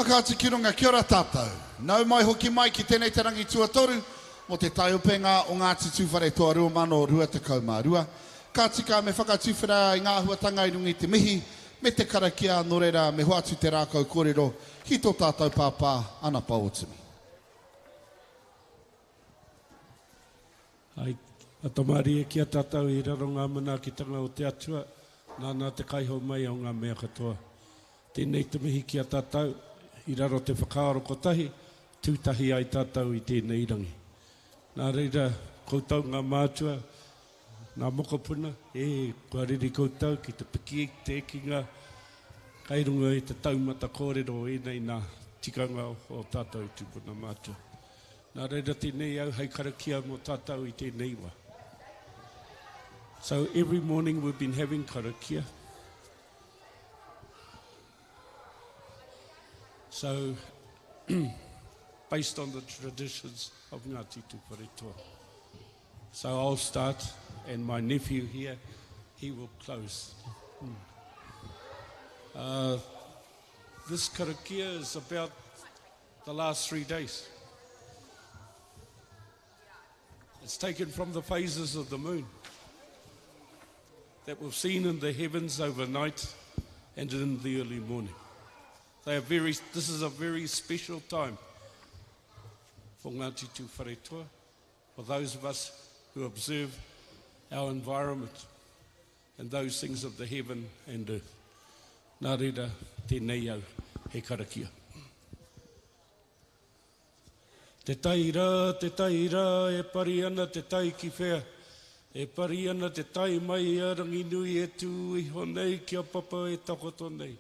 Whakaatu ki runga, kia ora tātou. Nau mai hoki mai ki tēnei te rangi tuatoru mō te taiopenga o Ngāti Tūwharetoa 2022. Ka tika me whakatuwhera i ngā āhuatanga i runga i te mihi me te karakia, nō reira me hoatu te rākau kōrero ki tō tātou pāpā Anapa Otimi. Hai Atamarie ki a tātou i raro ngā manaakitanga o te Atua, nāna te kaihou mai o ngā mea katoa. Tēnei te mihi ki a tātou, i raro te whakaaro kotahi, tū tahi ai tātou i tēnei rangi. Nā reira, koutou ngā mātua, ngā mokopuna, ē, kua reri koutou ki te piki i te ekinga kai runga i te taumata kōrero o ēnei nā tikanga o tātou tūpuna mātua. Nā reira tēnei au hei karakia mō tātou i tēnei wā. So every morning we've been having karakia. So based on the traditions of Ngāti Tūwharetoa. So I'll start and my nephew here, he will close. Hmm. Uh, this karakia is about the last three days. It's taken from the phases of the moon that we've seen in the heavens overnight and in the early morning. They are very, this is a very special time for Ngāti Tūwharetoa, for those of us who observe our environment and those things of the heaven and earth. Nā reira, tēnei au, he karakia. Te tai rā, te tai rā, e pari ana te tai ki whea? E pari ana te tai mai i a Ranginui e tū iho nei ki a Papa e takoto nei.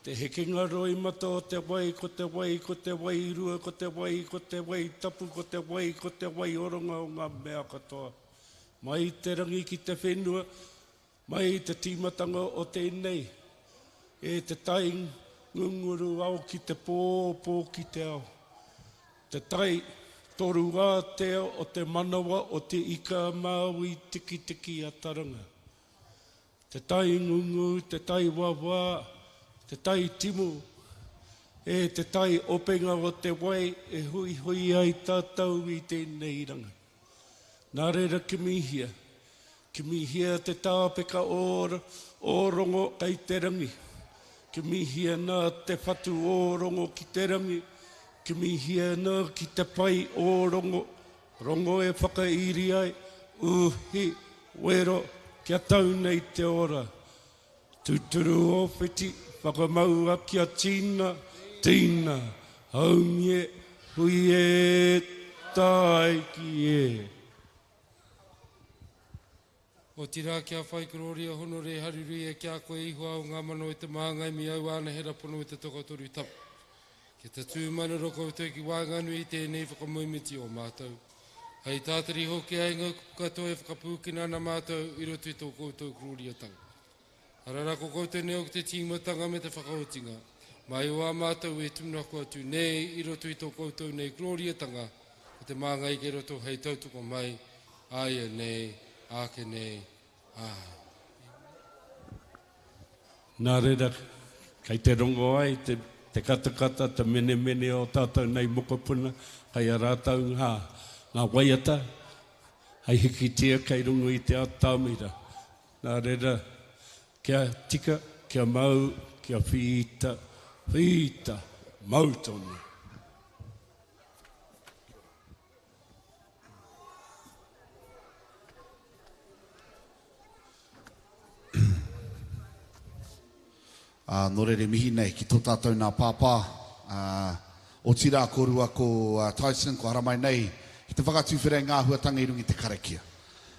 Te hekenga roimata o te wai, ko te wai, ko te wairua, ko te wai, ko te wai tapu, ko te wai, ko te wai oronga o ngā mea katoa. Mai te rangi ki te whenua, Mai i te tīmatanga o tēnei, e te tai ngunguru ao ki te pō, pō ki te ao. Te tai toruātea o te manawa o Te Ika a Māui Tikitiki a Taranga. Te tai ngungu, te tai wawā, te tai timu, e te tai openga o te wai e huihui ai tātou i tēnei rangi. Nā reira kimihia, kimihia te tāpeka o, o Rongo kei te rangi. Kimihia nā te whatu o Rongo ki te rangi, kimihia nā ki te pai o Rongo, Rongo e whakairi ai, uhi, wero, kia tau nei te ora. Tūturu o whiti, whakamaua kia tina, tina, haumi e, hui e, tāiki e. Otirā kia whai kororia honore haruruia ki a koe Ihoa o ngā mano e te māngai me au ānahera pono e te tokotoru tapu. Kia tatū manoro koutou ki waenganui i tēnei whakamoemiti o mātou. Hei tātari hoki ai ngā kupu katoa e whakapūkina ana mātou i roto i tō koutou korōriatanga. Arā rā ko koutou nei hoki te tīmatanga me te whakaotinga, mai o ā mātou e tūmanako atu nei i roto i tō koutou nei korōriatanga, ko te māngai kei roto hei tautoko mai, āianei, āke nei, āe. Nā reira, kei te rongo ai te, te katakata, te menemene o tātou nei mokopuna, kei a rātou ngā, ngā waiata, hei hikitia kei runga i te atamira. Nā reira, kia tika, kia mau, kia whita, whita, mau tonu. Ā, nō reira e mihi nei ki tō tātou nā pāpā, ā, otirā kōrua ko Tyson kua haramai nei ki te whakatuwhera i ngā āhuatanga i runga i te karakia.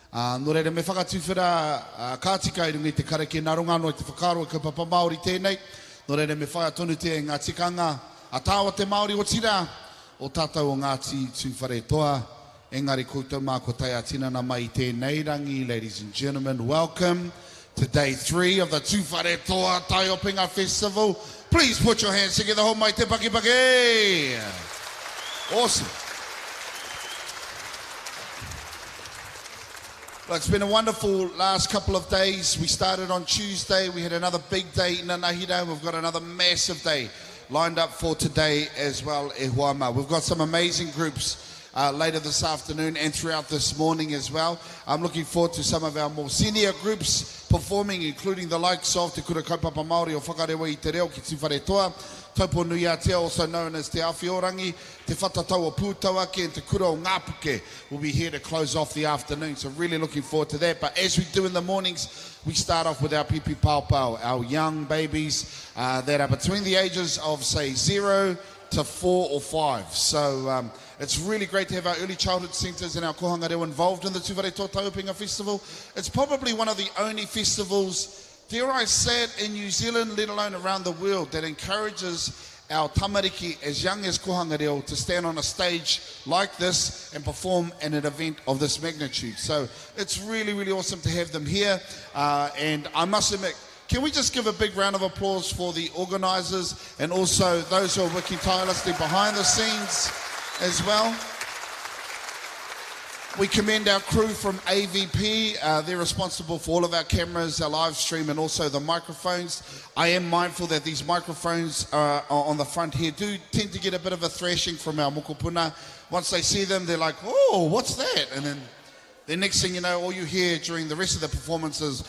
Ā, nō reira me whakatuwhera, ā, ka tika i runga i te karakia nā runga anō i te whakaaro he kaupapa Māori tēnei, nō reira me whaia tonutia e ngā tikanga a tāua te Māori, otirā, o tātou o Ngāti Tūwharetoa, engari koutou mā kua tae ā-tinana mai i tēnei rangi, ladies and gentlemen, welcome to day 3 of the Tūwharetoa Taiopenga Festival. Please put your hands together, homai te pakipaki! Awesome. Well, it's been a wonderful last couple of days. We started on Tuesday. We had another big day in Anahira. We've got another massive day. lined up for today as well, e hoa mā. We've got some amazing groups uh, later this afternoon and throughout this morning as well. I'm looking forward to some of our more senior groups performing, including the likes of Te Kura Kaupapa Māori o Whakarewa i Te Reo ki Tūwharetoa, Taupo Nui Atea, also known as Te Awhiorangi, Te Whatatau o Pūtauaki and Te Kura o Ngāpuke will be here to close off the afternoon. So really looking forward to that. But as we do in the mornings, we start off with our pipi pao, our young babies uh, that are between the ages of, say, 0 to 4 or 5. So um, it's really great to have our early childhood centres and our kohanga reo involved in the Tūwharetoa Taiopenga Festival. It's probably one of the only festivals, dare I say it, in New Zealand, let alone around the world, that encourages our tamariki as young as kohanga reo to stand on a stage like this and perform in an event of this magnitude. So it's really, really awesome to have them here. Uh, and I must admit, can we just give a big round of applause for the organisers and also those who are working tirelessly behind the scenes as well? We commend our crew from AVP. Uh, they're responsible for all of our cameras, our live stream, and also the microphones. I am mindful that these microphones uh, are on the front here do tend to get a bit of a thrashing from our mokopuna. Once they see them, they're like, oh, what's that? And then the next thing you know, all you hear during the rest of the performance is,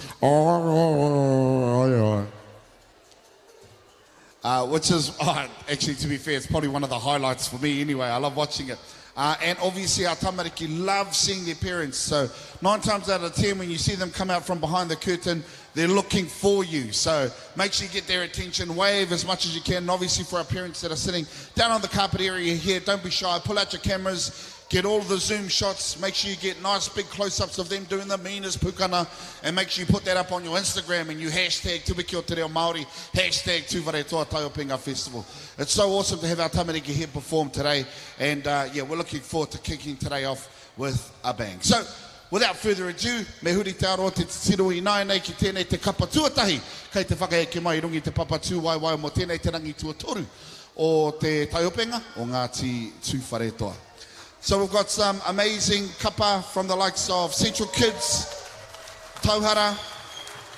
uh, which is, oh, actually, to be fair, it's probably one of the highlights for me anyway. I love watching it. Uh, and obviously, our tamariki love seeing their parents. So, nine times out of ten, when you see them come out from behind the curtain, they're looking for you. So, make sure you get their attention, wave as much as you can. And obviously, for our parents that are sitting down on the carpet area here, don't be shy. Pull out your cameras, get all the zoom shots. Make sure you get nice big close ups of them doing the meanest pukana. And make sure you put that up on your Instagram and you hashtag Te Wiki o Te Reo Māori, hashtag Tūwharetoa Taiopenga Festival. It's so awesome to have our tamariki here perform today. And uh, yeah, we're looking forward to kicking today off with a bang. So, without further ado, me huri te aro te titiro i nāianei ki tēnei te kapa tuatahi kei te whakaeke mai i runga i te papa tūwaewae mō tēnei te rangi tuatoru o te taiopenga o Ngāti Tūwharetoa. So we've got some amazing kapa from the likes of Central Kids, Tauhara,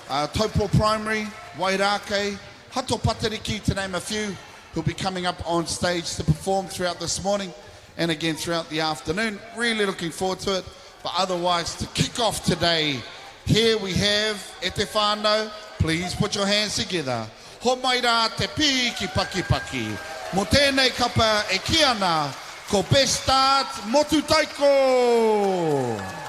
uh, Taupo Primary, Wairākei, Hato Patariki, to name a few, who'll be coming up on stage to perform throughout this morning and again throughout the afternoon. Really looking forward to it. But otherwise, to kick off today, here we have e te whānau, please put your hands together. Ho mai rā te pīki paki paki. Mō tēnei kapa e kī ana, ko Best Start Motu Taiko!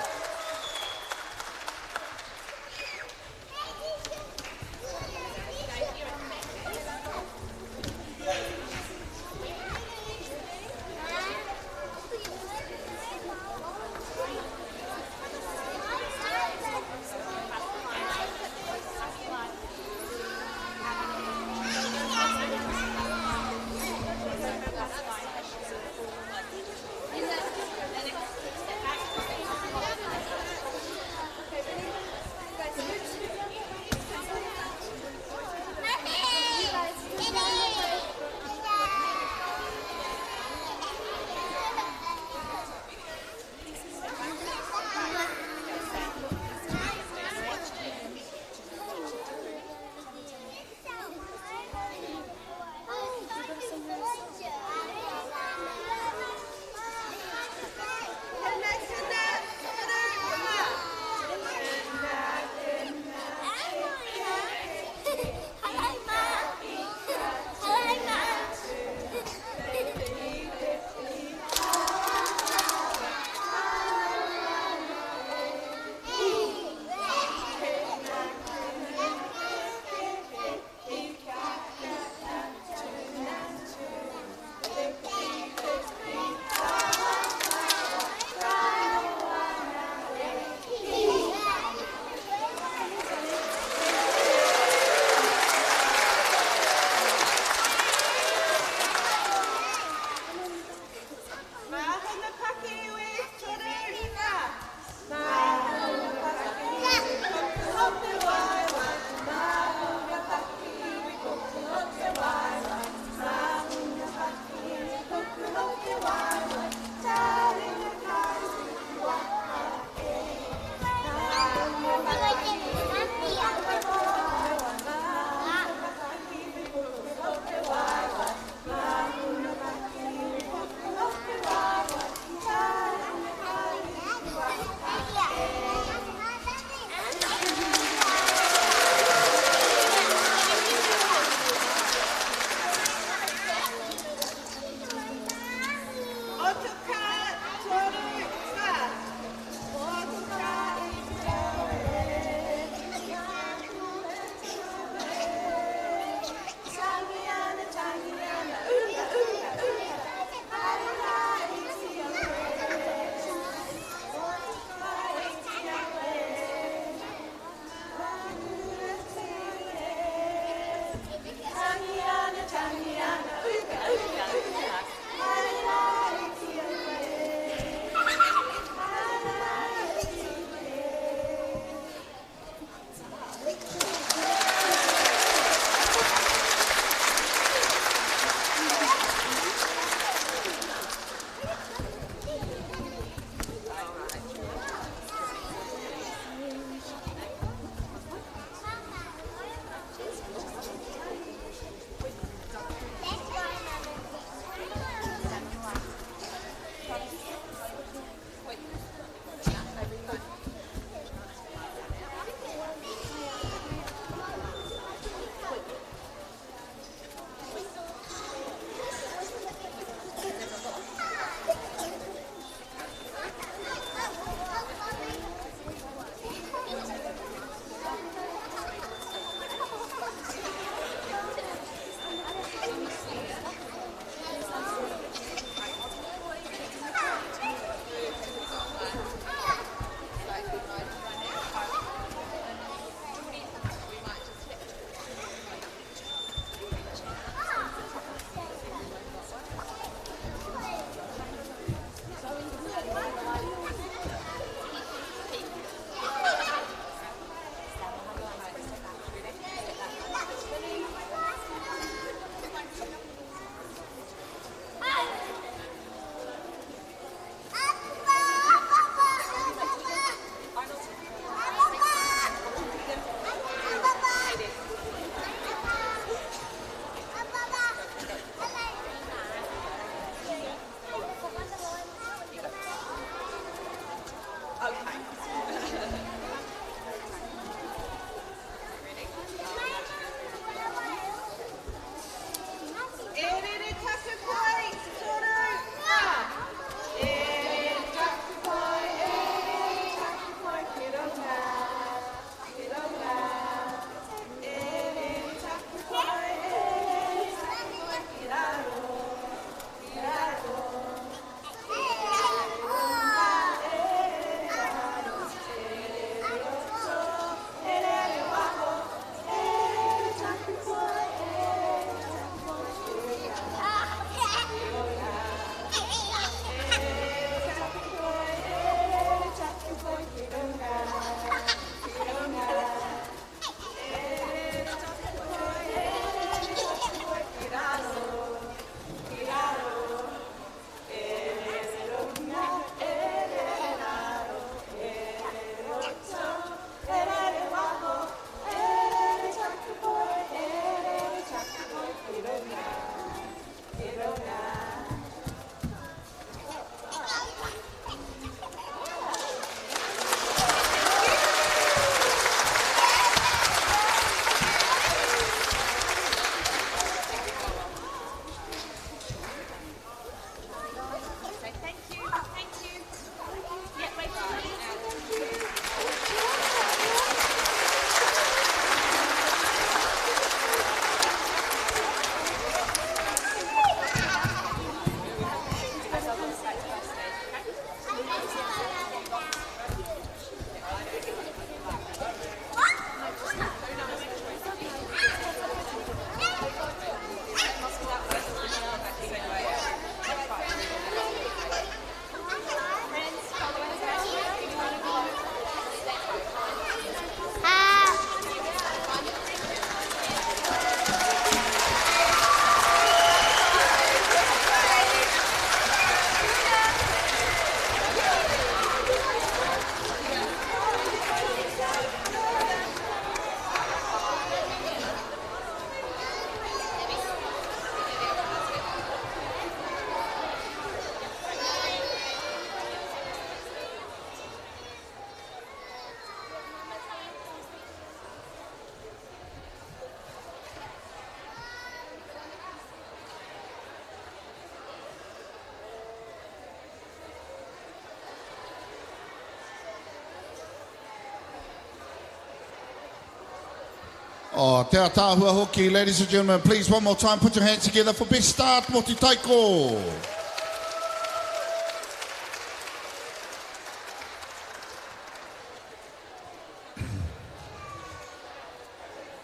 Oh, te ataahua hoki, ladies and gentlemen, please one more time put your hands together for Best Start Motutaiko.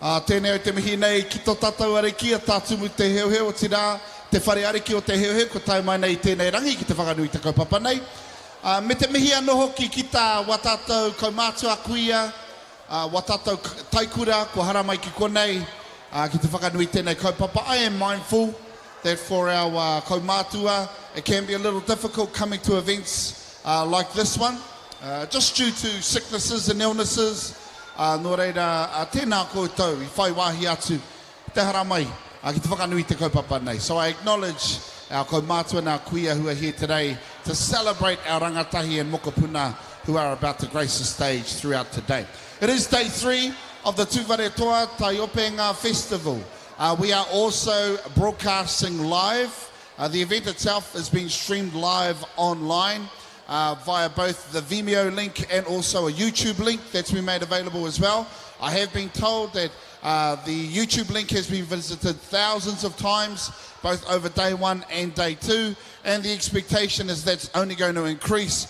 Ā, tēnei au te mihi nei ki tō tātou Ariki a Tā Tumu Te Heuheu, otirā, te Whare Ariki o Te Heuheu kua tae mai nei i tēnei rangi ki te whakanui i te kaupapa nei. Ā, me te mihi anō hoki ki tā wā tātou kaumātua kuia, ā, wā tātou taikura kua haramai ki konei, ā, ki te whakanui i tēnei kaupapa. I am mindful that for our kaumātua it can be a little difficult coming to events like this one, just due to sicknesses and illnesses, Ā, nō reira, tēnā koutou i whai wāhi atu te haramai ki te whakanui i te kaupapa nei. So I acknowledge our kaumātua and our kuia who are here today to celebrate our rangatahi and mokopuna who are about to grace the stage throughout today. It is day 3 of the Tūwharetoa Taiopenga Festival. We are also broadcasting live. The event itself is being streamed live online via both the Vimeo link and also a YouTube link that's been made available as well. I have been told that the YouTube link has been visited thousands of times, both over day one and day two, and the expectation is that's only going to increase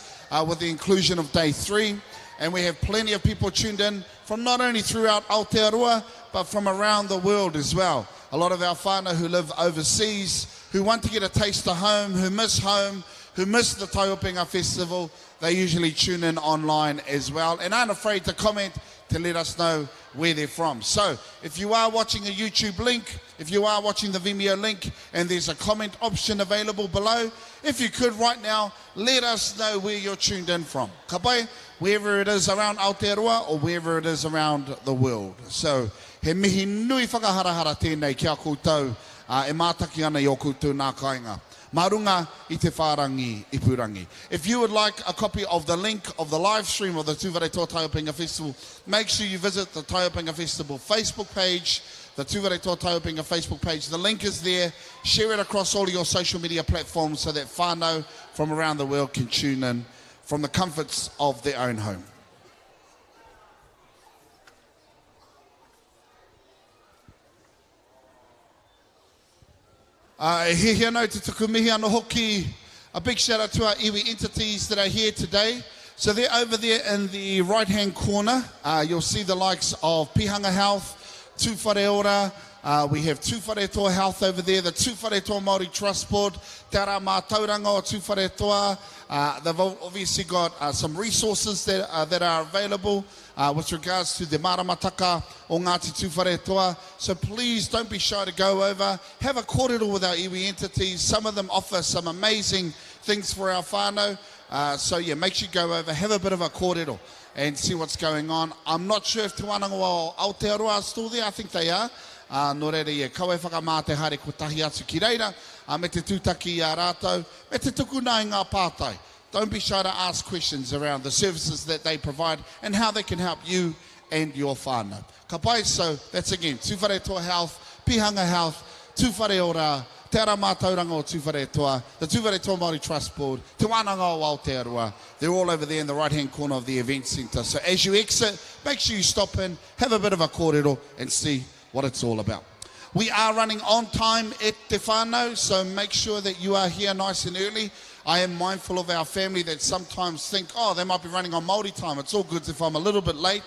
with the inclusion of day 3. And we have plenty of people tuned in from not only throughout Aotearoa, but from around the world as well. A lot of our whānau who live overseas, who want to get a taste of home, who miss home, who miss the Taiopenga Festival, they usually tune in online as well and aren't afraid to comment to let us know where they're from. So if you are watching a YouTube link, if you are watching the Vimeo link and there's a comment option available below, if you could right now, let us know where you're tuned in from. Ka pai, wherever it is around Aotearoa or wherever it is around the world. So he mihi nui whakaharahara tēnei ki a koutou e mātaki ana i ō koutou nā kāinga. Mā runga i te whārangi ipurangi. If you would like a copy of the link of the live stream of the Tūwharetoa Taiopenga Festival, make sure you visit the Taiopenga Festival Facebook page, the Tūwharetoa Taiopenga Facebook page. The link is there. Share it across all of your social media platforms so that whānau from around the world can tune in from the comforts of their own home. Ā, e hiahia ana au te tuku mihi anō hoki, a big shout out to our iwi entities that are here today. So they're over there in the right hand corner, you'll see the likes of Pihanga Health, Tūwhareora, we have Tūwharetoa Health over there, the Tūwharetoa Māori Trust Board, Te Ara Mātauranga o Tūwharetoa, they've obviously got some resources that, that are available. With regards to the maramataka o Ngāti Tūwharetoa, so please don't be shy to go over, have a kōrero with our iwi entities, some of them offer some amazing things for our whānau, so yeah, make sure you go over, have a bit of a kōrero and see what's going on. I'm not sure if Te Wānanga o Aotearoa are still there, I think they are, nō reira, yeah, kaua e whakamā te haere kotahi atu ki reira, me te tūtaki i a rātou, me te tukuna i ngā pātai. Don't be shy to ask questions around the services that they provide and how they can help you and your whānau. Ka pai, so that's again, Tūwharetoa Health, Pihanga Health, Tūwhareora, Te Ara Mātauranga o Tūwharetoa, the Tūwharetoa Māori Trust Board, Te Wānanga o Aotearoa. They're all over there in the right-hand corner of the event centre. So as you exit, make sure you stop in, have a bit of a kōrero and see what it's all about. We are running on time at Te Whānau, so make sure that you are here nice and early. I am mindful of our family that sometimes think, oh, they might be running on Māori time. It's all good if I'm a little bit late.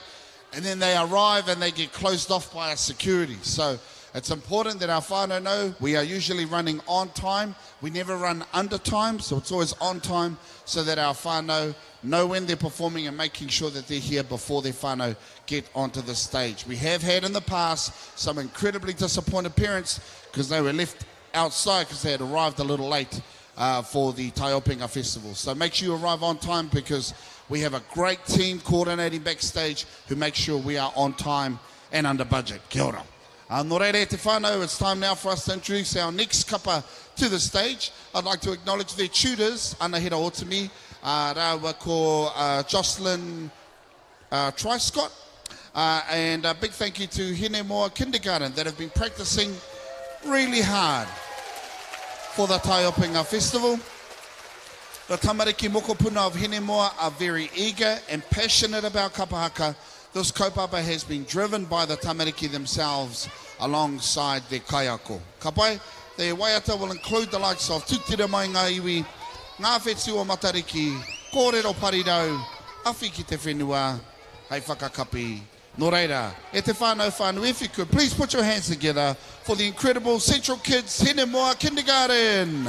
And then they arrive and they get closed off by our security. So it's important that our whānau know we are usually running on time. We never run under time, so it's always on time so that our whānau know when they're performing and making sure that they're here before their whānau get onto the stage. We have had in the past some incredibly disappointed parents because they were left outside because they had arrived a little late uh, for the Taiopenga Festival. So make sure you arrive on time because we have a great team coordinating backstage who make sure we are on time and under budget. Kia ora. Uh, nō reira e te whānau, it's time now for us to introduce our next kapa to the stage. I'd like to acknowledge their tutors, Anahera Otimi, uh, rāua ko uh, Jocelyn uh, Triscott. Uh, and a big thank you to Hinemoa Kindergarten that have been practicing really hard for the Taiopinga Festival. The tamariki mokopuna of Hinemoa are very eager and passionate about kapahaka. This kaupapa has been driven by the tamariki themselves alongside their kaiako. Ka pai? The waiata will include the likes of Tutira Mai Ngā Iwi, Ngā Whetū o Matariki, Kōrero Parirau, Awhi ki te Whenua, hei whakakapi. Nō reira, e te whānau whānui, if you could please put your hands together for the incredible Central Kids Hinemoa Kindergarten.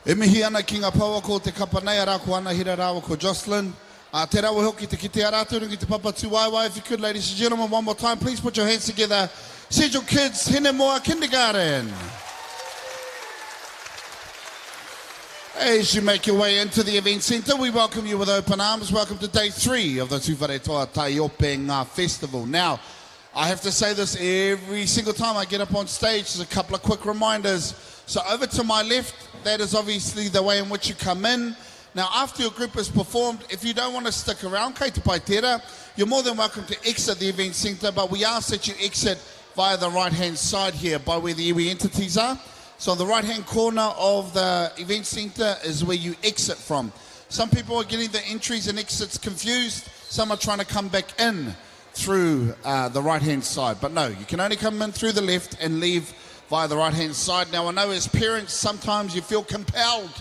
E mihi ana ki ngā pouako o te kapa nei, arā ko Anahera rāua ko Jocelyn. Ā, te rawe hoki te kitea rātou runga i te papa tūwaewae. If you could, ladies and gentlemen, one more time, please put your hands together. Central Kids Hinemoa Kindergarten. As you make your way into the event centre, we welcome you with open arms. Welcome to day three of the Tūwharetoa Taiopenga Festival. Now, I have to say this every single time I get up on stage. There's a couple of quick reminders. So over to my left, that is obviously the way in which you come in. Now, after your group has performed, if you don't want to stick around, kei te pai tērā, you're more than welcome to exit the event centre, but we ask that you exit via the right-hand side here by where the iwi entities are. So on the right-hand corner of the event centre is where you exit from. Some people are getting the entries and exits confused. Some are trying to come back in through uh, the right-hand side. But no, you can only come in through the left and leave via the right-hand side. Now, I know as parents, sometimes you feel compelled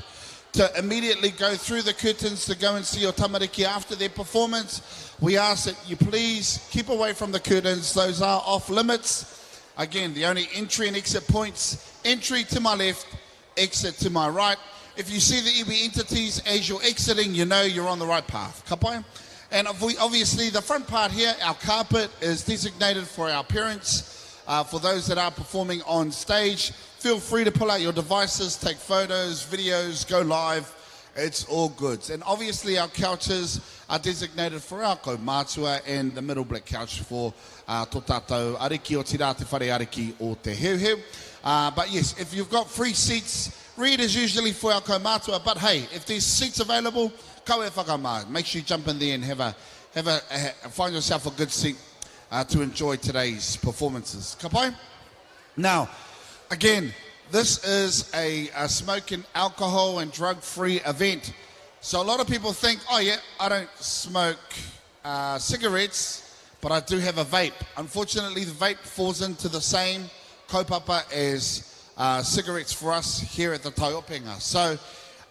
to immediately go through the curtains to go and see your tamariki after their performance. We ask that you please keep away from the curtains. Those are off limits. Again, the only entry and exit points, entry to my left, exit to my right. If you see the iwi entities as you're exiting, you know you're on the right path. Ka pai? And obviously, the front part here, our carpet is designated for our parents. Uh, for those that are performing on stage, feel free to pull out your devices, take photos, videos, go live. It's all good. And obviously, our couches are designated for our kaumātua and the middle black couch for uh, tō tātou ariki o tira te whare ariki o te heuheu. Uh, but yes, if you've got free seats, red is usually for our kaumātua, but hey, if there's seats available, kau e whakamā. Make sure you jump in there and have a, have a, a find yourself a good seat uh, to enjoy today's performances. Ka pai? Now, again, this is a, a smoking alcohol and drug-free event. So a lot of people think, oh yeah, I don't smoke uh, cigarettes, but I do have a vape. Unfortunately, the vape falls into the same kaupapa as uh, cigarettes for us here at the Taiopenga. So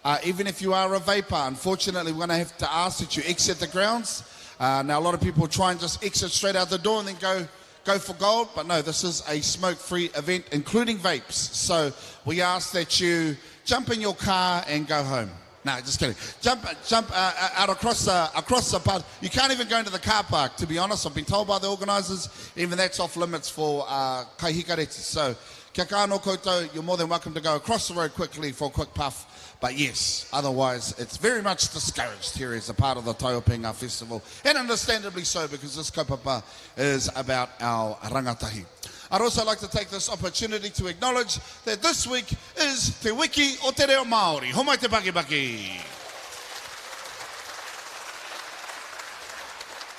uh, even if you are a vapor, unfortunately, we're going to have to ask that you exit the grounds. Uh, now, a lot of people try and just exit straight out the door and then go go for gold, but no, this is a smoke-free event, including vapes. So we ask that you jump in your car and go home. No, just kidding. Jump, jump uh, uh, out across the, across the park. You can't even go into the car park, to be honest. I've been told by the organisers, even that's off limits for uh, kaihikareti. So, kia kaha anō koutou, you're more than welcome to go across the road quickly for a quick puff. But yes, otherwise, it's very much discouraged here as a part of the Taiopenga Festival. And understandably so, because this kaupapa is about our rangatahi. I'd also like to take this opportunity to acknowledge that this week is Te Wiki o Te Reo Māori. Homai te pakipaki!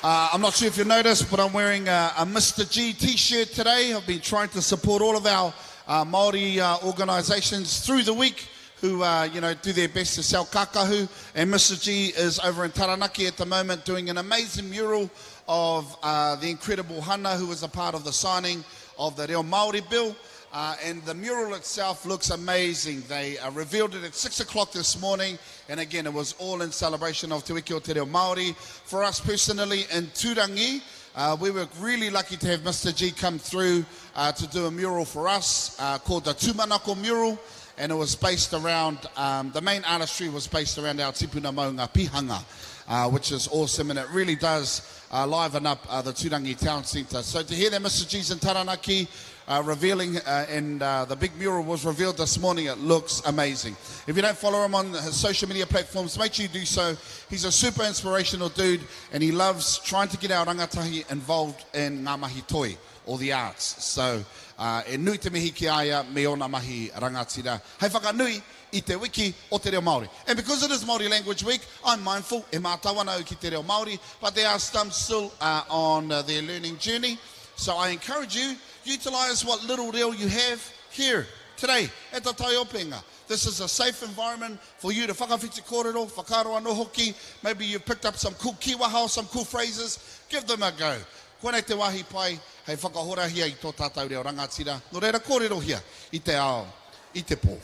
Uh, I'm not sure if you noticed, but I'm wearing a, a Mr. G t-shirt today. I've been trying to support all of our uh, Māori uh, organisations through the week who uh, you know, do their best to sell kakahu. And Mr. G is over in Taranaki at the moment doing an amazing mural of uh, the incredible Hana, who was a part of the signing of the Reo Māori Bill. Uh, and the mural itself looks amazing. They uh, revealed it at 6 o'clock this morning. And again, it was all in celebration of Te Wiki o Te Reo Māori. For us personally in Turangi, uh, we were really lucky to have Mr. G come through uh, to do a mural for us uh, called the Tūmanako mural. And it was based around, um, the main artistry was based around our tipuna maunga pihanga, uh, which is awesome. And it really does uh, liven up uh, the Turangi Town Centre. So to hear that Mr. G's in Taranaki uh, revealing, uh, and uh, the big mural was revealed this morning, it looks amazing. If you don't follow him on his social media platforms, make sure you do so. He's a super inspirational dude, and he loves trying to get our rangatahi involved in ngā mahi toi, or the arts. So, uh, e nui te mihi ki a ia me ōna mahi rangatira. Hei whakanui i te wiki o te reo Māori. And because it is Māori Language Week, I'm mindful, e mātau ana au ki te reo Māori, but there are some still uh, on uh, their learning journey. So I encourage you, utilise what little reo you have here today at the Taiopenga. This is a safe environment for you to whakawhiti kōrero, whakaaro anō hoki. Maybe you've picked up some cool kīwaha or some cool phrases. Give them a go. Koinei te wāhi pai hei whakahorahia i tō tātou reo rangatira. Nō reira kōrerohia i te ao, i te pō.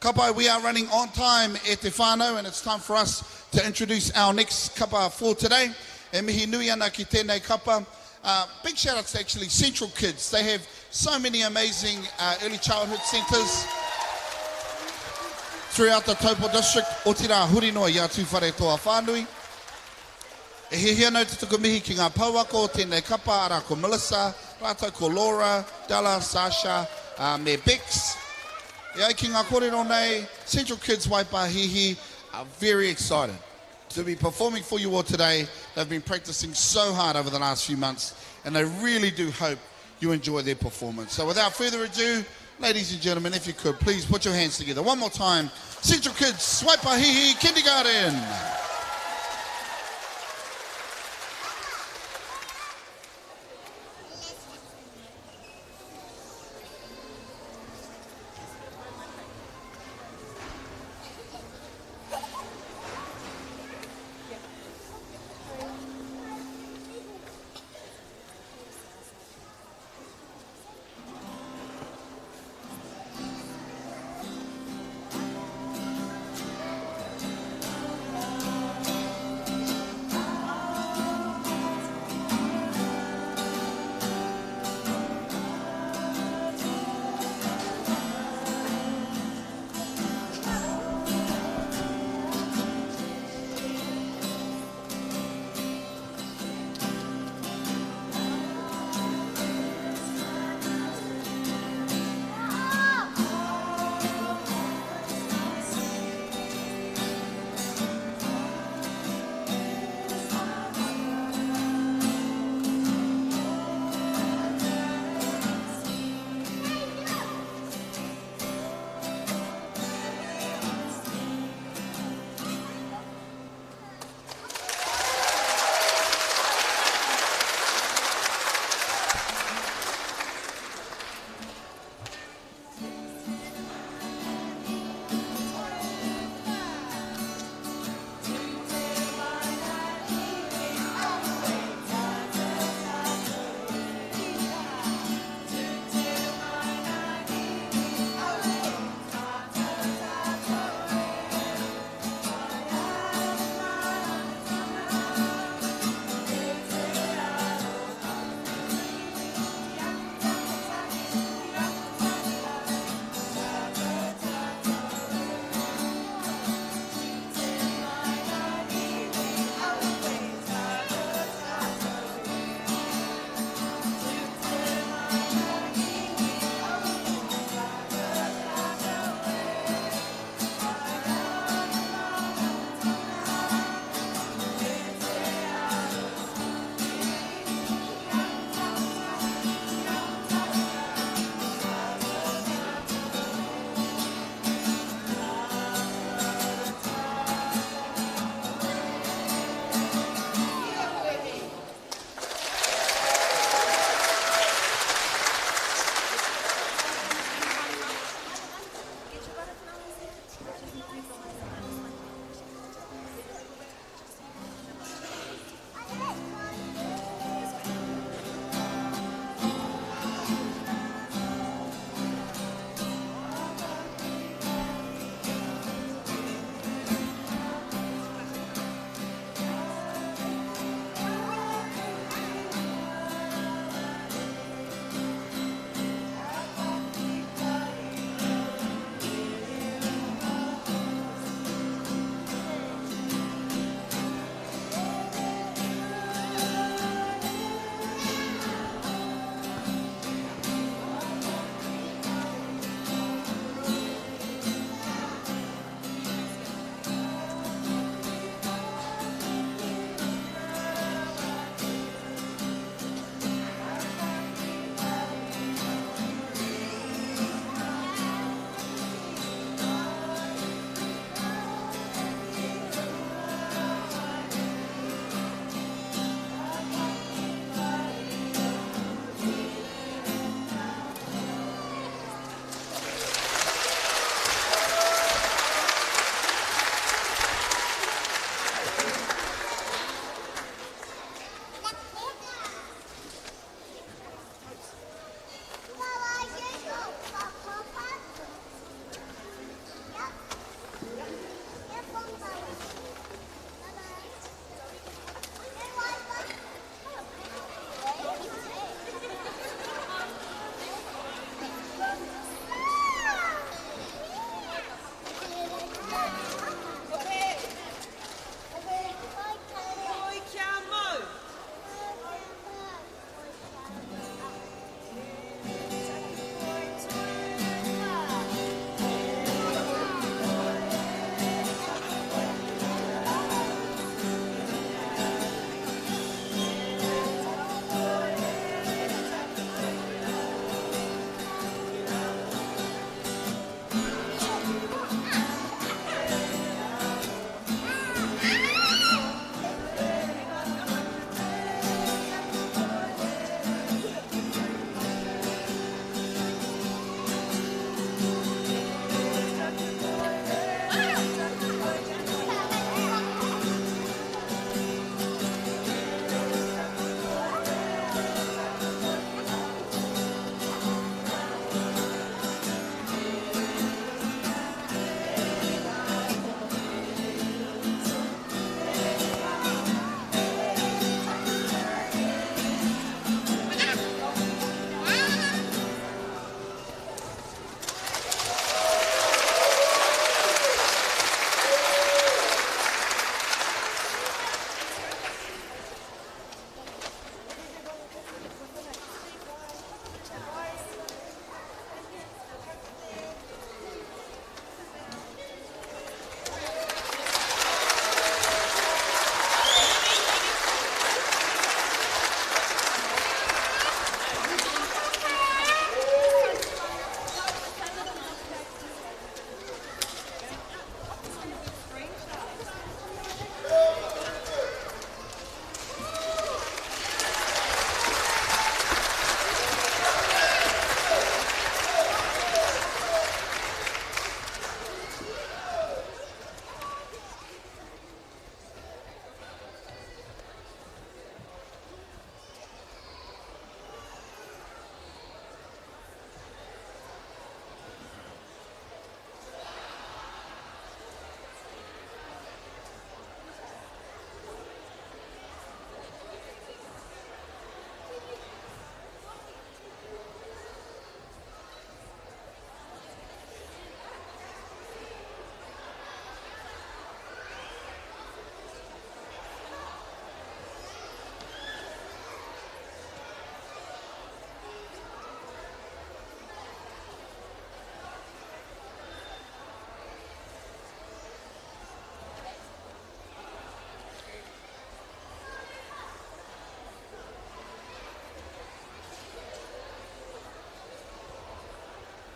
Ka pai, we are running on time e te whānau and it's time for us to introduce our next kapa for today. E mihi nui ana ki tēnei kapa. Uh, big shout outs to actually Central Kids. They have so many amazing uh, early childhood centres. throughout the Taupo District, otirā huri noa i a Tūwharetoa whānui. E hiahia ana au te tuku mihi ki ngā pouako o tēnei kapa, arā ko Melissa, rātou ko Laura, Della, Sasha, ā, me Bex. E ai ki ngā kōrero nei, Central Kids Waipahihi are very excited to be performing for you all today. They've been practicing so hard over the last few months and they really do hope you enjoy their performance. So without further ado, ladies and gentlemen, if you could, please put your hands together one more time. Central Kids Waipahihi Kindergarten.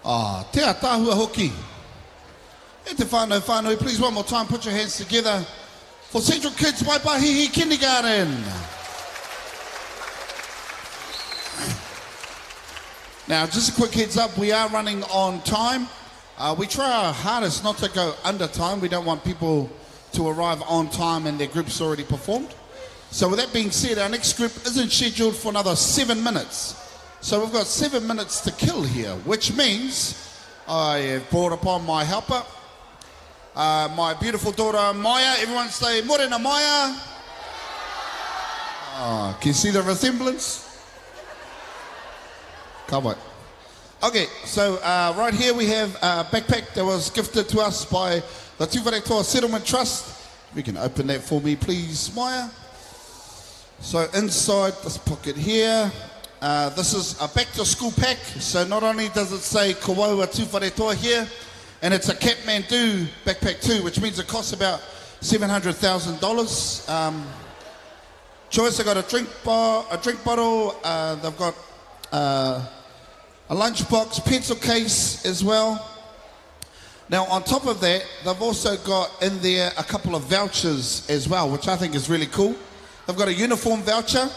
Ah, te ataahua hoki. E te whānau whānui, please one more time put your hands together for Central Kids Waipahihi Kindergarten. Now, just a quick heads up, we are running on time. Uh, we try our hardest not to go under time. We don't want people to arrive on time and their group's already performed. So with that being said, our next group isn't scheduled for another seven minutes. So we've got seven minutes to kill here, which means I have brought upon my helper, uh, my beautiful daughter Maya. Everyone say, Morena Maya. Oh, can you see the resemblance? Come on. Okay, so uh, right here we have a backpack that was gifted to us by the Tūwharetoa Settlement Trust. If you can open that for me, please, Maya. So inside this pocket here, uh, this is a back to school pack. So not only does it say Kawaua Tūwharetoa here, and it's a Kathmandu backpack too, which means it costs about $700,000. Um, Choice, they've got a drink, bar, a drink bottle, uh, they've got uh, a lunchbox, pencil case as well. Now, on top of that, they've also got in there a couple of vouchers as well, which I think is really cool. They've got a uniform voucher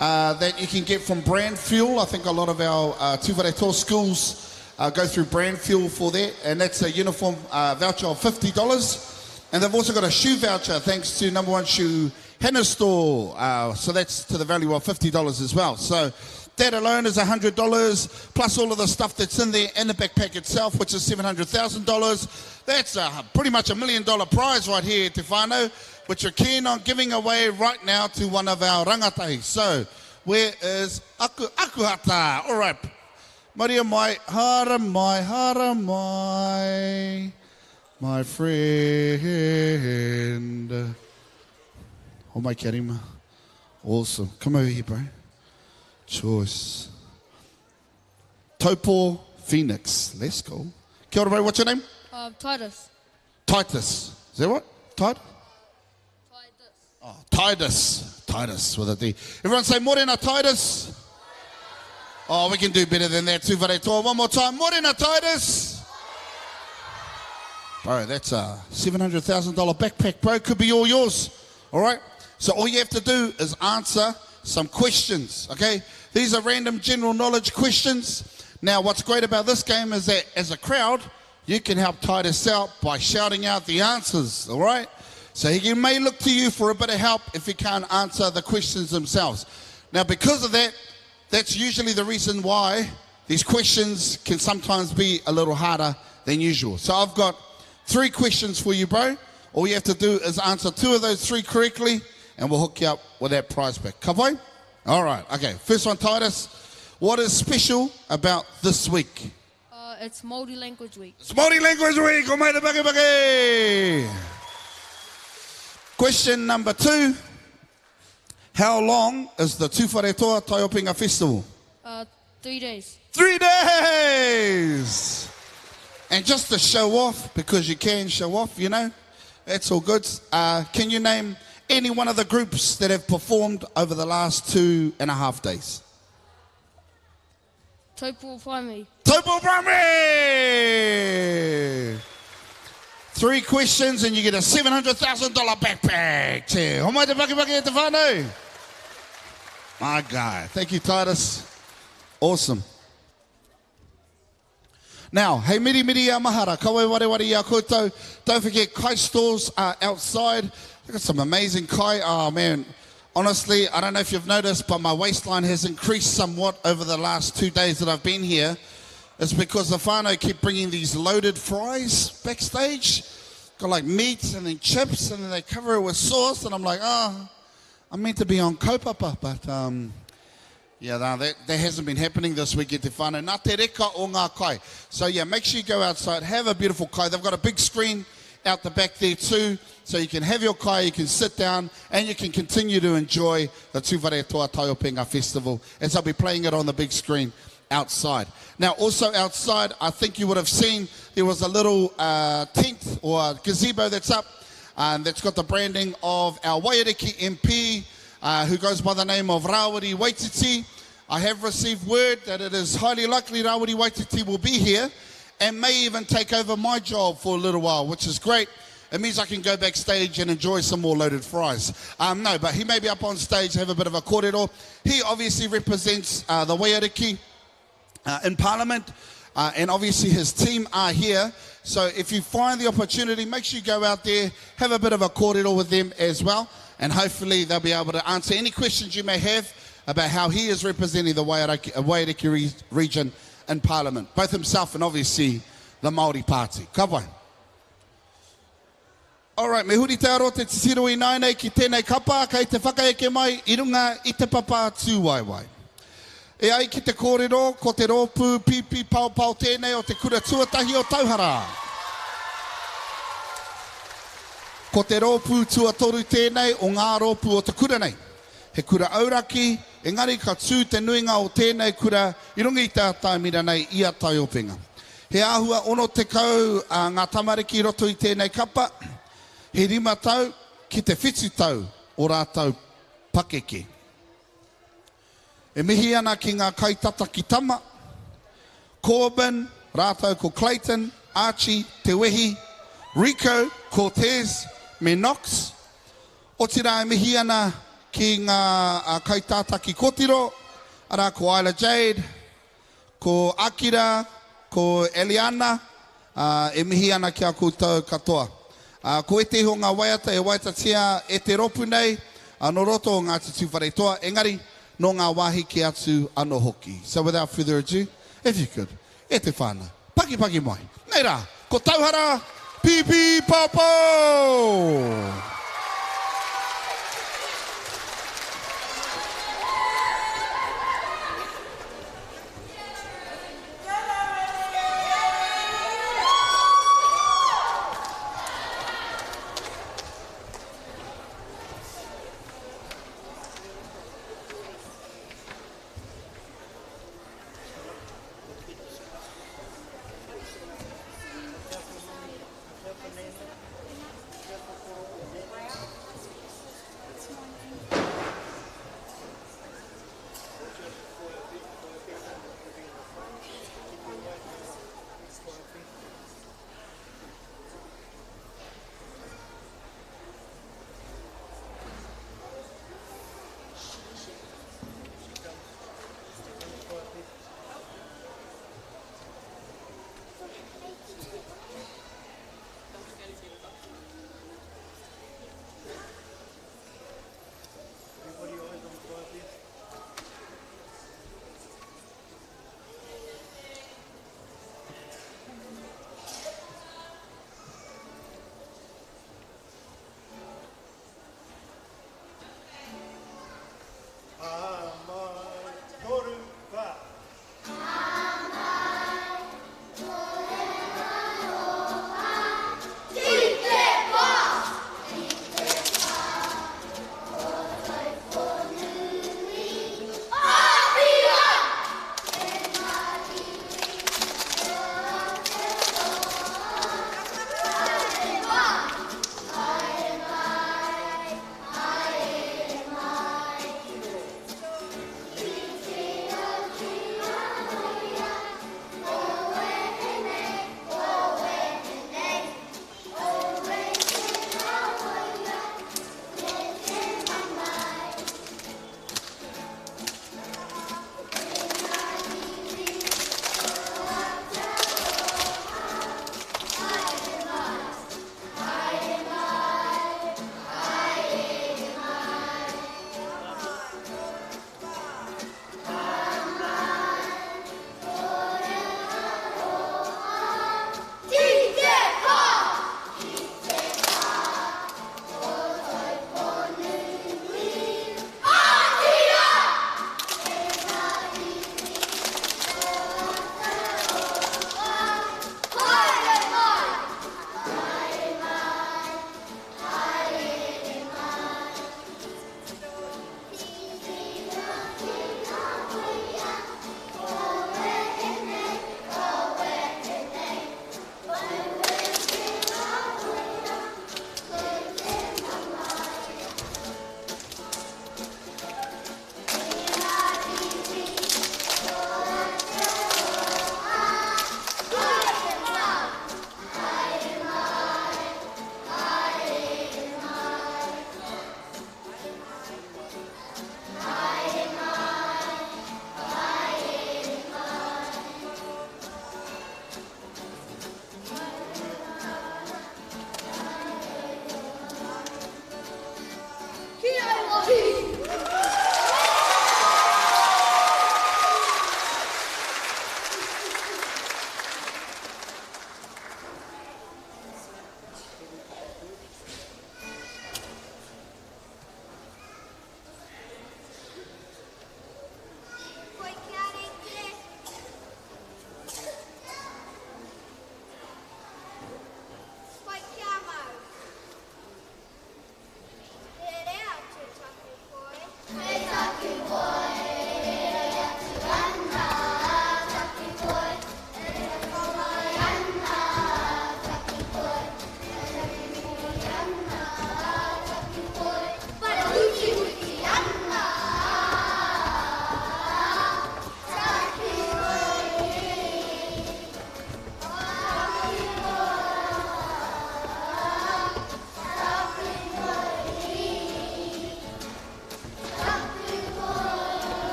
uh, that you can get from Brand Fuel. I think a lot of our uh, Tūwharetoa schools uh, go through Brand Fuel for that, and that's a uniform uh, voucher of $50. And they've also got a shoe voucher thanks to Number One Shoe Henna Store. Uh, so that's to the value of $50 as well. So that alone is $100, plus all of the stuff that's in there and the backpack itself, which is $700,000. That's a, pretty much a million dollar prize right here, Te Whānau, which we're keen on giving away right now to one of our rangatahi. So, where is Aku, Akuhata? All right. Maria mai, hara mai, hara mai, my friend. Oh my Karima. Awesome. Come over here, bro. Choice. Taupo Phoenix. Let's go. Kia ora, bro. What's your name? Um, Titus. Titus. Is that what? Titus? Titus. Oh, Titus. Titus with a D. Everyone say Morena Titus. Oh, we can do better than that. Tūwharetoa. One more time. Morena Titus. Bro, that's a $700,000 backpack, bro. Could be all yours. All right? So all you have to do is answer some questions, okay? These are random general knowledge questions. Now, what's great about this game is that as a crowd, you can help Titus out by shouting out the answers, all right? So he may look to you for a bit of help if he can't answer the questions themselves. Now, because of that, that's usually the reason why these questions can sometimes be a little harder than usual. So I've got three questions for you, bro. All you have to do is answer two of those three correctly, and we'll hook you up with that prize pack. Ka pai? All right, okay. First one, Titus. What is special about this week? Uh, it's Māori Language Week. It's Māori Language Week. O mai te pake pake. Question number two. How long is the Tūwharetoa Taiopinga Festival? Uh, three days. Three days! And just to show off, because you can show off, you know, that's all good. Uh, can you name any one of the groups that have performed over the last two and a half days? Taupo Primary. Taupo Primary! Three questions and you get a $700,000 backpack. Te homai te pake e te whānau. My guy. Thank you, Titus. Awesome. Now, hey miri miri a mahara, kawe ware ware i a koutou. Don't forget, kai stores are outside. They've got some amazing kai. Oh, man. Honestly, I don't know if you've noticed, but my waistline has increased somewhat over the last two days that I've been here. It's because the whānau keep bringing these loaded fries backstage. Got like meat and then chips, and then they cover it with sauce, and I'm like, oh, I'm meant to be on kaupapa, but um, yeah, no, that, that hasn't been happening this week at Te Whānau. Nā te reka o ngā kai. So yeah, make sure you go outside, have a beautiful kai. They've got a big screen out the back there too, so you can have your kai, you can sit down, and you can continue to enjoy the Tūwharetoa Taiopenga Festival, as I'll be playing it on the big screen outside. Now, also outside, I think you would have seen there was a little uh, tent or gazebo that's up um, that's got the branding of our Waiariki MP, uh, who goes by the name of Rawiri Waititi. I have received word that it is highly likely Rawiri Waititi will be here and may even take over my job for a little while, which is great. It means I can go backstage and enjoy some more loaded fries. Um, no, but he may be up on stage, have a bit of a kōrero. He obviously represents uh, the Waiariki uh, in Parliament, uh, and obviously his team are here. So if you find the opportunity, make sure you go out there, have a bit of a kōrero with them as well, and hopefully they'll be able to answer any questions you may have about how he is representing the Waiariki, Waiariki re region in Parliament, both himself and obviously the Māori Party. Ka pai. Alright, me huri te aro te titiro ināianei ki tēnei kapa kei te whakaeke mai i runga i te papa tūwaewae. E ai ki te kōrero, ko te rōpū Pīpī Paopao tēnei o te kura tuatahi o Tauhara. Ko te rōpū tuatoru tēnei o ngā rōpū o te kura nei. He kura auraki, engari ka tū te nuinga o tēnei kura i runga i te atamira nei i a Taiopenga. He āhua 60 ngā tamariki i roto i tēnei kapa, he rima tau ki te whitu tau o rātou pakeke. E mihi ana ki ngā kaitataki tama, Corbin rātou ko Clayton, Archie, Te Wehi, Rico, Cortez me Knox. Otirā e mihi ana ki ngā kaitātaki kōtiro, arā ko Isla Jade, Ko Akira, ko Eliana, ā, e mihi ana ki a koutou katoa. Ā, ko ētehi o ngā waiata e waiatatia e te rōpū nei, ā, nō roto o Ngāti Tūwharetoa, engari, nō ngā wāhi kē atu anō hoki. So without further ado, if you could, e te whānau, pakipaki mai. Nei rā, ko Tauhara Pīpīpāpō!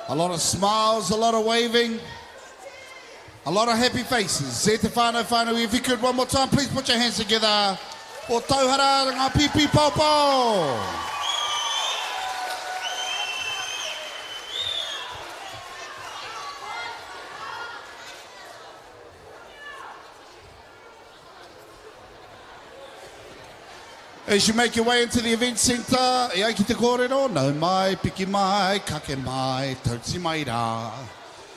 A lot of smiles, a lot of waving, a lot of happy faces. E te whānau whānui, if you could one more time, please put your hands together for Tauhara Ngā Pipi Paopao. As you make your way into the event centre, e ai ki te kōrero, nau mai, piki mai, kake mai, tauti mai rā.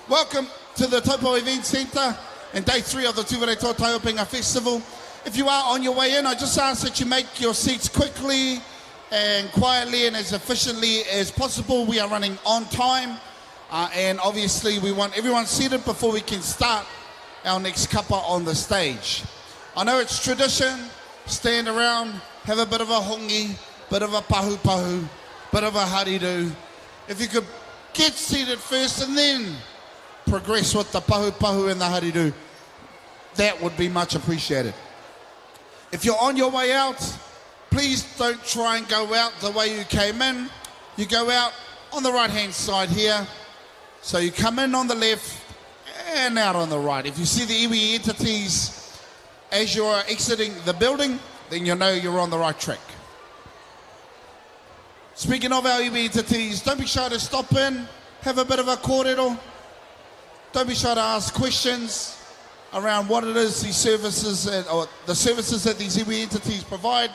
Welcome to the Taupo Event Centre and day three of the Tūwharetoa Taiopenga Festival. If you are on your way in, I just ask that you make your seats quickly and quietly and as efficiently as possible. We are running on time uh, and obviously we want everyone seated before we can start our next kapa on the stage. I know it's tradition, stand around, have a bit of a hongi, bit of a pahu pahu, bit of a hariru. If you could get seated first and then progress with the pahu pahu and the hariru, that would be much appreciated. If you're on your way out, please don't try and go out the way you came in. You go out on the right hand side here. So you come in on the left and out on the right. If you see the iwi entities as you're exiting the building, then you know you're on the right track. Speaking of our iwi entities, don't be shy to stop in, have a bit of a kōrero. Don't be shy to ask questions around what it is these services that, or the services that these iwi entities provide.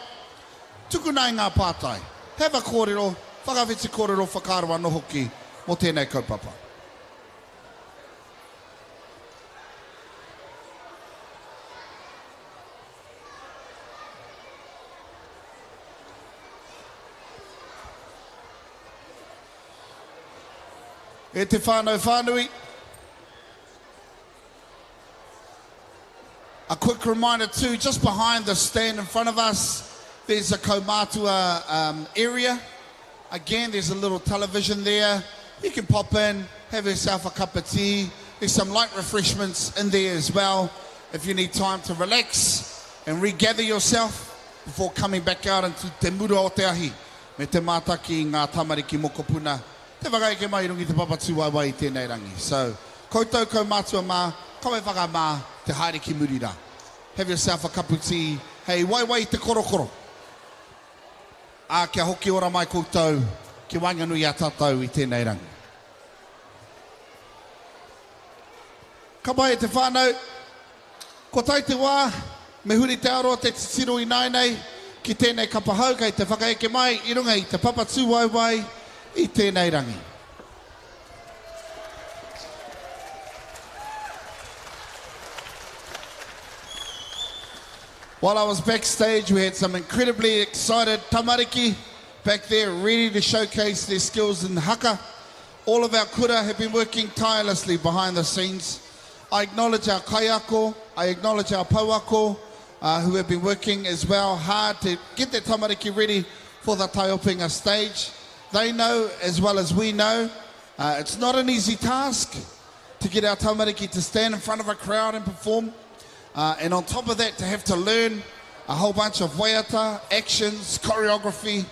Tukuna i ngā pātai. Have a kōrero, whakawhiti kōrero whakaaro anō hoki mō tēnei kaupapa. E te whānau whānui, A quick reminder too, just behind the stand in front of us, there's a Kaumātua um, area. Again, there's a little television there. You can pop in, have yourself a cup of tea. There's some light refreshments in there as well if you need time to relax and regather yourself before coming back out into Te Mura o Te Ahi me te mātaki i ngā tamariki mokopuna te whakaeke mai i runga i te papa tūwaewae i tēnei rangi. So, koutou kaumātua mā, kawe whakamā te haere ki muri rā. Have yourself a cup of tea hei waiwai i te korokoro. Ā, kia hoki ora mai koutou ki waenganui i a tātou i tēnei rangi. Ka pai e te whānau, kua tae te wā, me huri te aro te titiro ināianei ki tēnei kapa hou kei te whakaeke mai i runga i te papa tūwaewae i tēnei rangi. While I was backstage, we had some incredibly excited tamariki back there ready to showcase their skills in haka. All of our kura have been working tirelessly behind the scenes. I acknowledge our kaiako, I acknowledge our pouako, uh, who have been working as well hard to get their tamariki ready for the taiopenga stage. They know as well as we know, uh, it's not an easy task to get our tamariki to stand in front of a crowd and perform. Uh, and on top of that, to have to learn a whole bunch of waiata, actions, choreography.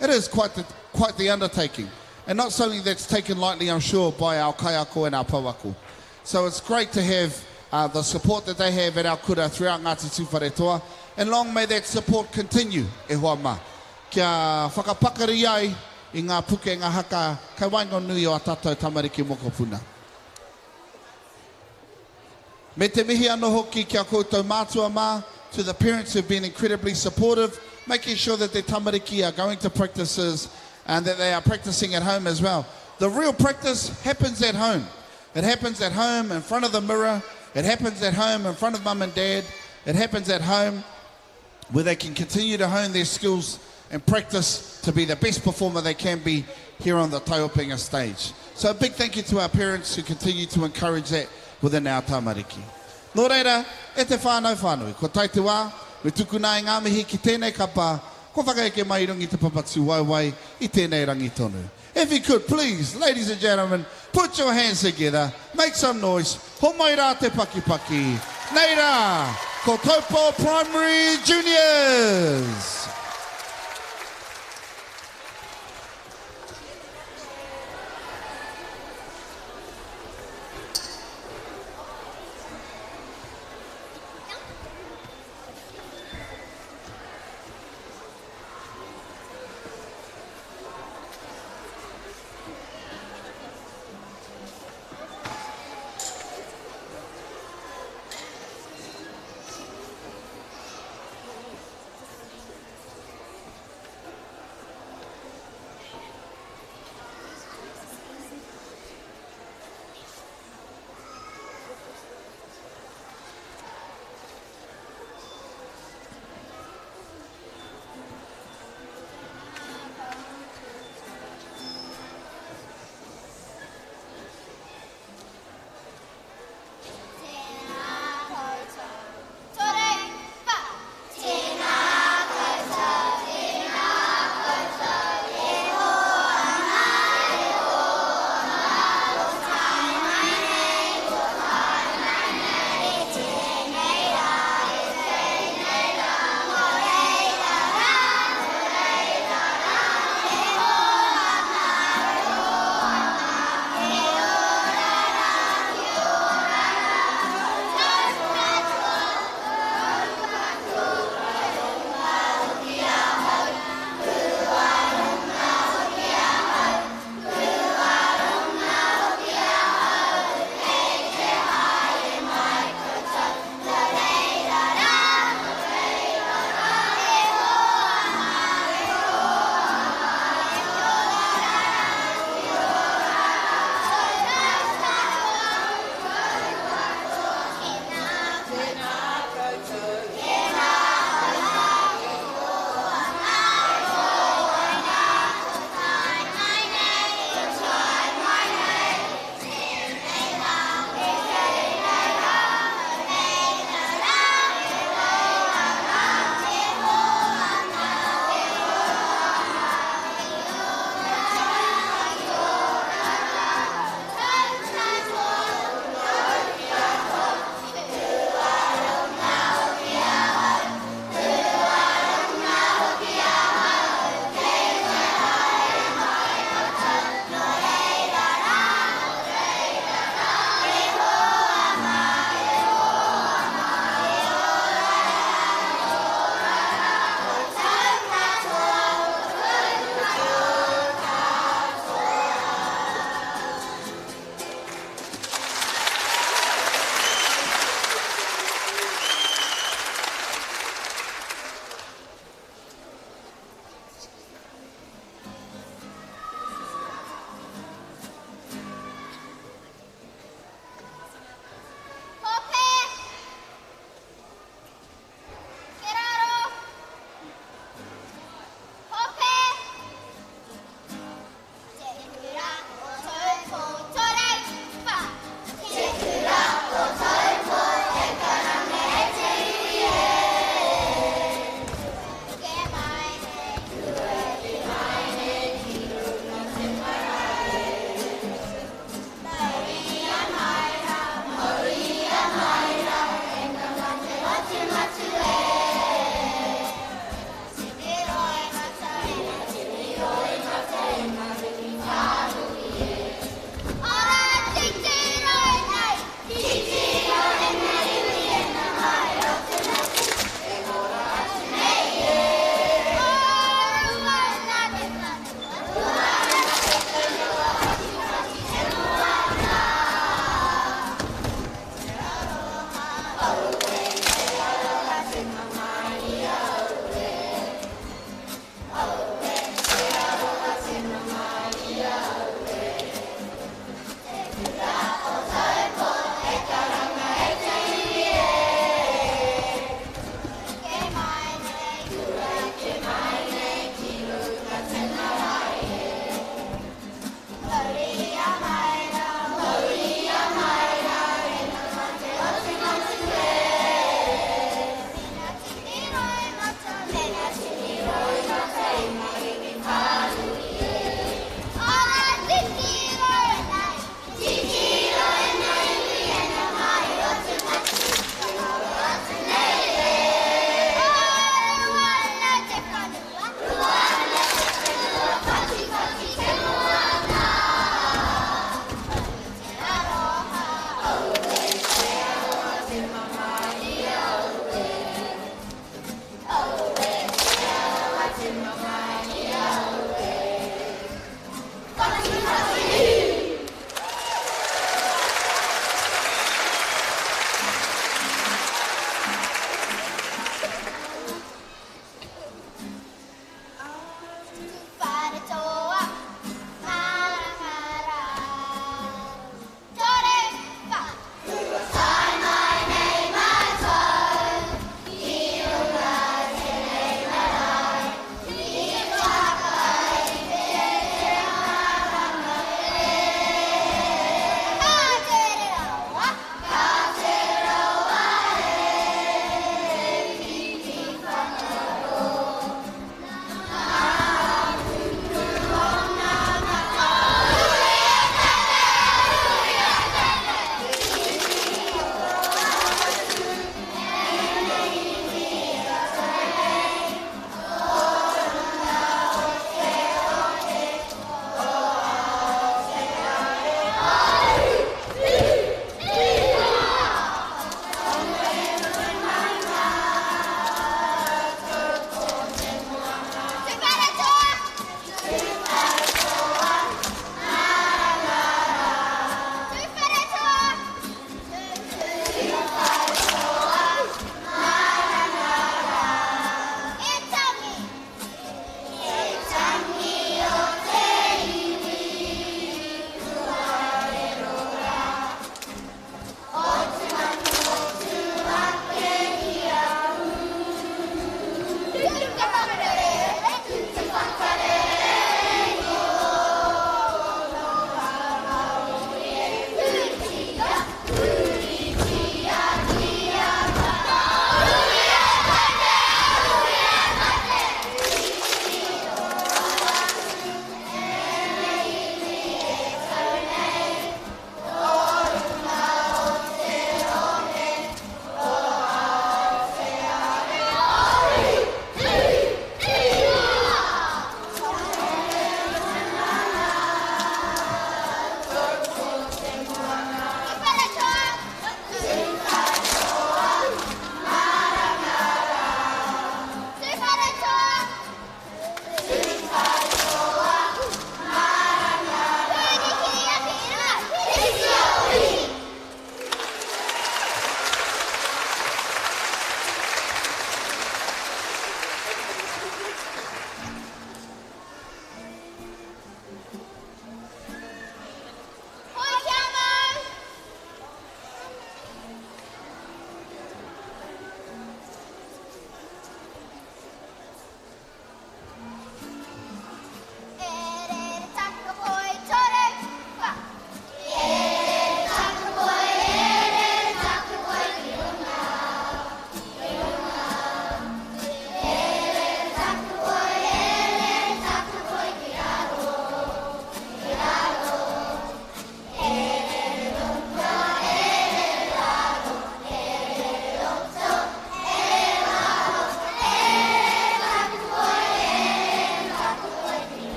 It is quite the, quite the undertaking. And not something that's taken lightly, I'm sure, by our kaiako and our pouako. So it's great to have uh, the support that they have at our kura throughout Ngāti Tūwharetoa. And long may that support continue, e hoa mā. Kia whakapakari ai i ngā pukenga haka kei waenganui o a tātou tamariki mokopuna. Me te mihi anō hoki ki a koutou mātua mā, to the parents who've been incredibly supportive, making sure that their tamariki are going to practices and that they are practicing at home as well. The real practice happens at home. It happens at home in front of the mirror. It happens at home in front of mum and dad. It happens at home where they can continue to hone their skills and practice to be the best performer they can be here on the Taiopenga stage. So a big thank you to our parents who continue to encourage that within our tamariki. Nō reira, e te whānau whānui, kua tae te wā, me tukuna i ngā mihi ki tēnei kapa, kua whakaeke mai i runga i te papa tūwaewae i tēnei rangi tonu. If you could please, ladies and gentlemen, put your hands together, make some noise, homai rā te pakipaki, nei rā, ko Taupō Primary Juniors!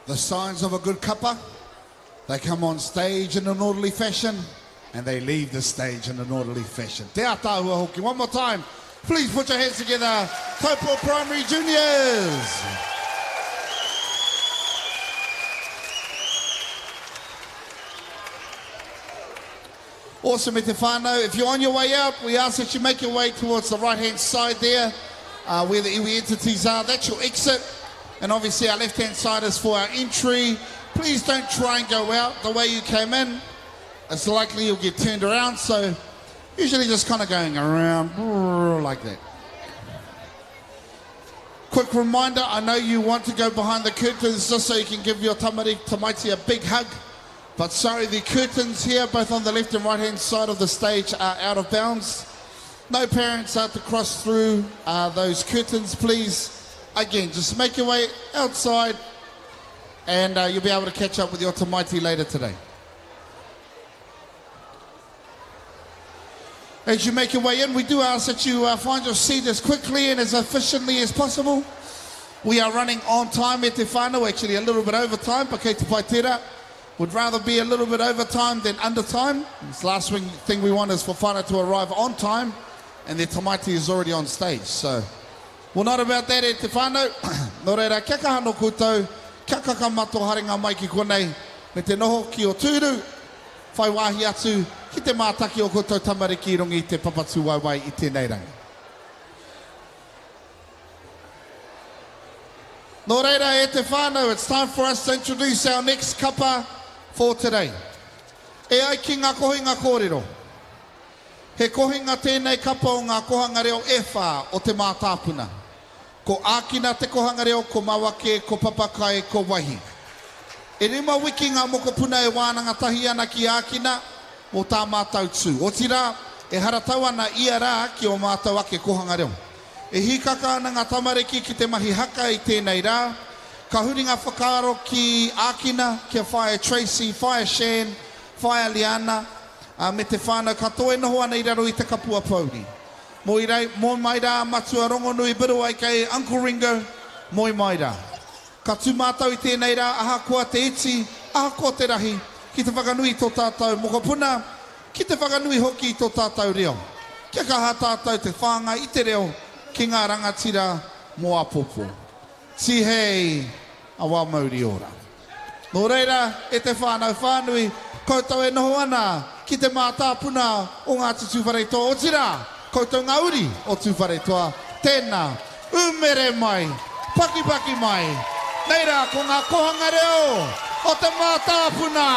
The signs of a good kapa, they come on stage in an orderly fashion and they leave the stage in an orderly fashion. Te ataahua hoki. One more time, please put your hands together, Taupo Primary Juniors! Awesome, e te whānau. If you're on your way out, we ask that you make your way towards the right-hand side there, uh, where the iwi entities are. That's your exit. And obviously our left-hand side is for our entry. Please don't try and go out the way you came in. It's likely you'll get turned around, so usually just kind of going around like that. Quick reminder, I know you want to go behind the curtains just so you can give your tamariki tamaiti a big hug. But sorry, the curtains here, both on the left and right hand side of the stage, are out of bounds. No parents are to cross through uh, those curtains, please. Again, just make your way outside and uh, you'll be able to catch up with your tamaiti later today. As you make your way in, we do ask that you uh, find your seat as quickly and as efficiently as possible. We are running on time at te whānau, actually a little bit over time, but kei te pai tērā. Would rather be a little bit over time than under time. This last thing we want is for whānau to arrive on time and their tamaiti is already on stage. So, well, not about that e te whānau. Nō reira, kia kaha nō koutou, kia kakama tō haerenga mai ki konei, me te noho ki o tūru, whai wāhi atu ki te mātaki o koutou tamariki i runga i te papatūwaewae i tēnei rangi. Nō reira, e te whānau, it's time for us to introduce our next kapa for today. E ai ki ngā kohinga kōrero, he kohinga tēnei kapa o ngā kohanga reo e whā o te mātāpuna. Ko Ākina te kohanga reo, ko Mawake, ko Papakai, ko Waihi. E rima wiki ngā mokopuna e wānanga tahi ana ki Ākina mō tā mātou tū. Otirā, e haratau ana ia rā ki ō mātou ake kohanga reo. E hīkaka ana ngā tamariki ki te mahi haka i tēnei rā. Ka huri ngā whakaaro ki Ākina, ki a Whaea Tracey, Whaea Shan, Whaea Liana, ā, me te whānau katoa e noho ana i raro i te kapua pōuri. Moe rei, moe mai rā, Matua Rongonui Biddle aka Uncle Ringo, moe mai rā. Ka tū mātou i tēnei rā ahakoa te iti, ahakoa te rahi, ki te whakanui i tō tātou mokopuna, ki te whakanui hoki i tō tātou reo. Kia kaha tātou te whāngai i te reo ki ngā rangatira mō āpōpō. Tihei awa mauri ora. Nō reira, e te whānau whānui, koutou e noho ana ki te mātāpuna o Ngāti Tūwharetoa, otirā, koutou ngā uri o Tūwharetoa, tēnā, umere mai, pakipaki mai, nei rā ko ngā kohanga reo o te mātāpuna!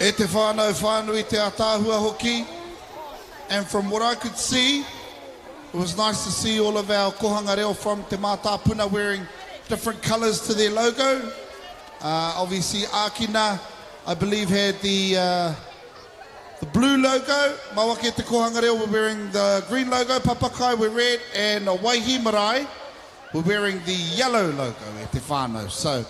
E te whānau whānui te ataahua hoki. And from what I could see, it was nice to see all of our kohanga reo from Te Mātāpuna wearing different colours to their logo. Uh, obviously, Akina, I believe, had the, uh, the blue logo. Mawake Te Kohanga Reo were wearing the green logo. Papakai were red. And Waihi Marae were wearing the yellow logo at Te Whānau. So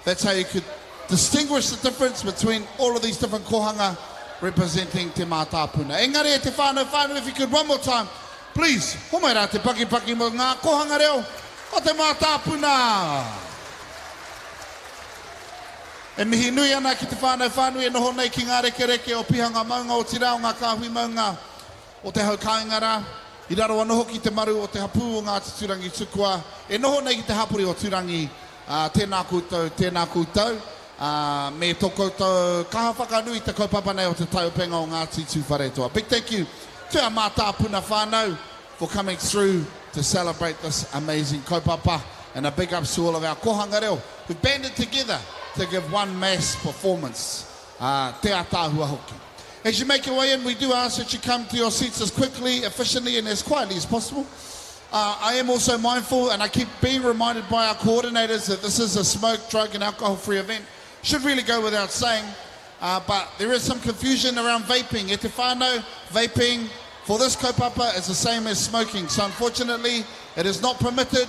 that's how you could distinguish the difference between all of these different kohanga representing Te Mātāpuna. Engari e te whānau whānau, if you could one more time, please, homai rā te pakipaki mo ngā kohanga reo o Te Mātāpuna. E mihi nui ana ki te whānau whānui e noho nei ki ngā rekereke o Pihanga Maunga, otirā o ngā kāhui maunga o te hau kāinga rā. I raro anō hoki te maru o te hapū o Ngāti Tūrangitukua e noho nei ki te hapori o Tūrangi, ā, tēnā koutou, tēnā koutou, ā, me tō koutou kaha whakanui i te kaupapa nei o Te Taiopenga o Ngāti Tūwharetoa. Big thank you to our mātāpuna whānau for coming through to celebrate this amazing kaupapa and a big ups to all of our kohanga reo who banded together to give one mass performance. Ā, te ataahua hoki. As you make your way in, we do ask that you come to your seats as quickly, efficiently and as quietly as possible. Uh, I am also mindful, and I keep being reminded by our coordinators that this is a smoke, drug and alcohol-free event. Should really go without saying, uh, but there is some confusion around vaping. E te whānau, vaping for this kaupapa is the same as smoking. So unfortunately, it is not permitted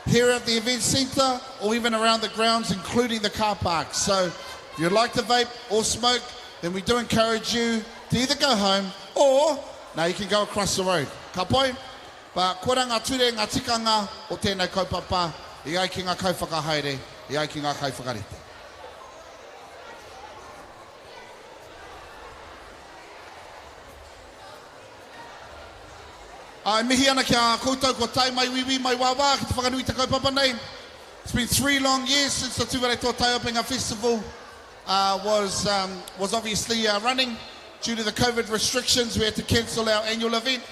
here at the event centre or even around the grounds, including the car park. So if you'd like to vape or smoke, then we do encourage you to either go home or now you can go across the road. Ka pai? But koira ngā ture, ngā tikanga o tēnei kaupapa i ai ki ngā kaiwhakahaere, i ai ki ngā kaiwhakarite. Ā, e mihi ana ki a koutou kua tae mai wīwī mai wāwā ki te whakanui i te kaupapa nei. It's been three long years since the Tūwharetoa Taiopenga Festival uh, was, um, was obviously uh, running. Due to the COVID restrictions, we had to cancel our annual event.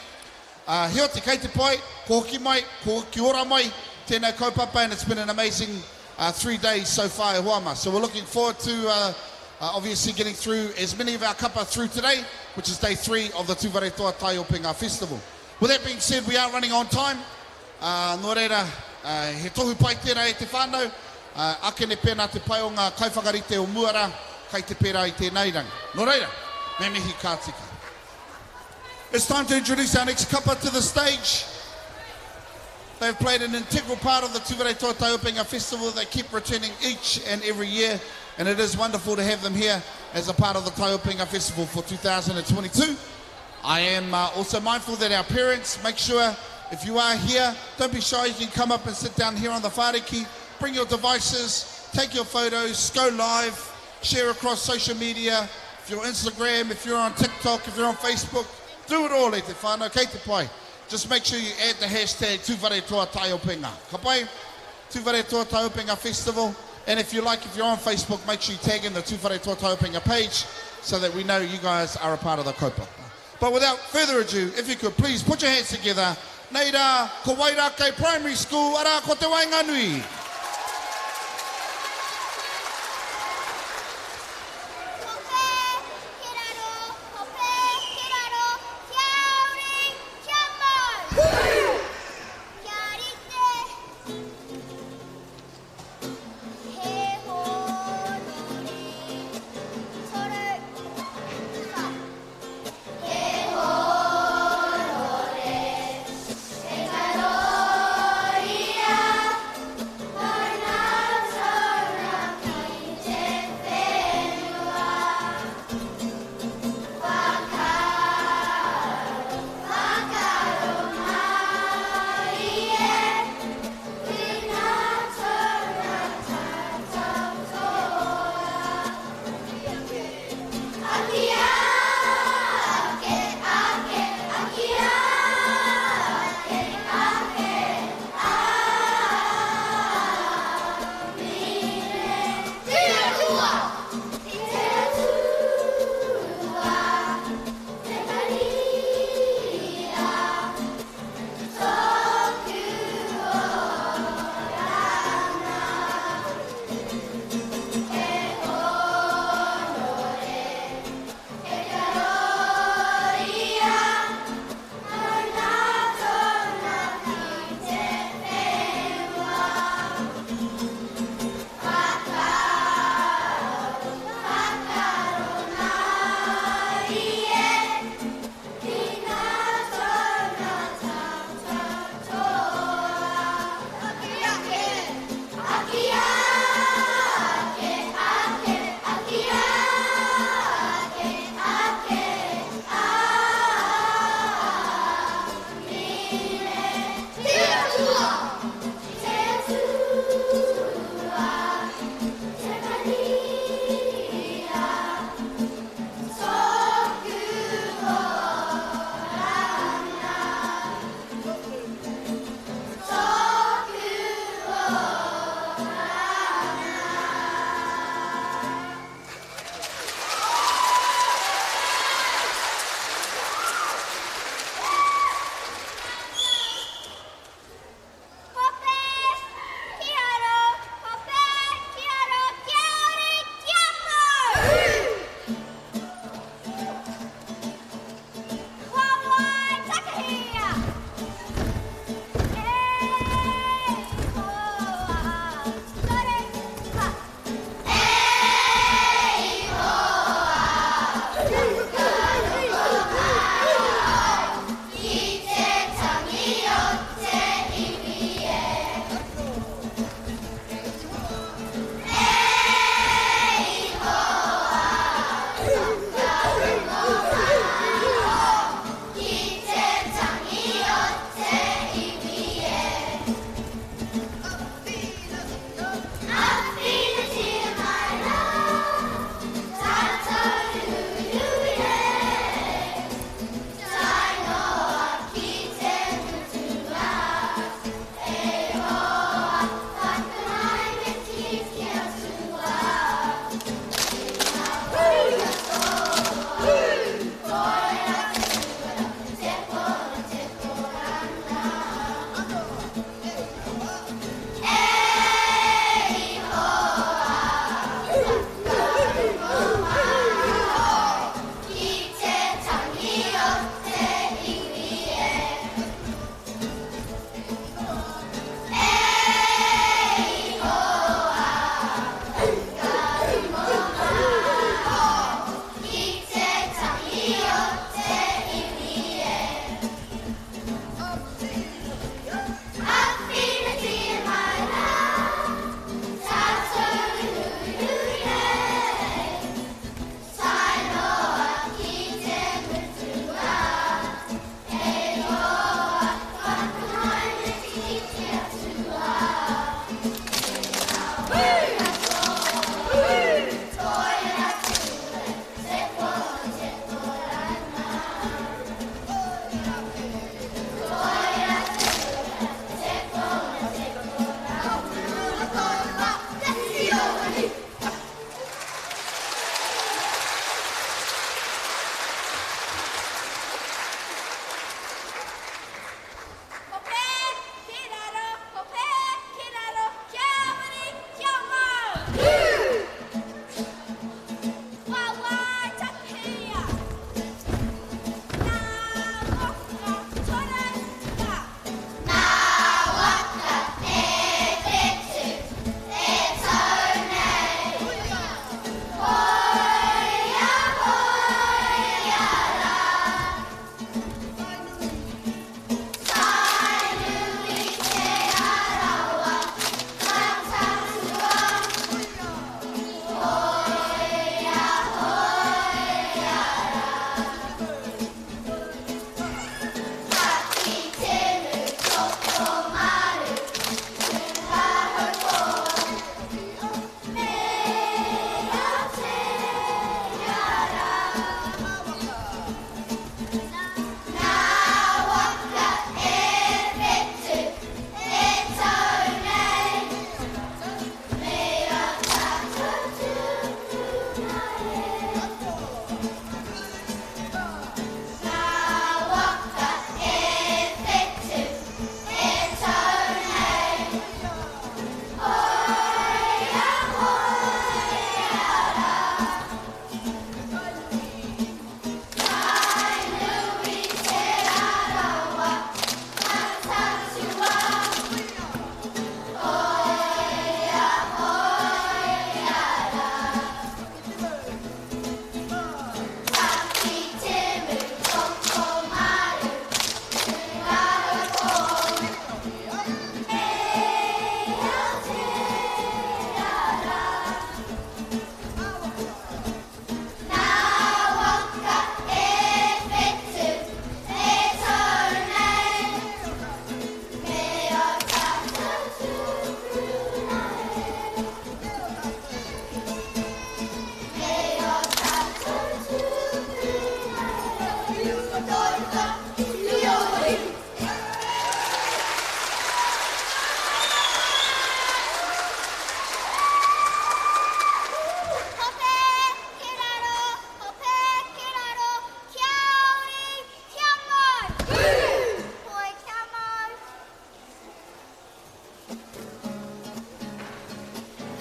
Uh, heoti, kei te pai, ko hoki mai, ko hoki ora mai tēnei kaupapa and it's been an amazing uh, three days so far e hoa ma. So we're looking forward to uh, uh, obviously getting through as many of our kapa through today, which is day three of the Tūwharetoa Taiopenga Festival. With that being said, we are running on time. Uh, nō reira, uh, he tohu pai tērā e te whānau. Uh, akene pēnā te pai o ngā kaiwhakarite o mua rā, kai te pērā i tēnei rangi. Nō reira, me mihi ka tika. It's time to introduce our next kapa to the stage. They have played an integral part of the Tūwharetoa Taiopenga Festival. They keep returning each and every year, and it is wonderful to have them here as a part of the Taiopenga Festival for 2022. I am uh, also mindful that our parents, make sure if you are here, don't be shy. You can come up and sit down here on the whariki. Bring your devices, take your photos, go live, share across social media. If you're on Instagram, if you're on TikTok, if you're on Facebook, do it all e te whānau, kei te pai. Just make sure you add the hashtag Tūwharetoa Taiopenga. Ka pai? Tūwharetoa Taiopenga Festival. And if you like, if you're on Facebook, make sure you tag in the Tūwharetoa Taiopenga page so that we know you guys are a part of the kaupapa. But without further ado, if you could please put your hands together, nei rā, ko Wairākei Primary School, arā ko Te Waenganui. Hope ki raro, hope ki raro, kia uri, kia mau! Kia rite he hōnore toru, wha. He hōnore te karōria.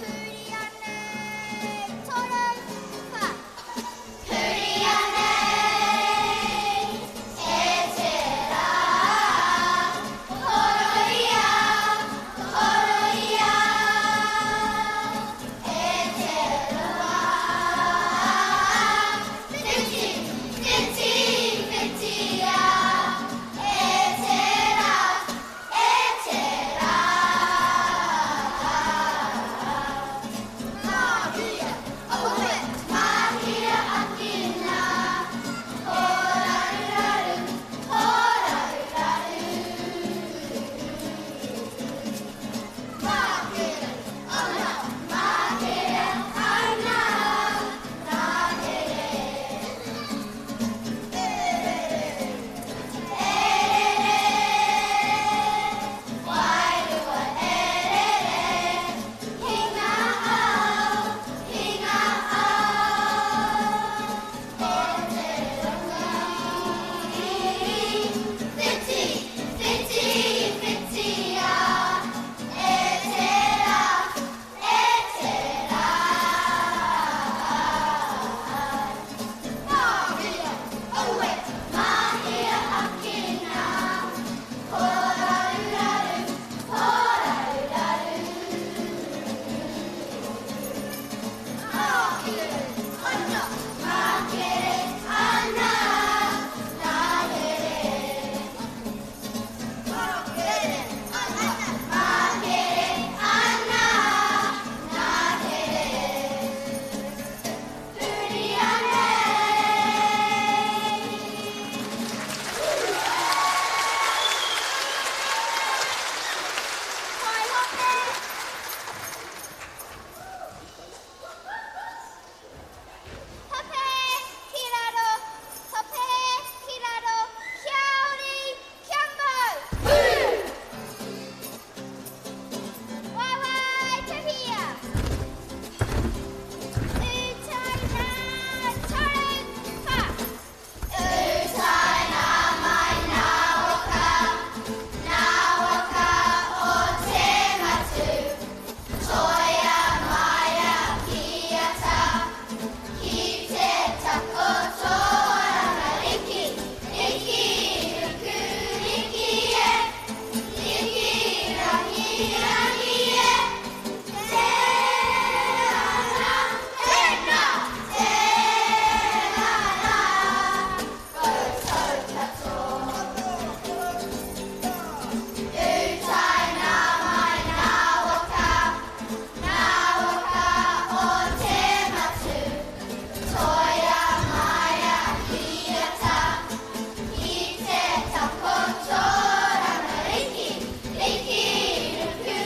Huria nei, toru, wha. Huria nei, e te rā. Horoia, horoia, e te roa. Whiti, whiti, whitia, e te rā, e te rā. Mahia, oe, mahia akina, horaruraru, horaruraru. Makere, ana, makere, ana, nakere. Erere, erere, wairua erere. Hinga au, hinga au, o te rangi. Whiti, whiti, whitia, e te rā, e te rā. Mahia, oe, mahia akina, horaruraru, horaruraru. Makere, ana, makere, ana, nakere. Makere, ana, makere, ana, nakere. Huria nei. Whai hope. Hope ki raro, hope ki raro, kia ori, kia mau. Waewae tuhia. Utaina toru wha. Utaina mai nā waka, nā waka o te matū. Toia maia ki ata, ki te takoto ana riki, riki ruku riki e, riki rangi rangi e. Tēnā, tēnā, tēnā rā, koutou katoa. Utaina mai nā waka, nā waka o te matū. Toia maia ki ata, ki te takoto ranga riki, riki ruku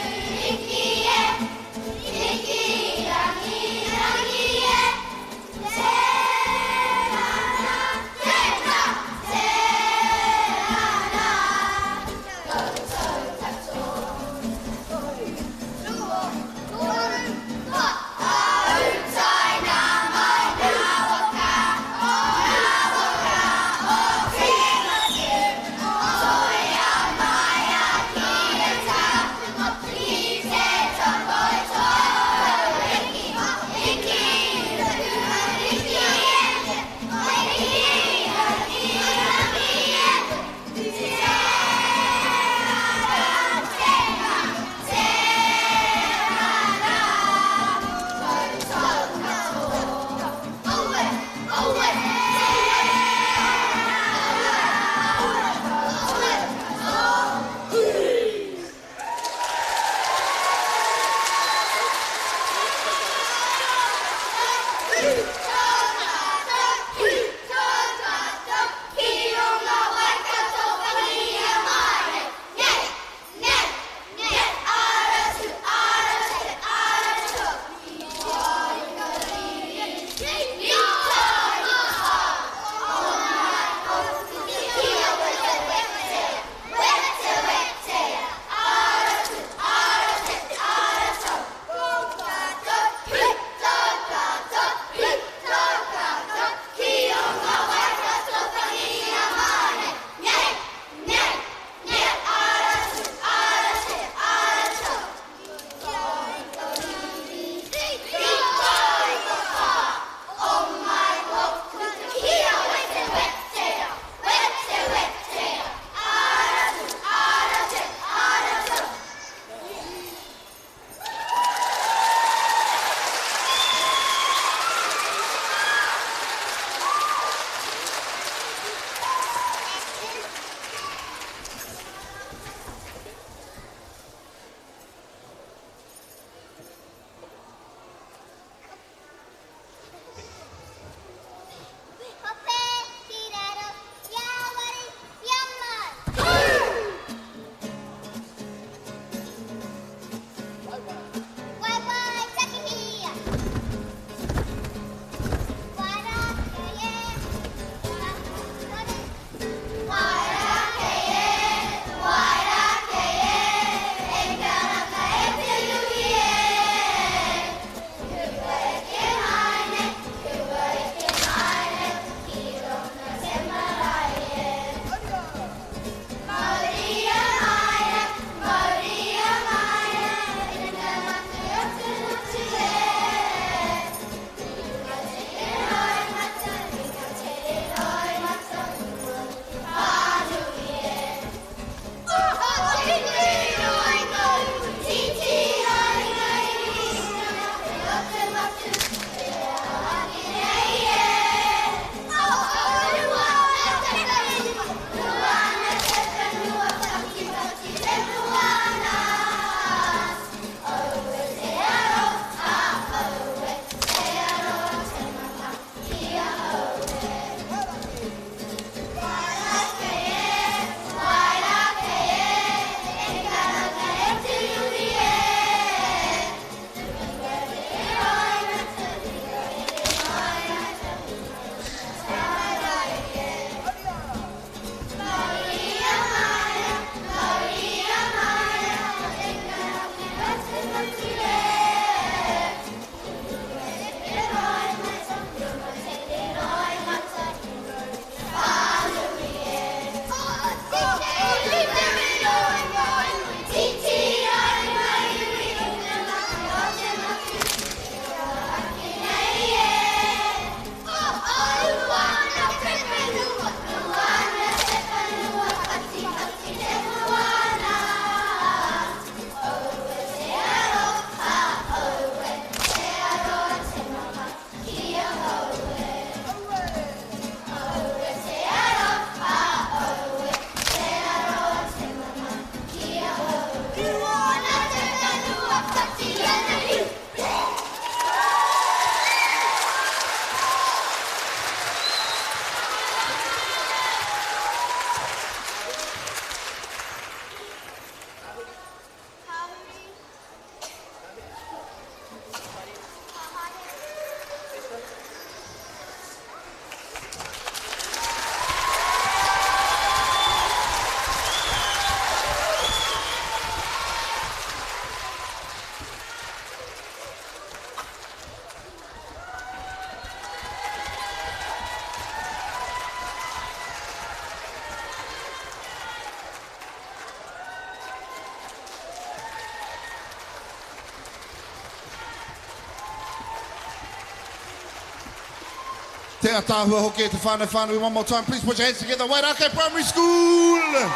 Te ataahua hoki e te whānau whānui. One more time, please put your hands together. Wairākei Primary School!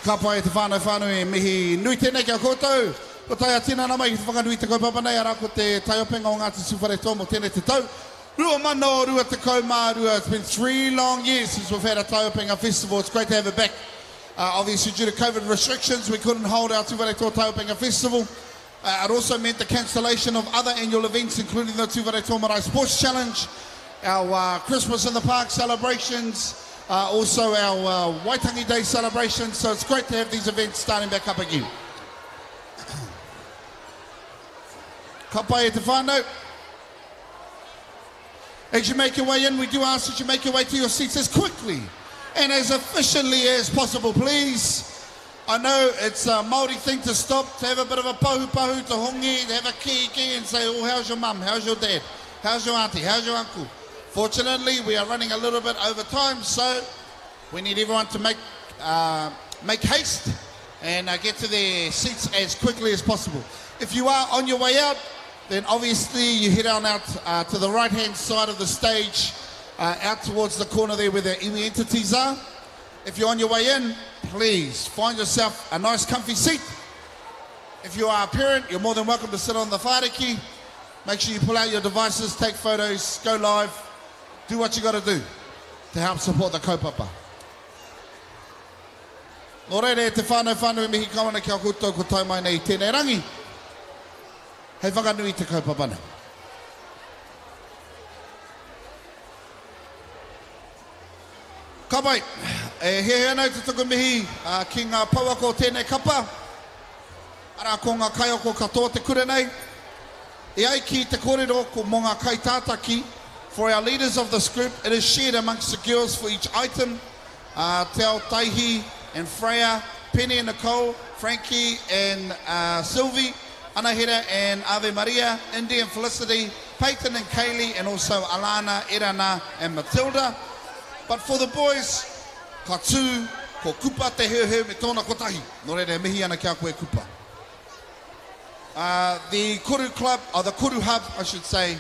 Ka pai e te whānau whānui, mihi nui tēnei ki a koutou. Ko tae a tinana mai ki te whakanui i te kaupapa nei, arā ko te taiopenga o Ngāti Tūwharetoa mō tēnei te tau 2022. It's been 3 long years since we've had a taiopenga festival. It's great to have it back. Obviously due to COVID restrictions, we couldn't hold our Tūwharetoa Taiopenga Festival. It also meant the cancellation of other annual events, including the Tūwharetoa Marae Sports Challenge, our Christmas in the Park celebrations, also our Waitangi Day celebrations. So it's great to have these events starting back up again. Ka pai e te whānau. As you make your way in, we do ask that you make your way to your seats as quickly and as efficiently as possible, please. I know it's a Māori thing to stop, to have a bit of a pahu pahu, to hongi, to have a ki ki and say, oh, how's your mum, how's your dad, how's your auntie, how's your uncle? Fortunately, we are running a little bit over time, so we need everyone to make haste and get to their seats as quickly as possible. If you are on your way out, then obviously you head on out to the right-hand side of the stage, out towards the corner there where the iwi entities are. If you're on your way in, please find yourself a nice comfy seat. If you are a parent, you're more than welcome to sit on the whāriki. Make sure you pull out your devices, take photos, go live, do what you got to do to help support the kaupapa. Nō reira e te whānau whānui mihi kau ana ki a koutou ko tae mai nei i tēnei rangi hei whakanui i te kaupapa nei. Ka pai, e hiahia ana au te tuku mihi ki ngā pouako o tēnei kapa, arā ko ngā kaiako katoa o te kura nei. E ai ki te kōrero ko mō ngā kaitātaki, for our leaders of this group, it is shared amongst the girls for each item, Te Ao Taihi and Freya, Penny and Nicole, Frankie and Sylvie, Anahera and Ave Maria, Indy and Felicity, Peyton and Kaylee, and also Alana, Erana and Matilda. But for the boys, ka tū ko Kupa te heuheu me tōna kotahi. Nō reira e mihi ana ki a koe Kupa. The Koru Club, or the Koru Hub I should say,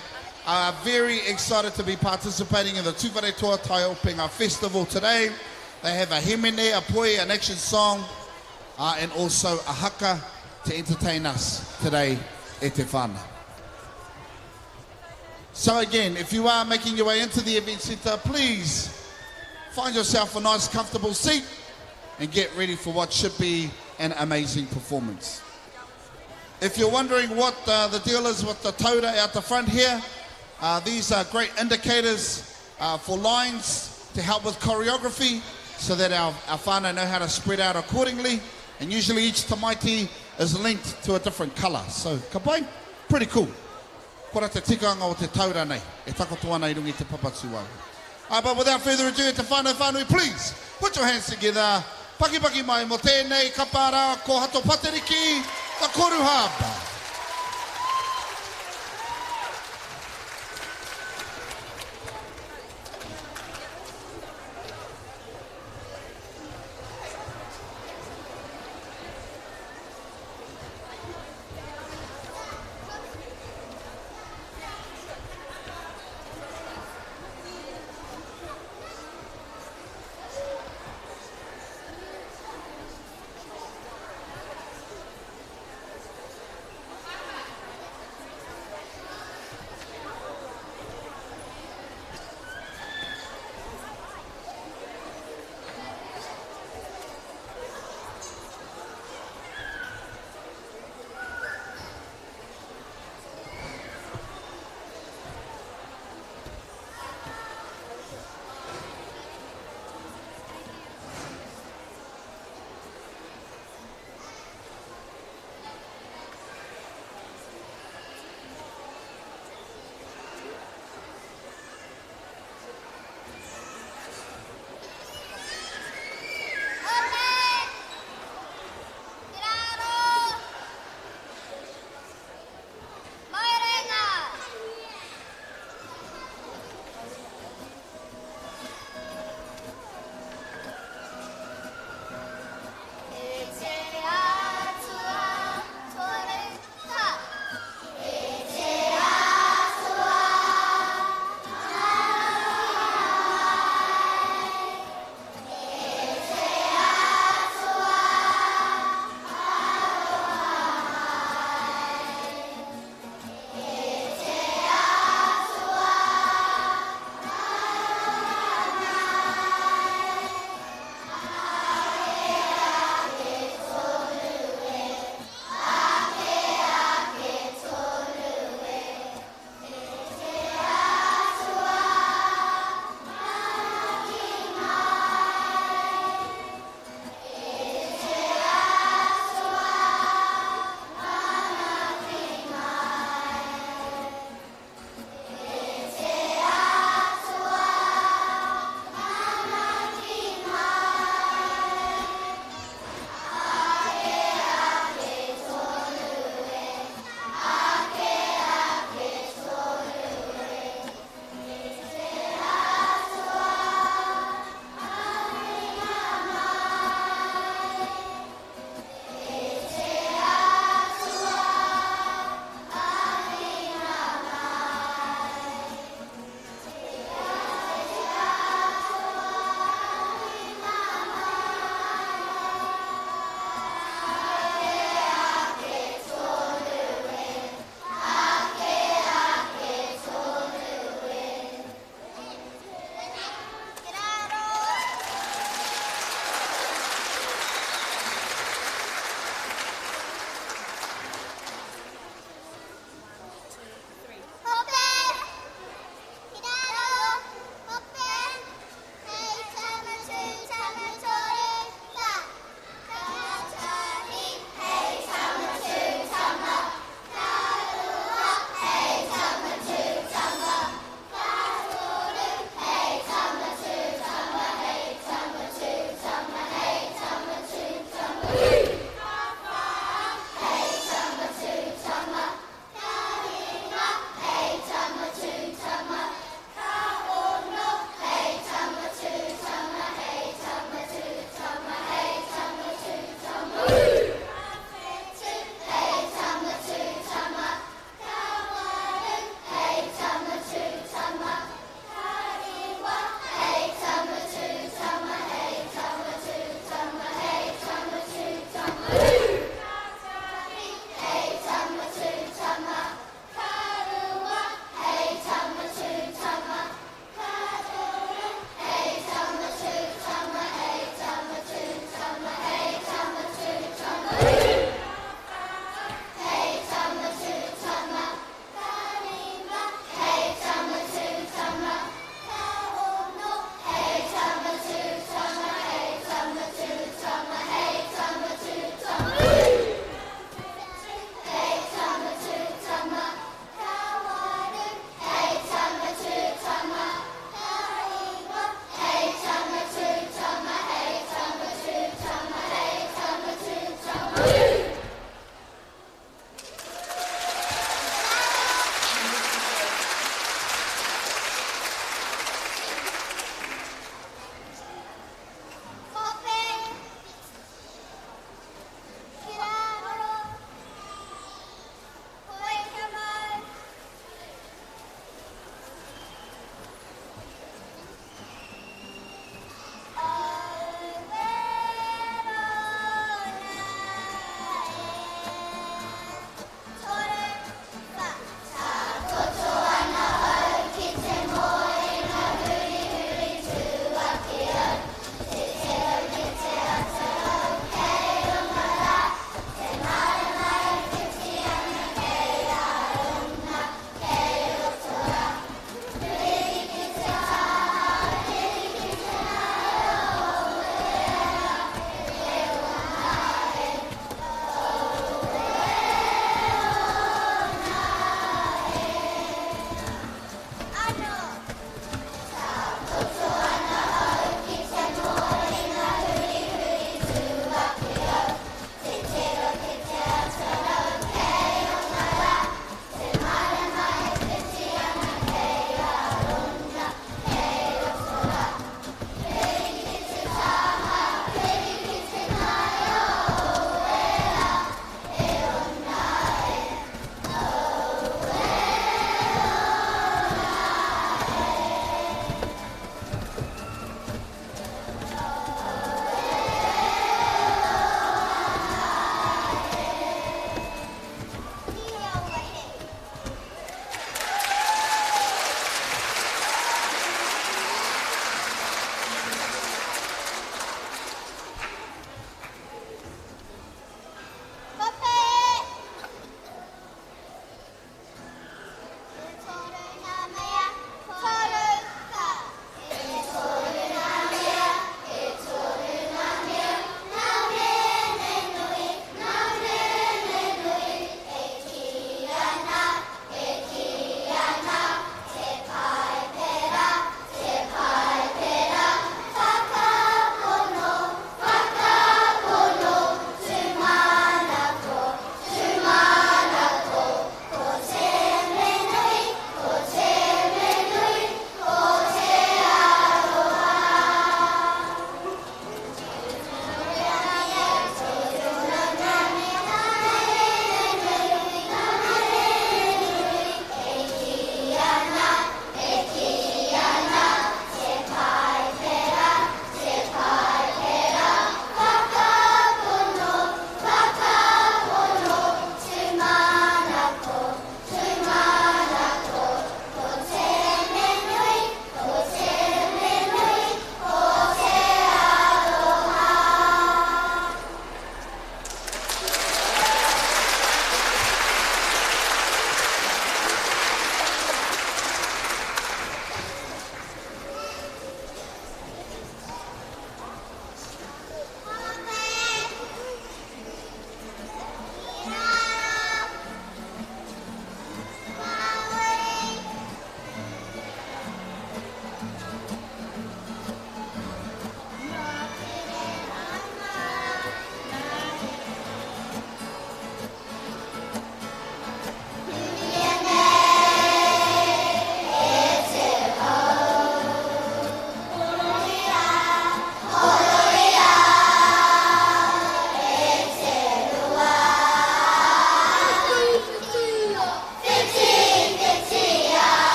are very excited to be participating in the Tūwharetoa Taiopenga Festival today. They have a hemene, a poi, an action song, and also a haka to entertain us today e te whānau. So again, if you are making your way into the event centre, please find yourself a nice comfortable seat and get ready for what should be an amazing performance. If you're wondering what the deal is with the taura out the front here, these are great indicators for lines to help with choreography so that our whānau know how to spread out accordingly. And usually each tamaiti is linked to a different colour. So, ka pai? Pretty cool. Kora te tikanga o te taura nei, e takoto ana i runga i te papatūāhu. But without further ado, e te whānau whānui, please put your hands together, pakipaki mai mō tēnei kapa rā ko Hato Pateriki, the Koru Hub.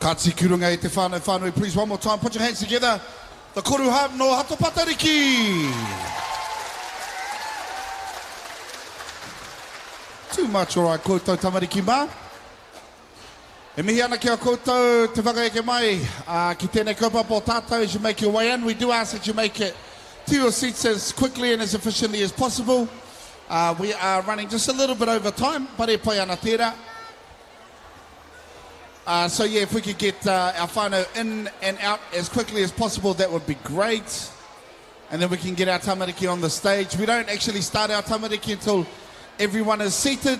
Kāti ki runga i te whānau whānui. Please, one more time, put your hands together. The Koru Hub no Hato Patariki. Too much, all right, koutou tamariki mā. E mihi ana ki a koutou te whakaeke mai ki tēnei kaupapa o tātou as you make your way in. We do ask that you make it to your seats as quickly and as efficiently as possible. Uh, we are running just a little bit over time, but e pai ana tērā. Uh, so yeah, if we could get uh, our whānau in and out as quickly as possible, that would be great. And then we can get our tamariki on the stage. We don't actually start our tamariki until everyone is seated.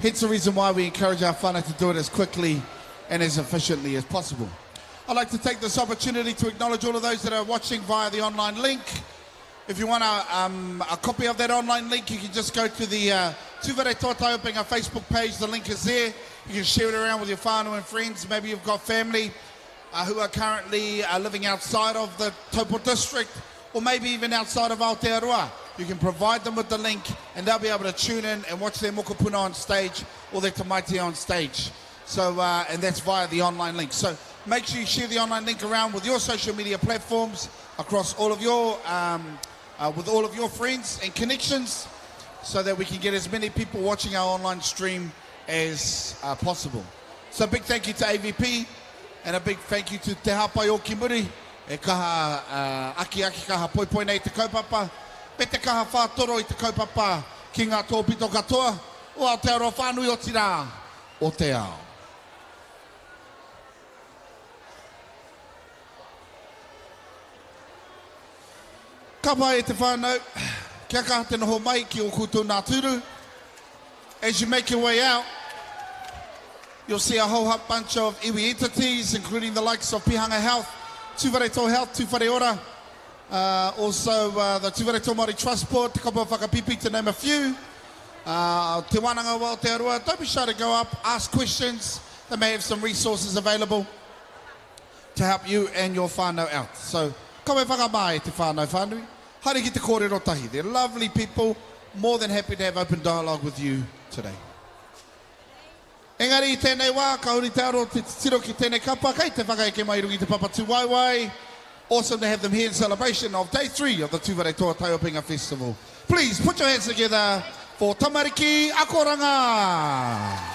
Hence the reason why we encourage our whānau to do it as quickly and as efficiently as possible. I'd like to take this opportunity to acknowledge all of those that are watching via the online link. If you want a, um, a copy of that online link, you can just go to the uh, Tūwharetoa Taiopenga Facebook page. The link is there. You can share it around with your whānau and friends. Maybe you've got family uh, who are currently uh, living outside of the Taupo district or maybe even outside of Aotearoa. You can provide them with the link and they'll be able to tune in and watch their mokopuna on stage or their tamaiti on stage. So, uh, and that's via the online link. So make sure you share the online link around with your social media platforms across all of your, um, uh, with all of your friends and connections so that we can get as many people watching our online stream as uh, possible. So big thank you to AVP and a big thank you to Te Hāpai o Ki Muri e kaha uh, aki aki kaha poipoi nei te kaupapa me te kaha whātoro i te kaupapa ki ngā tōpito katoa o Aotearoa whānui otirā o te ao. Ka pai e te whānau, kia kaha te noho mai ki ō koutou nā tūru. As you make your way out, you'll see a whole bunch of iwi entities, including the likes of Pihanga Health, Tūwharetoa Health, Tūwhare Ora, uh, also uh, the Tūwharetoa Māori Trust Board, Te Kaupapa Whakapipi, to name a few. Uh, Te Wānanga o Aotearoa, don't be shy to go up, ask questions. They may have some resources available to help you and your whānau out. So, kawe whakamā e te whānau whānui. Haere ki te kōrero tahi. They're lovely people, more than happy to have open dialogue with you today. Engari i tēnei wā, ka huri te aro te titiro ki tēnei kapa, kei te whakaeke mai i runga i te papa tūwaewae. Awesome to have them here in celebration of day 3 of the Tūwharetoa Taiopenga Festival. Please put your hands together for Tamariki Akoranga!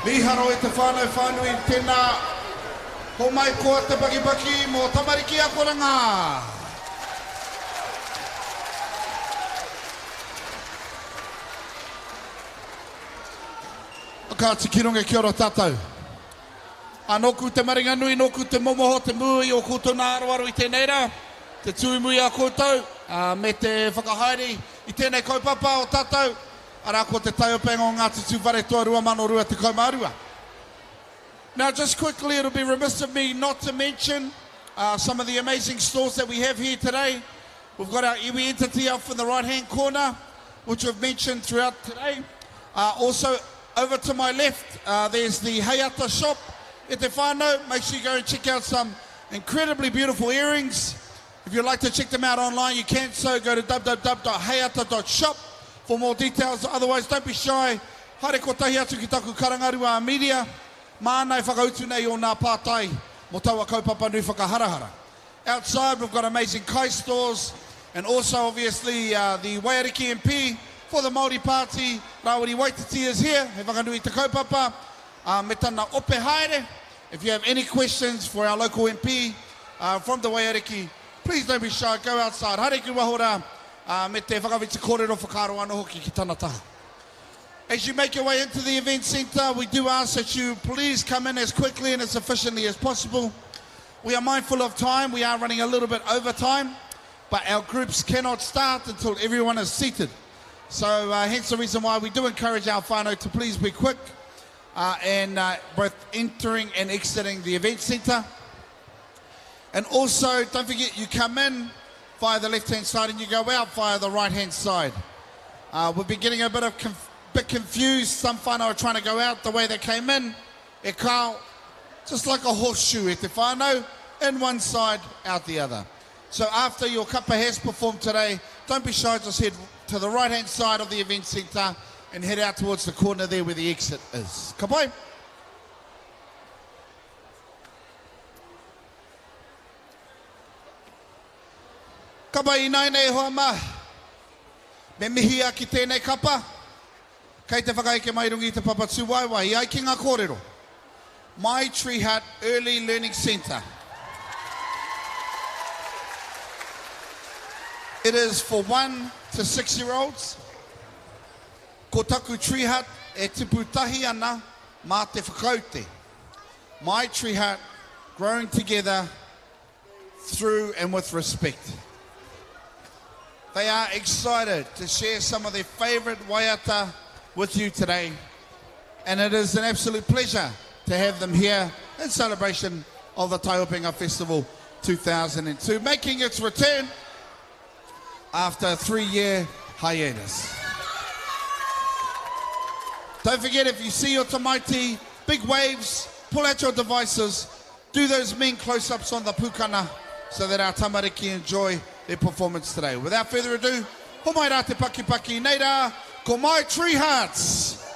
Mīharo e te whānau whānui, tēnā, homai koa te pakipaki mō Tamariki Akoranga! Kāti ki runga, kia ora tātou. Ā, nōku te maringanui, nōku te momoho, te mū i ō koutou nā aroaro i tēnei rā, te tūmui a koutou, ā, me te whakahaere i tēnei kaupapa o tātou, arā ko te Taiopenga o Ngāti Tūwharetoa 2022. Now just quickly, it'll be remiss of me not to mention uh, some of the amazing stores that we have here today. We've got our iwi entity up in the right-hand corner, which we've mentioned throughout today. Uh, also, over to my left, uh, there's the Hayata shop. E te whānau, make sure you go and check out some incredibly beautiful earrings. If you'd like to check them out online, you can so. Go to www.hayata.shop for more details. Otherwise, don't be shy. Haere kotahi atu ki taku karangarua a media. Māna e whakautu nei o nā pātai mō taua kaupapa nui whakaharahara. Outside, we've got amazing kai stores and also, obviously, uh, the Waiariki MP for the Māori Party, Rawiri Waititi is here, he whakanui te kaupapa, uh, me tana ope haere. If you have any questions for our local MP uh, from the Waiariki, please don't be shy, go outside. Haere ki waho rā, uh, me te whakawhiti kōrero whakaaro anō hoki ki tana taha. As you make your way into the event centre, we do ask that you please come in as quickly and as efficiently as possible. We are mindful of time. We are running a little bit over time, but our groups cannot start until everyone is seated. So uh, hence the reason why we do encourage our whānau to please be quick uh, and uh, both entering and exiting the event centre. And also, don't forget, you come in via the left-hand side and you go out via the right-hand side. Uh, we've been getting a bit of conf- bit confused. Some whānau are trying to go out the way they came in. E kao, just like a horseshoe e te whānau, in one side, out the other. So after your kapa has performed today, don't be shy, just head to the right-hand side of the event centre and head out towards the corner there where the exit is. Ka pai? Ka pai ināianei e hoa mā. Me mihi a ki tēnei kapa, kei te whakaeke mai runga i te papa tūwaewae i ai ki ngā kōrero. My Tree Hut Early Learning Centre. It is for one to six year olds. Ko taku tree hut e tipu tahi ana mā te whakaute. My Tree Hut growing together through and with respect. They are excited to share some of their favourite waiata with you today, and it is an absolute pleasure to have them here in celebration of the Taiopenga Festival 2002, making its return after a three-year hiatus. Don't forget, if you see your tamaiti, big waves, pull out your devices, do those mean close-ups on the pukana so that our tamariki enjoy their performance today. Without further ado, homai rā te pakipaki, nei rā, ko My Tree Hearts.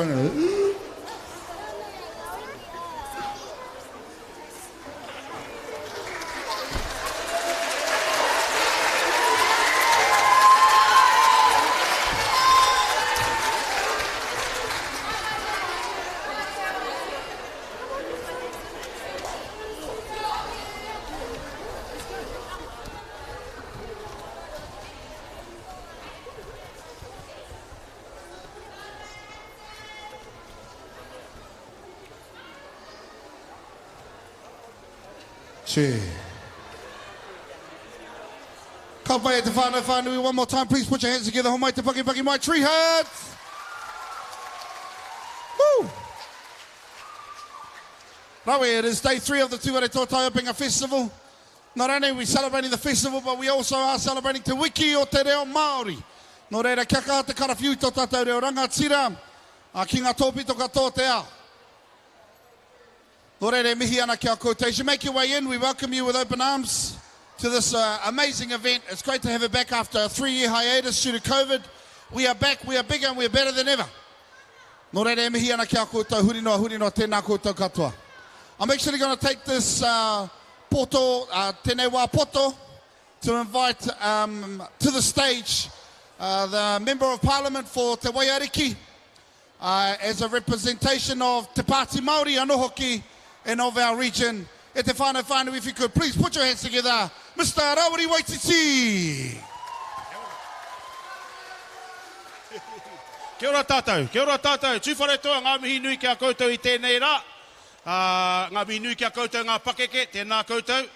microphone and Che. Ka pai e te whānau whānui. One more time, please put your hands together. Homai te paki paki mai tree hats. Woo! Rawe, it is day three of the Tūwharetoa Taiapenga Festival. Not only are we celebrating the festival, but we also are celebrating Te Wiki o Te Reo Māori. Nō reira, kia kaha te karawhiu tō tātou reo rangatira, a ki ngā tōpito katoa o te ao. Nō reira, e mihi ana ki a koutou. As you make your way in, we welcome you with open arms to this uh, amazing event. It's great to have it back after a three-year hiatus due to COVID. We are back, we are bigger and we are better than ever. Nō reira e mihi ana ki a koutou, huri noa, huri noa, tēnā koutou katoa. I'm actually going to take this uh, poto, uh, tēnei wā poto, to invite um, to the stage uh, the Member of Parliament for Te Waiariki, uh, as a representation of Te Pāti Māori anō hoki and of our region. E te whānau whānui, if you could please put your hands together, Mr. Rawiri Waititi. Kia ora tātou, kia ora tātou. Tūwharetoa, ngā mihi nui ki a koutou i tēnei rā. Ā, ngā mihi nui ki a koutou ngā pakeke, tēnā koutou.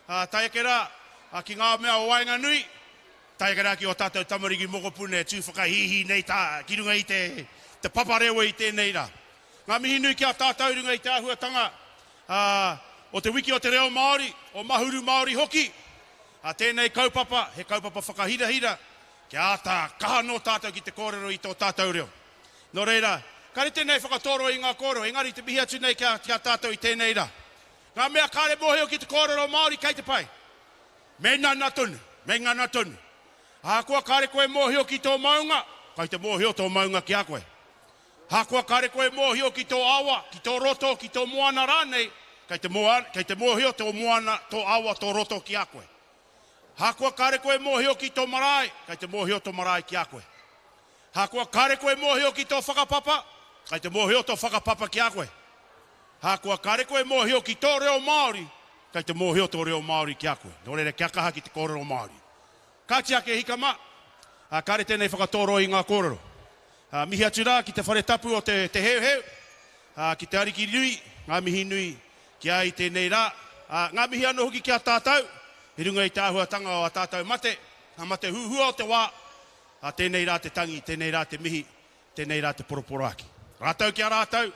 Ā, tae ake rā ki ngā mea o waenganui, Tae ake rā ki ō tātou tamariki mokopuna e tū whakahīhī nei tā ki runga i te, te paparewa i tēnei rā. Ngā mihi nui ki a tātou i runga i te āhuatanga ā, o te Wiki o te Reo Māori, o Mahuru Māori hoki. Ā, tēnei kaupapa, he kaupapa whakahirahira, kia āta kaha nō tātou ki te kōrero i tō tātou reo. Nō reira, kāre tēnei whakatōro i ngā kōrero, engari te mihi atu nei ki a, ki a tātou i tēnei rā. Ngā mea kāre mōhio ki te kōrero Māori kei te pai. Me ngana tonu, me ngana tonu. Ahakoa kāre koe mōhio ki tō maunga, kai te mōhio tō maunga ki a koe. Ahakoa kāre koe mōhio ki tō awa, ki tō roto, ki tō moana rānei, kei te moa, kei te mōhio tō moana, tō awa, tō roto ki a koe. Ahakoa kāre koe mōhio ki tō marae, kei te mōhio tō marae ki a koe. Ahakoa kāre koe mōhio ki tō whakapapa, kei te mōhio tō whakapapa ki a koe. Ahakoa kāre koe mōhio ki tō reo Māori, kei te mōhio tō reo Māori ki a koe. Nō reira, kia kaha ki te kōrero Māori. Kāti ake hika mā, ā, kāre tēnei whakatōroa i ngā kōrero. Ā, mihi atu rā ki te whare tapu o te, Te Heuheu, ā, ki te Ariki nui, ngā mihi nui ki a i tēnei rā. Ā, ngā mihi anō hoki ki a tātou, i runga i te āhuatanga o ā tātou mate, ngā mate huhua o te wā, ā, tēnei rā te tangi, tēnei rā te mihi, Tēnei rā te poroporoaki. Rātou ki a rātou,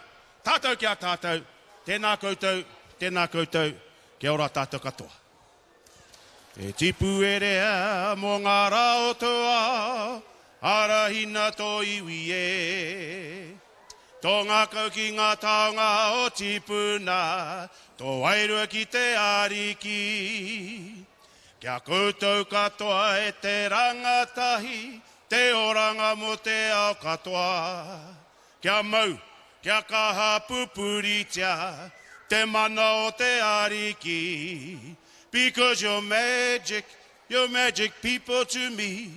tātou ki a tātou, tēnā koutou, tēnā koutou, kia ora tātou katoa. E tipu e rea mō ngā rā o tō ao, arahina tō iwi e. Tō ngākau ki ngā taonga o tīpuna, tō wairua ki te Ariki. Kia koutou katoa e te rangatahi, Te oranga mō te ao katoa. Kia mau, kia kaha pupuritia te mana o te Ariki. Because you're magic, you're magic people to me,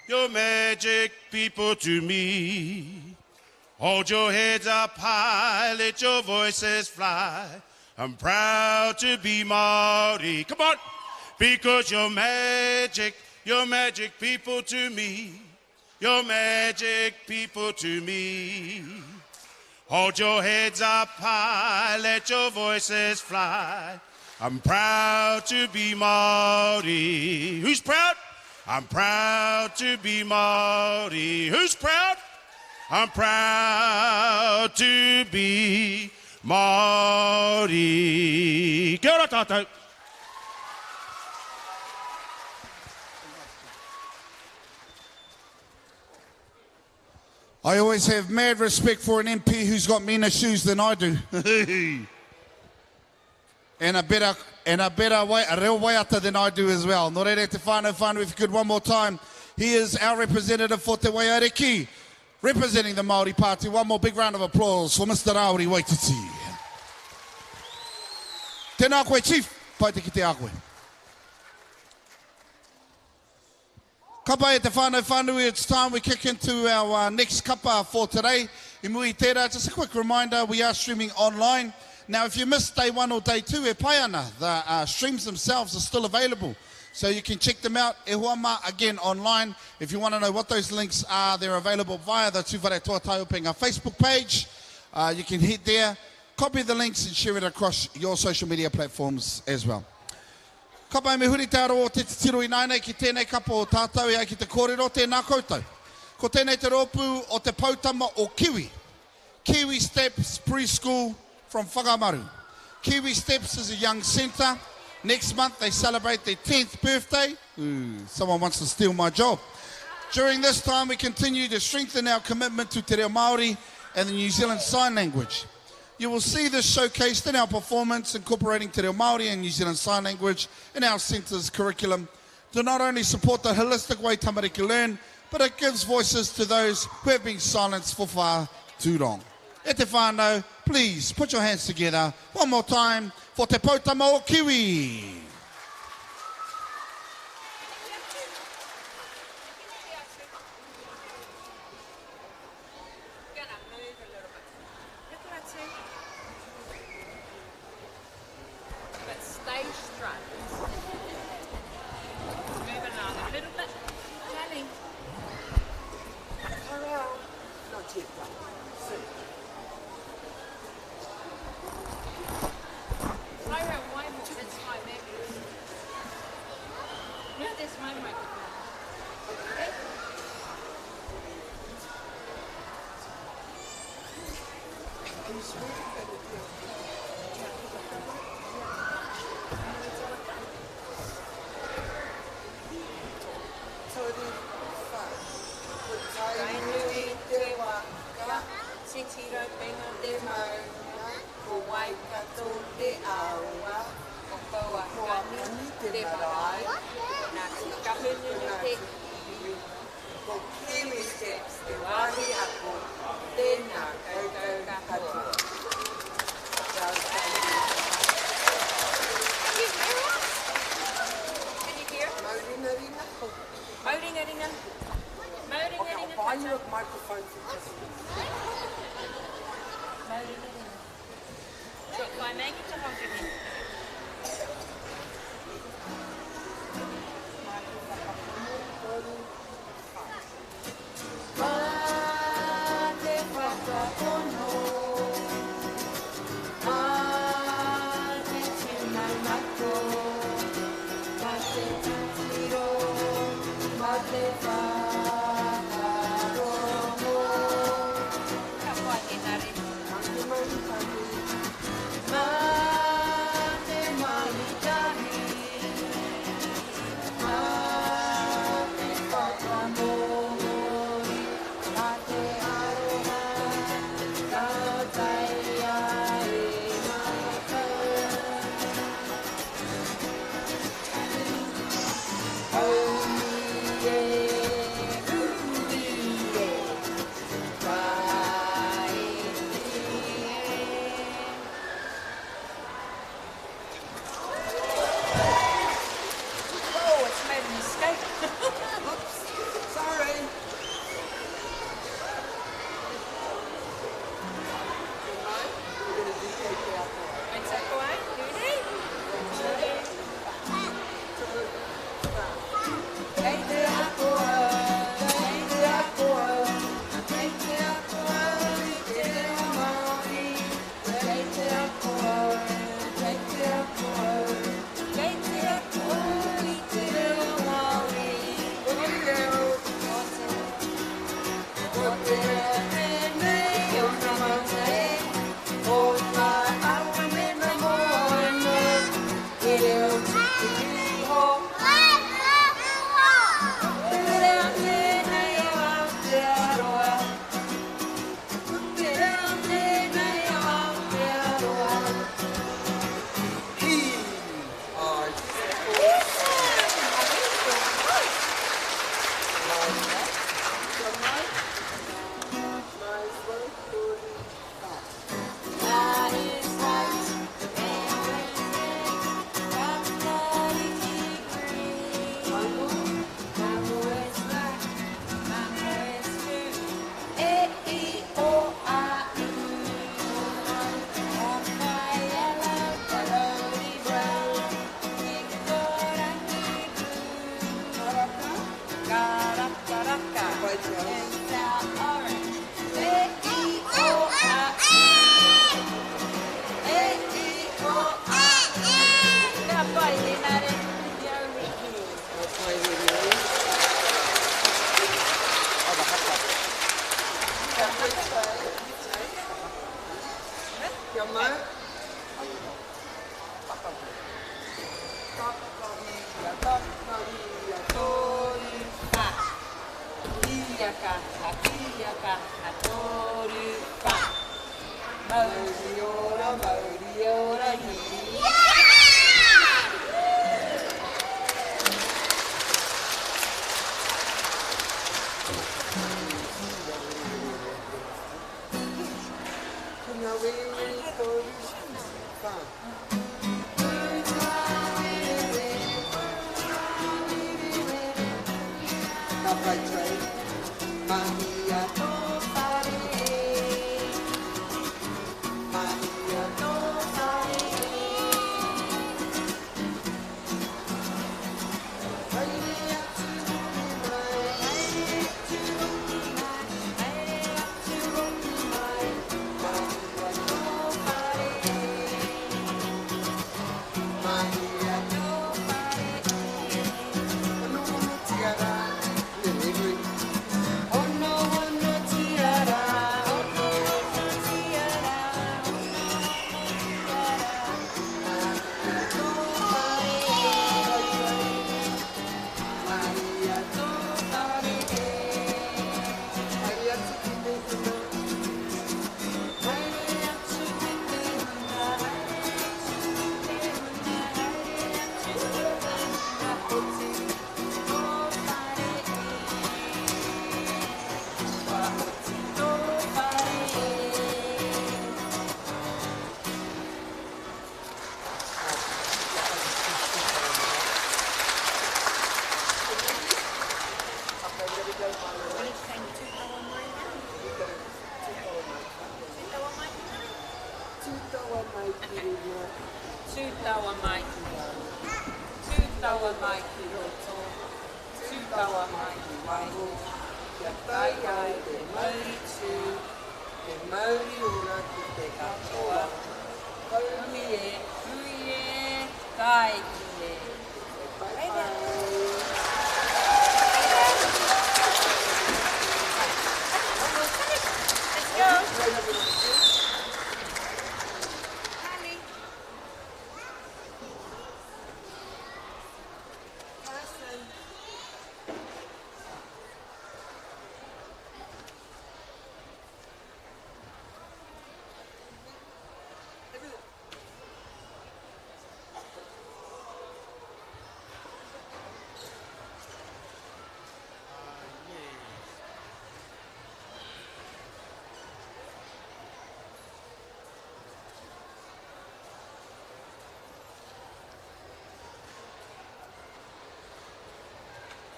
you're magic people to me. Hold your heads up high, let your voices fly. I'm proud to be Māori. Come on! Because you're magic, you're magic people to me. You're magic people to me. Hold your heads up high, let your voices fly. I'm proud to be Māori. Who's proud? I'm proud to be Māori. Who's proud? I'm proud to be Māori. Kia ora tātou. I always have mad respect for an MP who's got meaner shoes than I do. And a better, and a better way, a reo waiata than I do as well. Nō reira e te whānau whānui, if you could one more time. He is our representative for Te Waiariki. Representing the Māori Party, one more big round of applause for Mr Rawiri Waititi. Tēnā koe Chief, pai te kite a koe. Ka pai e te whānau whānui, it's time we kick into our next kapa for today. I muri i tērā, just a quick reminder, we are streaming online. Now if you missed day one or day two, e pai ana, the uh, streams themselves are still available. So you can check them out, e hoa mā, again online. If you want to know what those links are, they're available via the Tūwharetoa Taiopenga Facebook page. Uh, you can hit there, copy the links and share it across your social media platforms as well. Ka pai me huri te aro o te titiro ināianei ki tēnei kapa o tātou e ai ki te kōrero, tēnā koutou. Ko tēnei te rōpū o te poutama o Kiwi, Kiwi Steps Preschool from Whakamaru. Kiwi Steps is a young centre. Next month they celebrate their 10th birthday. Ooh, someone wants to steal my job. During this time we continue to strengthen our commitment to te reo Māori and the New Zealand Sign Language. You will see this showcased in our performance incorporating te reo Māori and New Zealand Sign Language in our centre's curriculum to not only support the holistic way tamariki learn, but it gives voices to those who have been silenced for far too long. E te whānau, please put your hands together one more time for Te Poutama o Kiwi!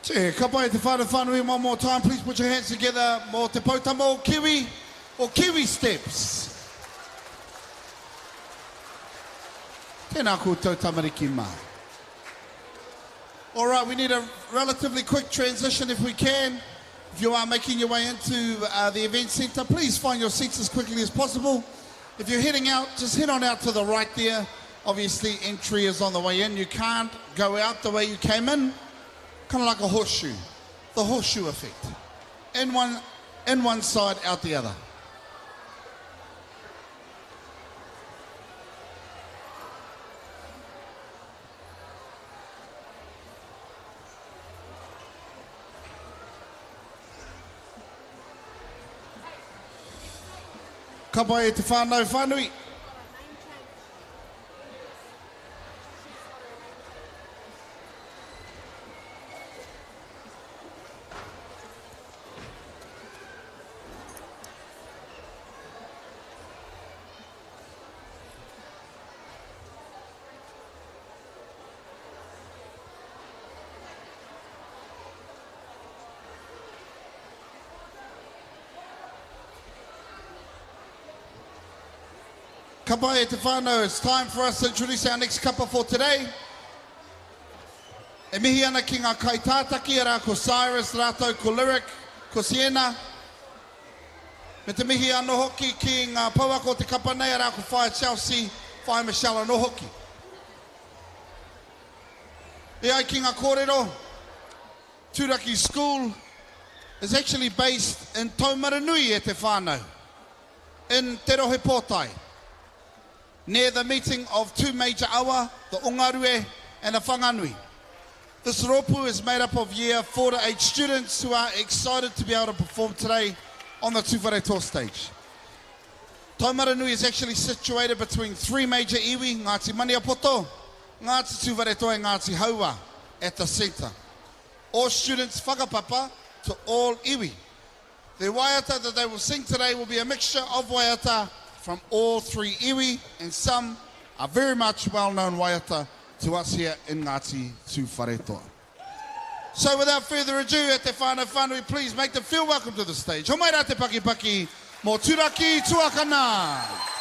Te kapa e te whānau whānui one more time. Please put your hands together mō te poutama o Kiwi, o Kiwi Steps. Tēnā koutou tamariki mā. All right, we need a relatively quick transition if we can. If you are making your way into uh, the event centre, please find your seats as quickly as possible. If you're heading out, just head on out to the right there. Obviously, entry is on the way in. You can't go out the way you came in. Kind of like a horseshoe, the horseshoe effect. In one, in one side, out the other. Ka pai e te whānau whānui. Ka pai e te whānau, it's time for us to introduce our next kapa for today. E mihi ana ki ngā kaitātaki, arā ko Cyrus rātou ko Lyric, ko Sienna. Me te mihi anō hoki ki ngā pouako o te kapa nei, arā ko Whaea Chelsea, Whaea Michelle anō hoki. E ai ki ngā kōrero, Turaki School is actually based in Taumarunui e te whānau, in Te Rohe Pōtae, near the meeting of two major awa, the Ongarue and a Whanganui. This rōpū is made up of year 4 to 8 students who are excited to be able to perform today on the Tūwharetoa stage. Taumaranui is actually situated between three major iwi, Ngāti Maniapoto, Ngāti Tūwharetoa and Ngāti Haua at the centre. All students whakapapa to all iwi. The waiata that they will sing today will be a mixture of waiata from all three iwi and some are very much well-known waiata to us here in Ngāti Tūwharetoa. So without further ado, at te whānau whānui, please make them feel welcome to the stage. Homai rā te pakipaki mō Turaki Tuakana.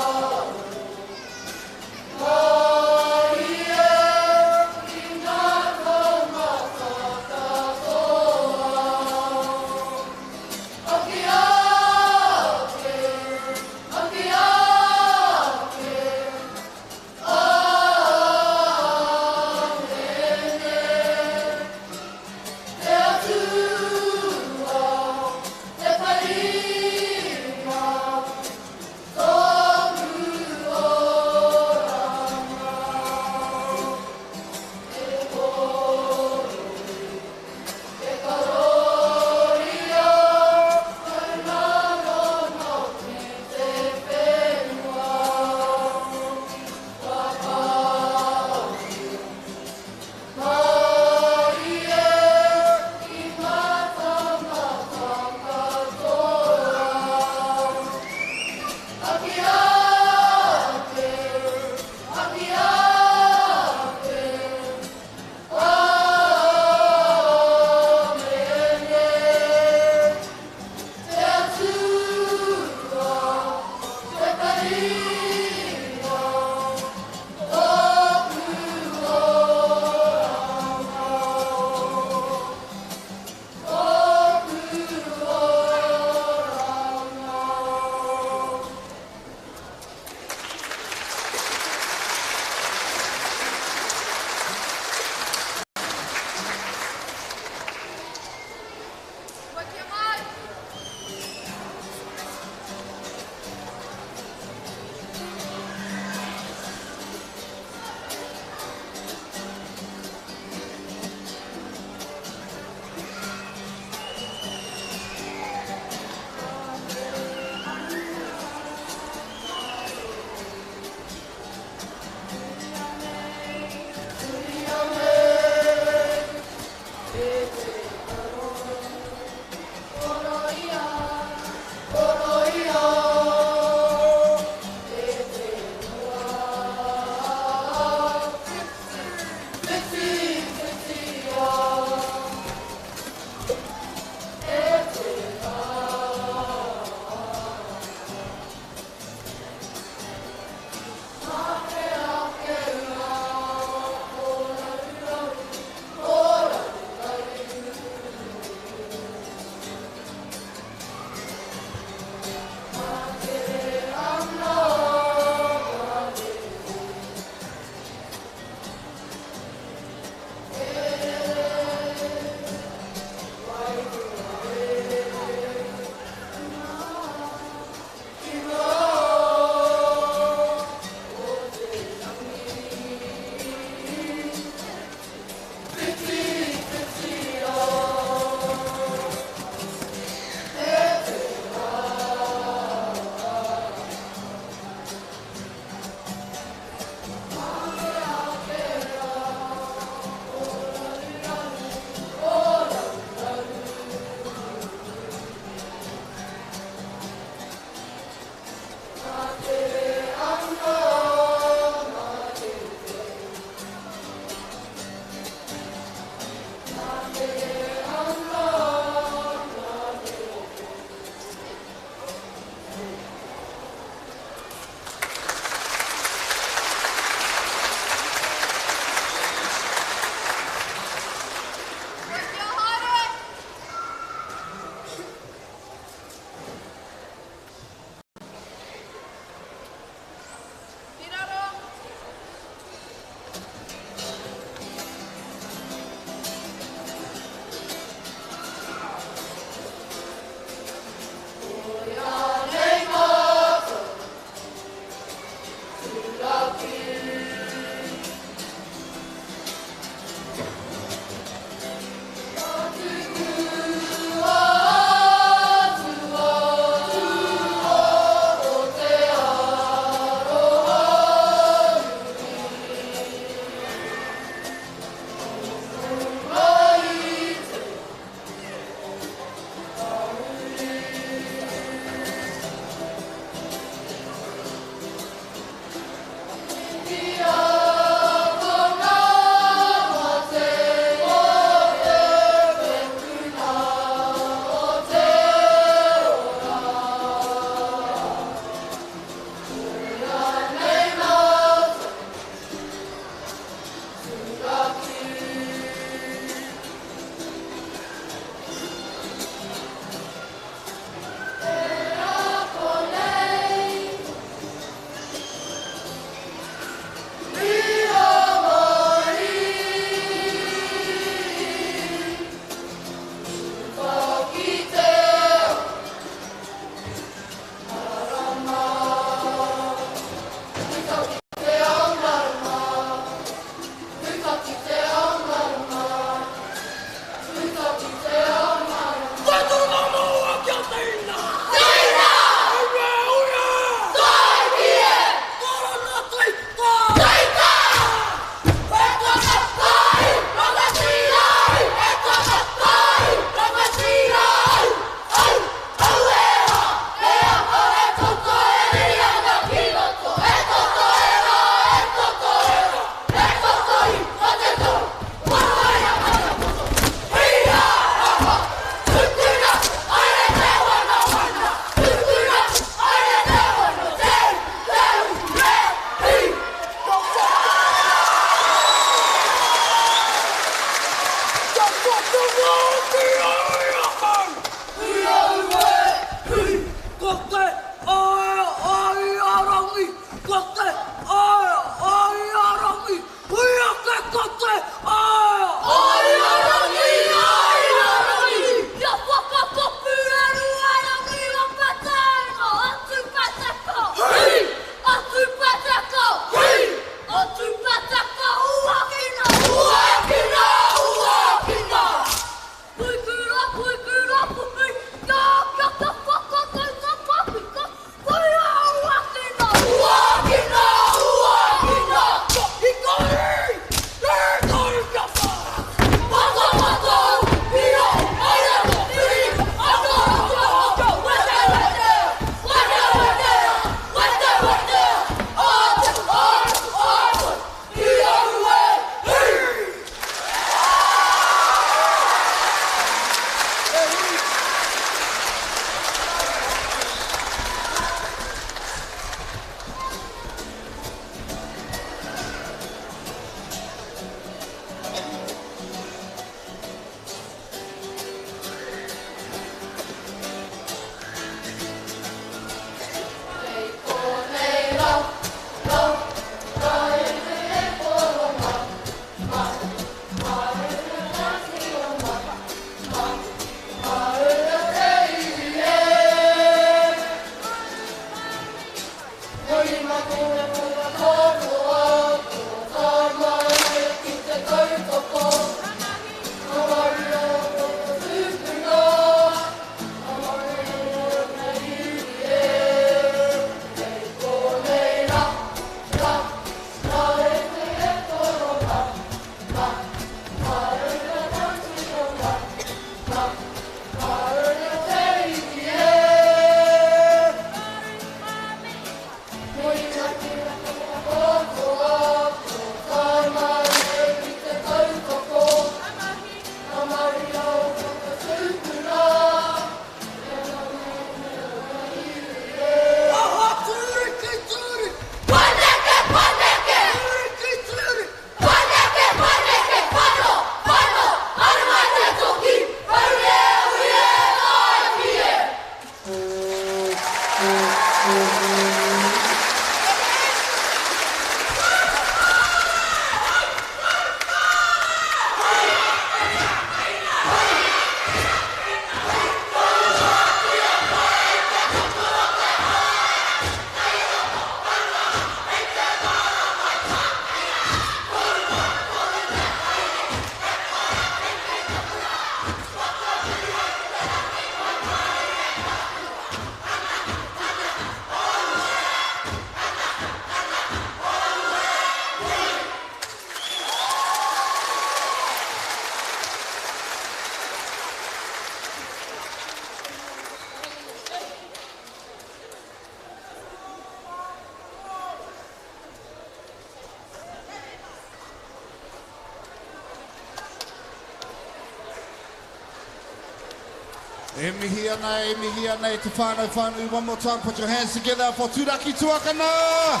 E mihi ana, e mihi ana e te whānau whānui. One more time, put your hands together for Turaki Tuakana!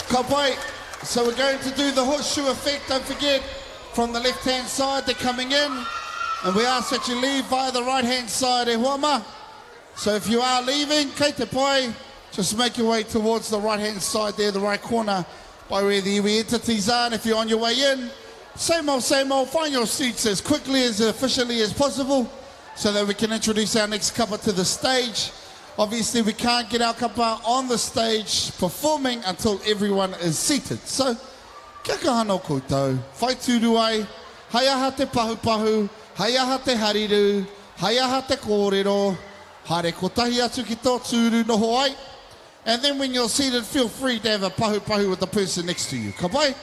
Ka pai. So we're going to do the horseshoe effect, don't forget. From the left-hand side, they're coming in. And we ask that you leave via the right-hand side, e hoa ma. So if you are leaving, kei te pai, just make your way towards the right-hand side there, the right corner, by where the iwi entities are. And if you're on your way in, same old, same old, find your seats as quickly, as efficiently as possible, so that we can introduce our next kapa to the stage. Obviously, we can't get our kapa on the stage performing until everyone is seated. So, kia kaha nō koutou, whai tūru ai, hai aha te pahupahu, hai aha te harirū, hai aha te kōrero, haere kotahi atu ki tō tūru noho ai, and then when you're seated, feel free to have a pahupahu with the person next to you. Ka pai?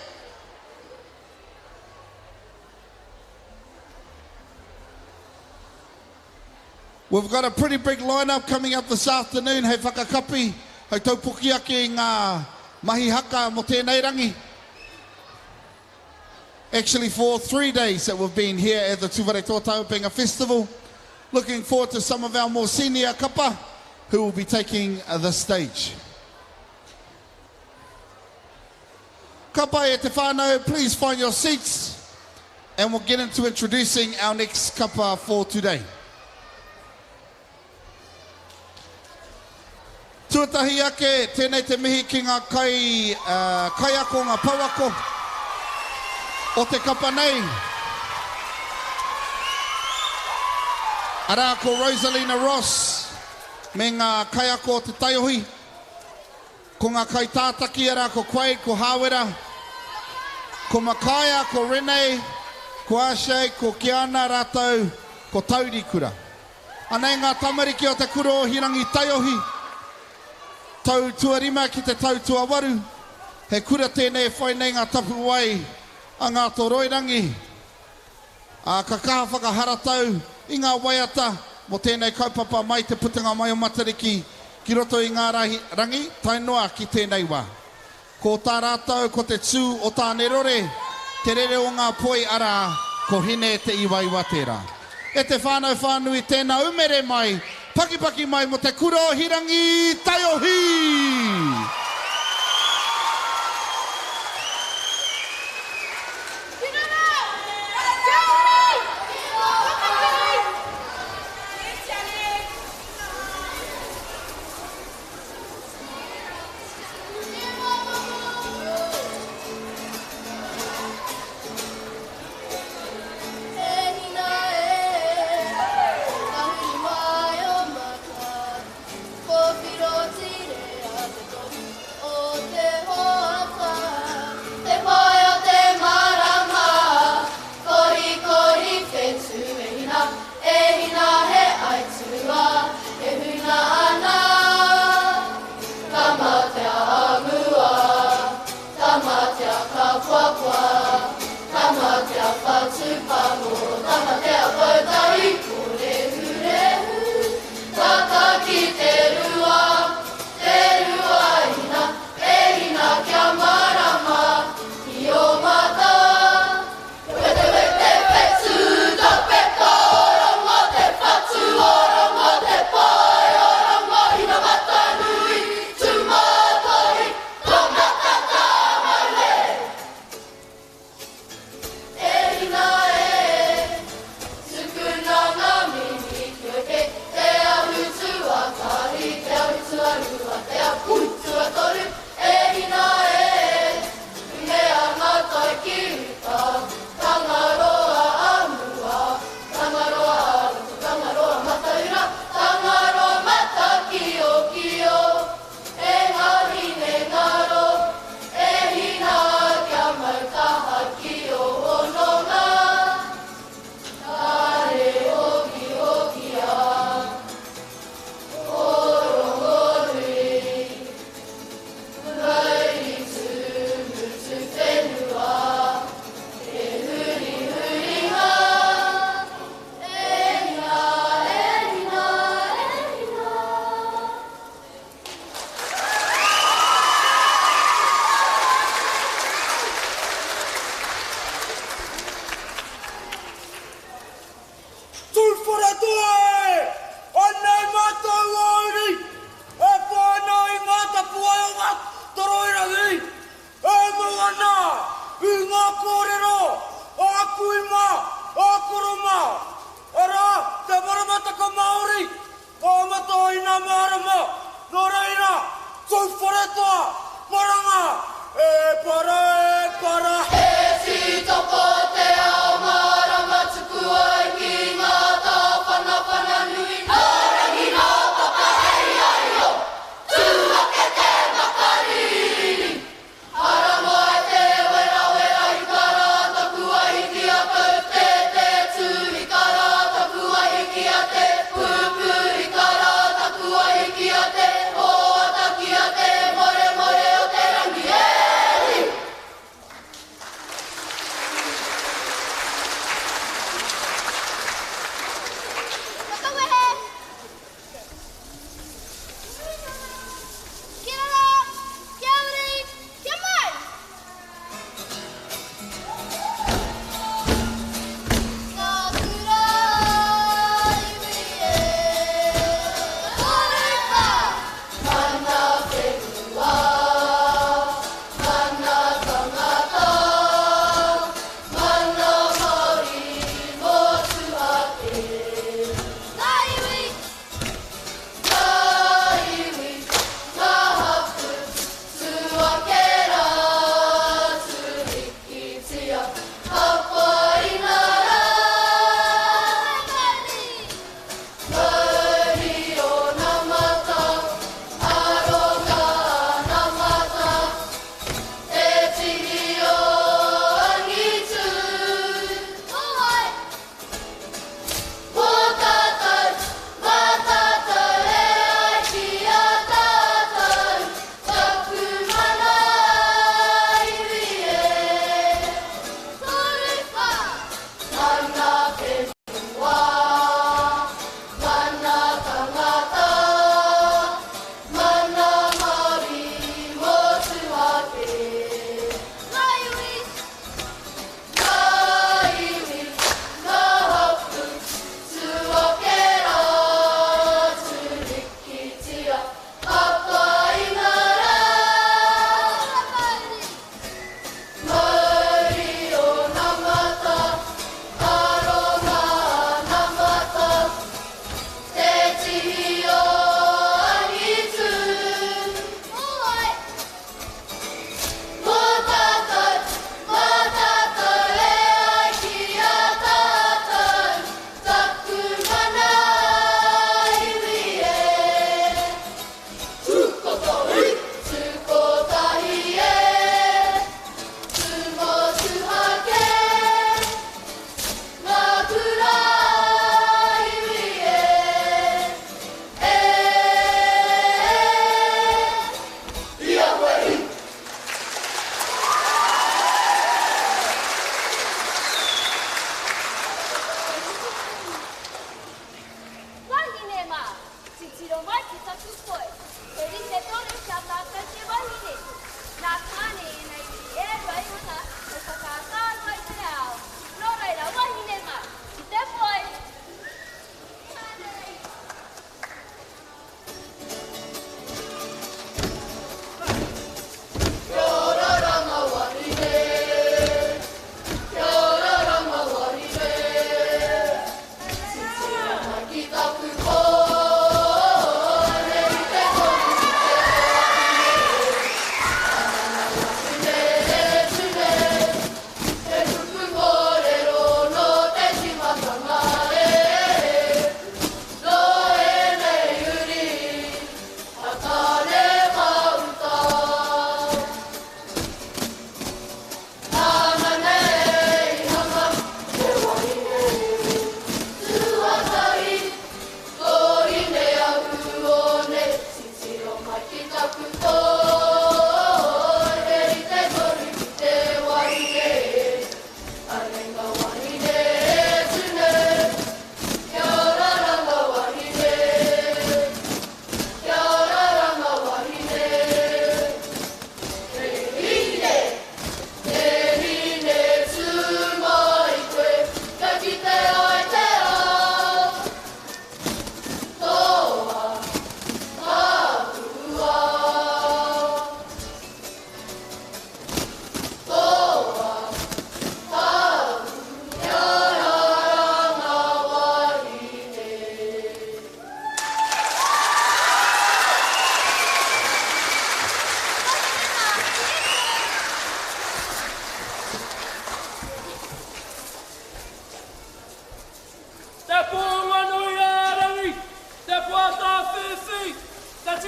We've got a pretty big lineup coming up this afternoon hei whakakapi, hei taupoki ake i ngā mahi haka mō tēnei rangi. Actually for 3 days that we've been here at the Tūwharetoa Tauranga Festival. Looking forward to some of our more senior kapa who will be taking the stage. Ka pai e te whānau, please find your seats and we'll get into introducing our next kapa for today. Tuatahi ake, tēnei te mihi ki ngā kai, kaiako, ngā pouako o te kapa nei. Arā, ko Rosalina Ross me ngā kaiako o te taiohi. Ko ngā kaitātaki, arā, ko Quade, ko Hāwera, ko Makaia, ko Renee, ko Ashay, ko Kiana rātou ko Taurikura. Anei ngā tamariki o Te Kura o Hirangi Taiohi, tau tuarima ki te tau tuawaru. He kura tēnei e whai nei ngā tapuwae a Ngātoroirangi, ā, ka kaha whakaharatau i ngā waiata mō tēnei kaupapa mai te putanga mai o Matariki ki roto i ngā rangi tae noa ki tēnei wā. Ko tā rātou ko te tū o Tānerore, te rere o ngā poi arā, ko Hine te iwaiwa tērā. E te whānau whānui tēnā umere mai, pakipaki mai mō te kura o Hirangi Taiohi! Tūwharetoa e! Anei mātou o uri e pā ana i ngā tapuwae o ngā toroirangi e mau ana i ngā kōrero a kui mā, a koro mā, arā, te maramataka Māori, ka mata ina mārama, nō reira, Tūwharetoa, maranga, e para, e para. He tītoko te ao mārama tuku ai ki ngā tāwhanawhana nui nō Rangi nō Papa hei aio, tū ake te makariri. Ara moe te werawera i ka rā taku ahi ki a kau te.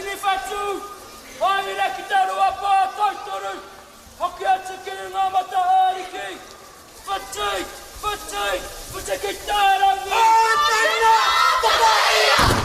tini whatu, haere ki te rua pā tautoru, hoki atu ki ngā mata ariki, whati, whati, whati ki te rangi! E tēnā, whakahia!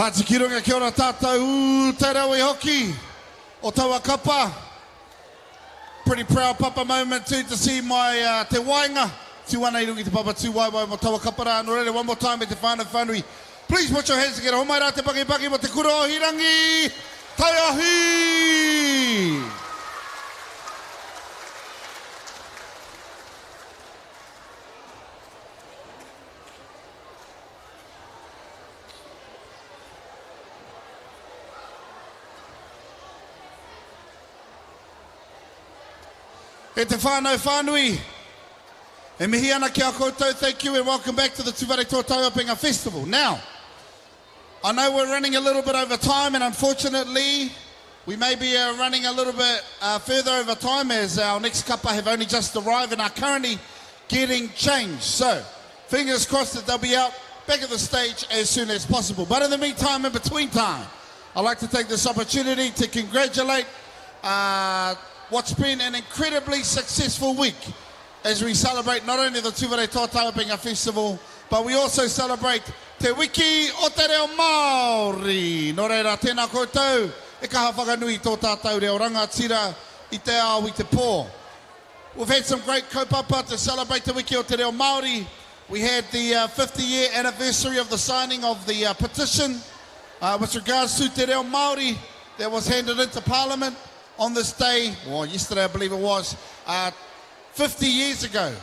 Kāti ki runga, kia ora tātou, ū, te rawe hoki o taua kapa. Pretty proud papa moment too to see my uh, te waenga tū ana i runga i te papa tū waewae mo taua kapa rā. Nō reira, one more time e te whānau whānui. Please put your hands together. Homai rā te pakipaki mo te kura o Hirangi Taiahi! E te whānau whānui, e mihi ana ki a koutou, thank you and welcome back to the Tūwharetoa Tauapenga Festival. Now, I know we're running a little bit over time and unfortunately we may be uh, running a little bit uh, further over time as our next kapa have only just arrived and are currently getting changed. So, fingers crossed that they'll be out back at the stage as soon as possible. But in the meantime, in between time, I'd like to take this opportunity to congratulate uh, what's been an incredibly successful week as we celebrate not only the Tūwharetoa Tauapenga Festival, but we also celebrate Te Wiki o Te Reo Māori. Nō reira, tēnā koutou e kaha whakanui tō tātou reo rangatira i te ao i te pō. We've had some great kaupapa to celebrate Te Wiki o Te Reo Māori. We had the uh, 50 year anniversary of the signing of the uh, petition uh, with regards to Te Reo Māori that was handed into Parliament on this day, or yesterday I believe it was, uh, 50 years ago.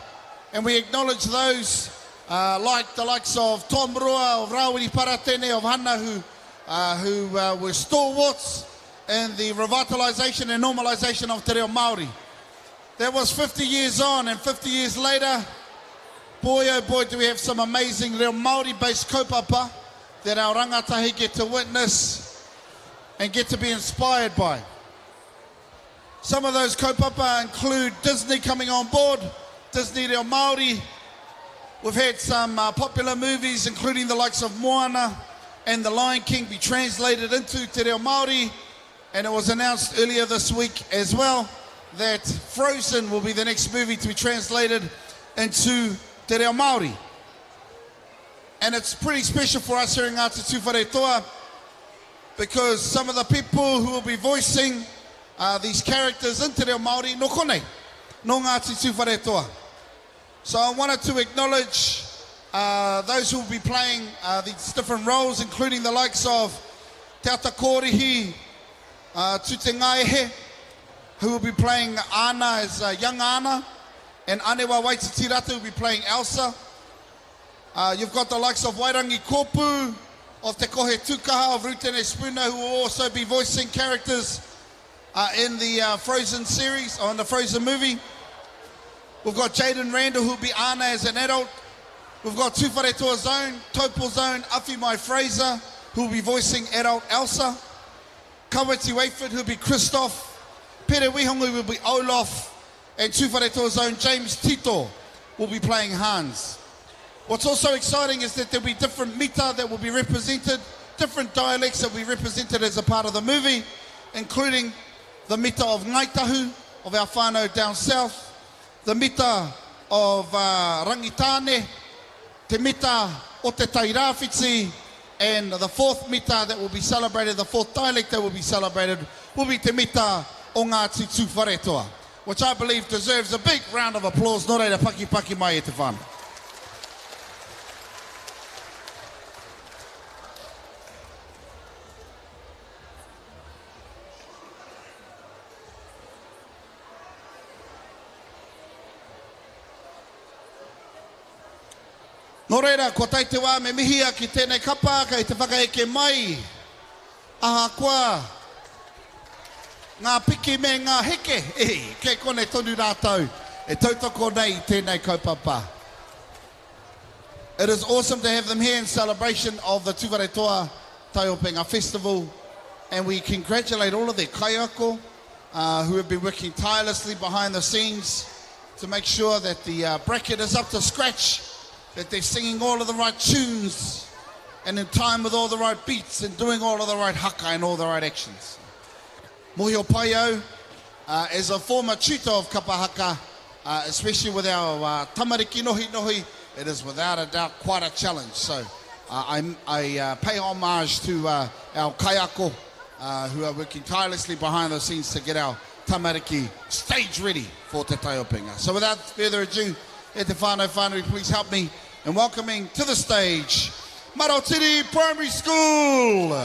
And we acknowledge those uh, like the likes of Tom Roa, of Rawiri Paratene, of Hanna, who, uh, who uh, were stalwarts in the revitalisation and normalisation of Te Reo Māori. That was 50 years on, and 50 years later, boy oh boy, do we have some amazing reo Māori-based kaupapa that our rangatahi get to witness and get to be inspired by. Some of those kaupapa include Disney coming on board, Disney Reo Māori. We've had some uh, popular movies, including the likes of Moana and The Lion King, be translated into Te Reo Māori. And it was announced earlier this week as well that Frozen will be the next movie to be translated into Te Reo Māori. And it's pretty special for us here in Ngāti Tūwharetoa because some of the people who will be voicing uh, these characters in Te Reo Māori no konei, no Ngāti Tūwharetoa. So I wanted to acknowledge uh, those who will be playing uh, these different roles, including the likes of Te Ata Kōrihi, uh, Tute Ngaehe, who will be playing Anna as uh, young Anna, and Anewa Waititi Rata will be playing Elsa. Uh, you've got the likes of Wairangi Kopu, of Te Kohe Tukaha, of Rutene Spooner, who will also be voicing characters uh, in the uh, Frozen series, or in the Frozen movie. We've got Jaden Randall, who'll be Anna as an adult. We've got Tūwharetoa Zone, Taupo Zone, Awhimai Fraser, who will be voicing adult Elsa. Kawiti Wayford, who'll be Kristoff. Pere Wihongu will be Olaf. And Tūwharetoa Zone, James Tito will be playing Hans. What's also exciting is that there'll be different mita that will be represented, different dialects that will be represented as a part of the movie, including the mita of Ngaitahu, of our whānau down south, the mita of uh, Rangitane, te mita o te Tairāwhiti, and the fourth mita that will be celebrated, the fourth dialect that will be celebrated, will be te mita o Ngāti Tūwharetoa, which I believe deserves a big round of applause. Nō reira, paki paki mai e te whānau. Nō reira, kua tae te wā me mihia ki tēnei kapa kei te whakaeke mai, ahakoa ngā piki me ngā heke, e, kei konei tonu rātou e tautoko nei i tēnei kaupapa. It is awesome to have them here in celebration of the Tūwharetoa Taiopenga Festival, and we congratulate all of their kaiako uh, who have been working tirelessly behind the scenes to make sure that the uh, bracket is up to scratch, that they're singing all of the right tunes and in time with all the right beats and doing all of the right haka and all the right actions. Mohio Paio, uh, as a former tutor of kapa haka, uh, especially with our uh, tamariki nohi nohi, it is without a doubt quite a challenge. So I, I uh, pay homage to uh, our kaiako uh, who are working tirelessly behind the scenes to get our tamariki stage ready for Te Taiopenga. So without further ado, e te whānau whānui, please help me in welcoming to the stage Marotiri Primary School.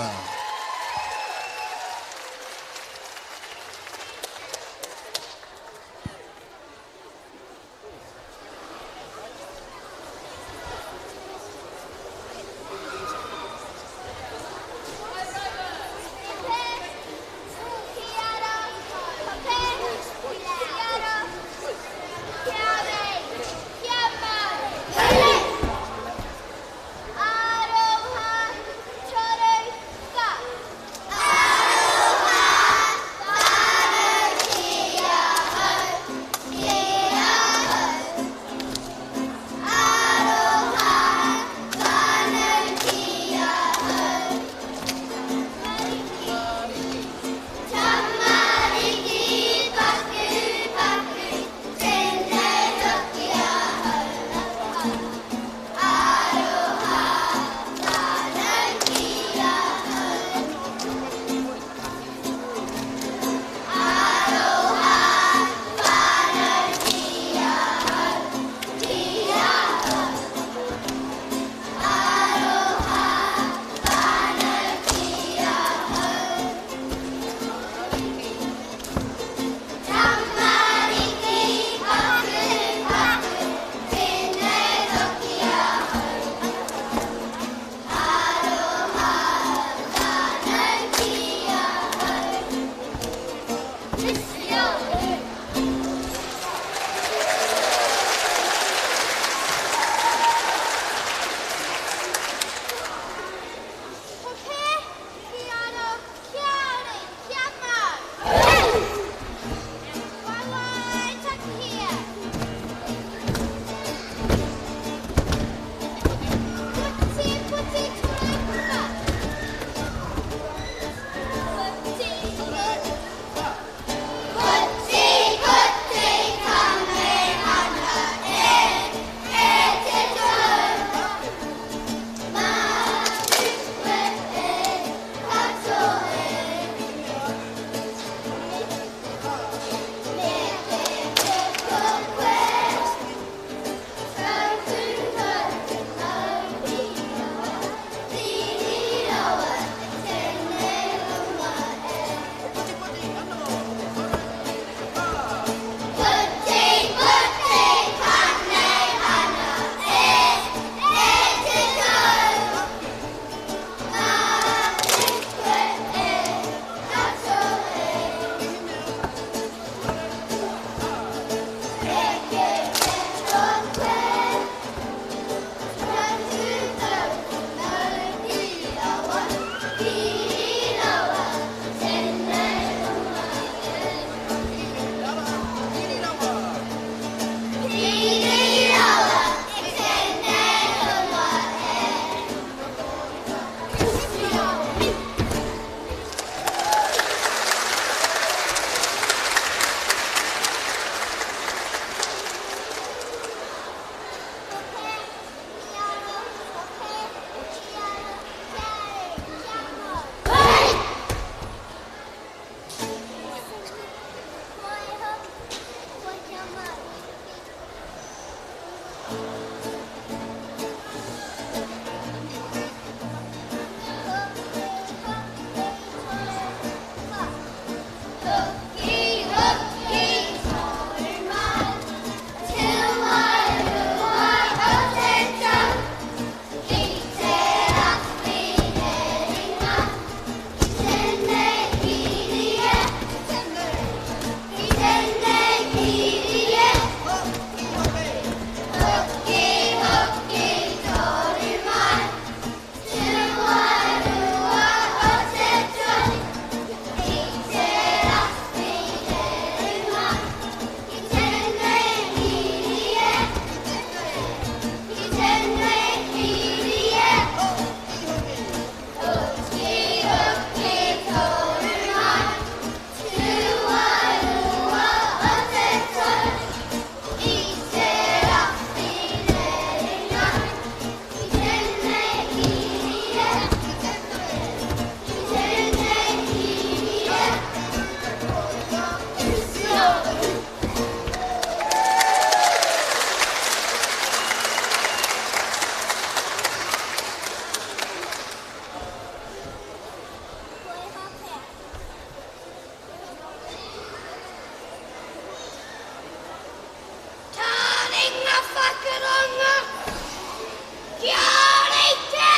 Kia rite!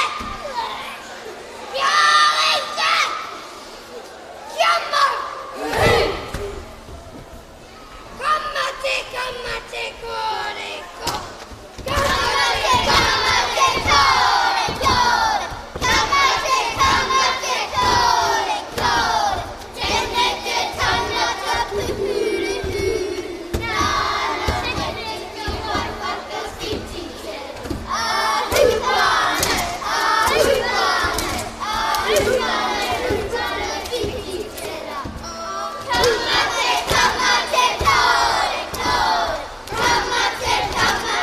Kia rite! Kia mau! Ka mate, ka mate, kore ko. Ka mate, ka mate, kore, kore. Ka mate, ka mate, kore, kore. Tēnei te tangata puhuruhuru. Nāna te rito wai whakawhiti te. Ahu whānau, ahu whānau, ahu whānau, hutana whiti te rā. Ka mate, ka mate, kore, kore. Ka mate, ka mate,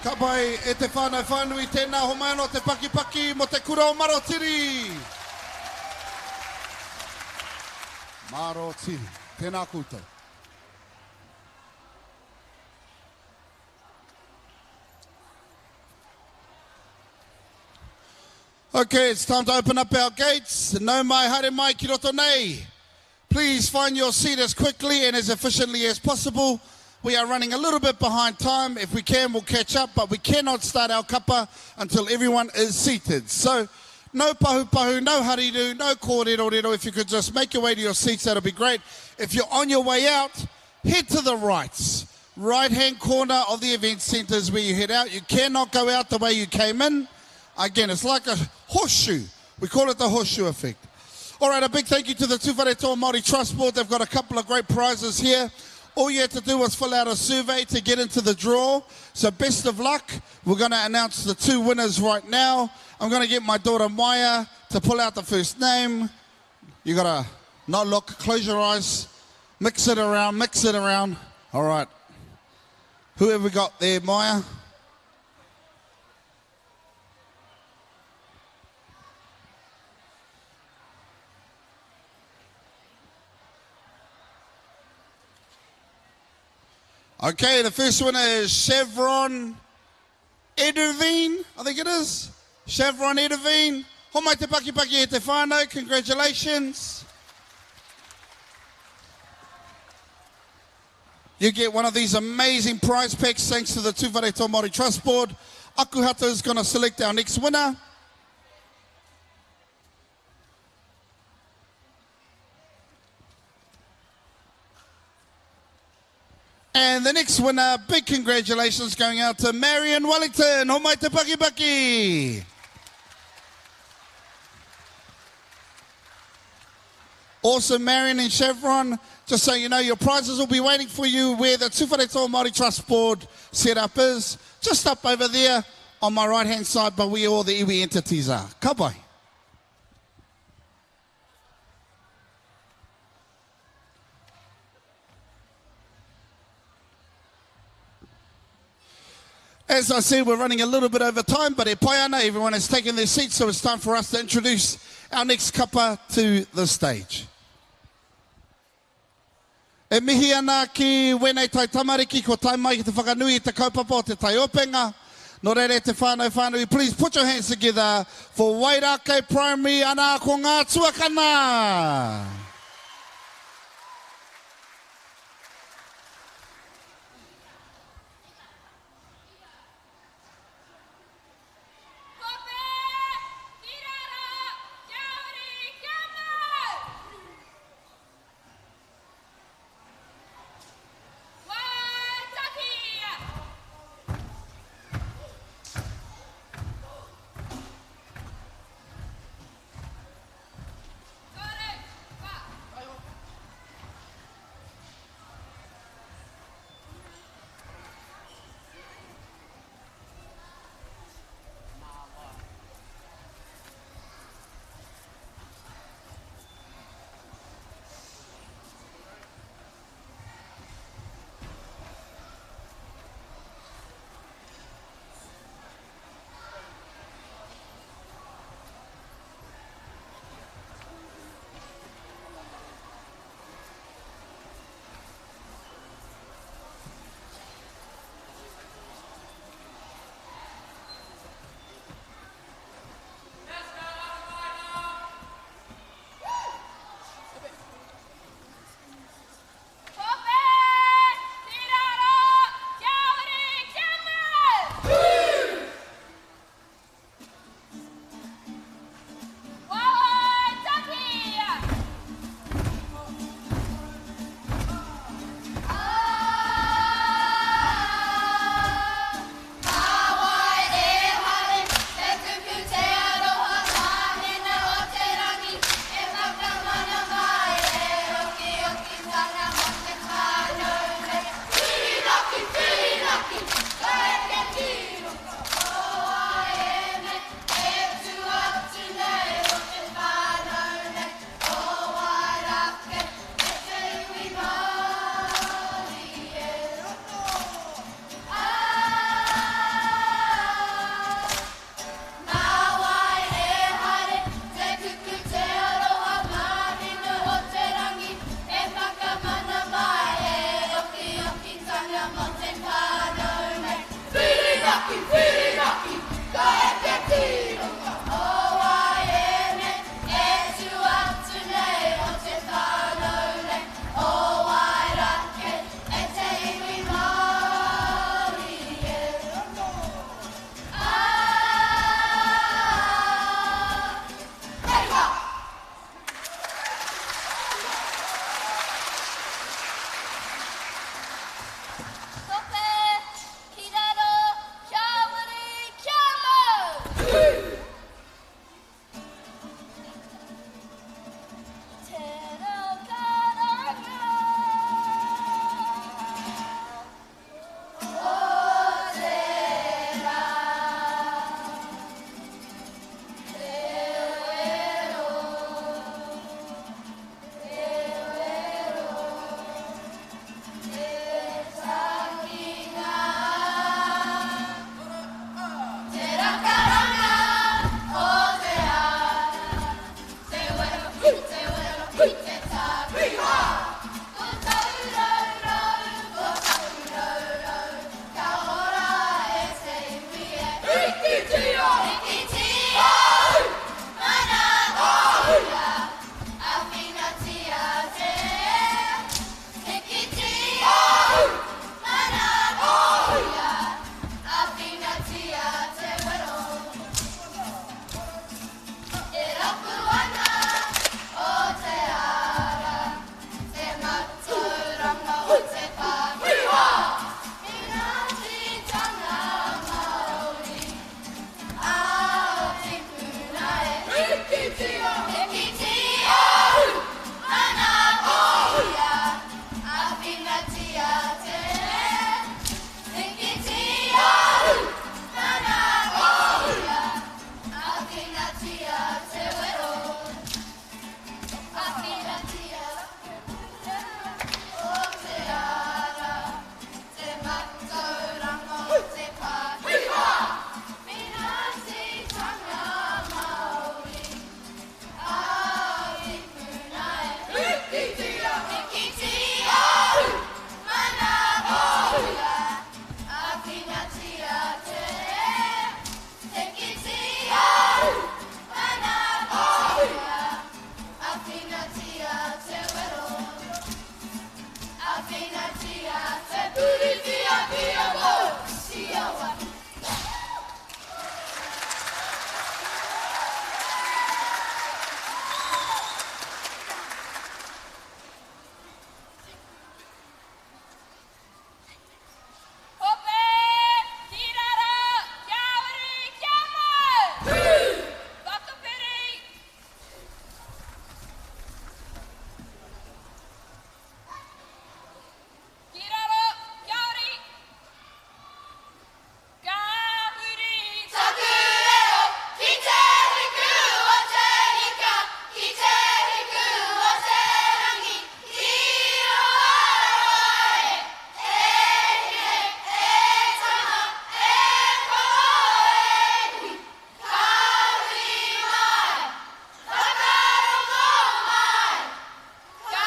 Ka pai e te whānau whānui, tēnā homai anō te pakipaki mō te kura o Marotiri! Marotiri. Tēnā koutou. Okay, it's time to open up our gates. No mai haere mai ki roto nei. Please find your seat as quickly and as efficiently as possible. We are running a little bit behind time. If we can, we'll catch up, but we cannot start our kapa until everyone is seated. So, no pahu pahu, no hariru, no kōrero rero. If you could just make your way to your seats, that'll be great. If you're on your way out, head to the right. Right-hand corner of the event centre is where you head out. You cannot go out the way you came in. Again, it's like a horseshoe. We call it the horseshoe effect. All right, a big thank you to the Tūwharetoa Māori Trust Board. They've got a couple of great prizes here. All you had to do was fill out a survey to get into the draw. So best of luck. We're going to announce the two winners right now. I'm going to get my daughter Maya to pull out the first name. You got to not look, close your eyes, mix it around, mix it around. All right. Who have we got there, Maya? Okay, the first one is Chevron Eduvine, I think it is. Chevron Eduvine. Homai te paki paki e te whānau, congratulations. You get one of these amazing prize packs thanks to the Tūwharetoa Māori Trust Board. Akuhata is going to select our next winner. And the next winner, big congratulations going out to Marion Wellington. Homai te paki paki. Awesome, Marion and Chevron. Just so you know, your prizes will be waiting for you where the Tūwharetoa Māori Trust Board set up is. Just up over there on my right-hand side, but where all the iwi entities are. Ka pai. As I said, we're running a little bit over time, but e pai ana, everyone has taken their seats, so it's time for us to introduce our next kapa to the stage. E mihi ana ki wēnei tai tamariki kua tae mai ki te whakanui i te kaupapa o te taiopenga. Nō reira e te whānau whānui, please put your hands together for Wairākei Primary, ana ko ngā tuakana! Kope, ki raro, kia huri, kia mau! Waitaki! Toru, wha. Āwhinatia te puritia kia mau ki awa. Hope, ki raro, kia uru, kia mau! Whakapiri! Ki raro, kia uri! Ka huri! Taku reo ki te hiku o te ika, ki te hiku o te rangi, ki roa e, e hine, e tama, e koro e hui, ka huri mai, whakarongo mai, ka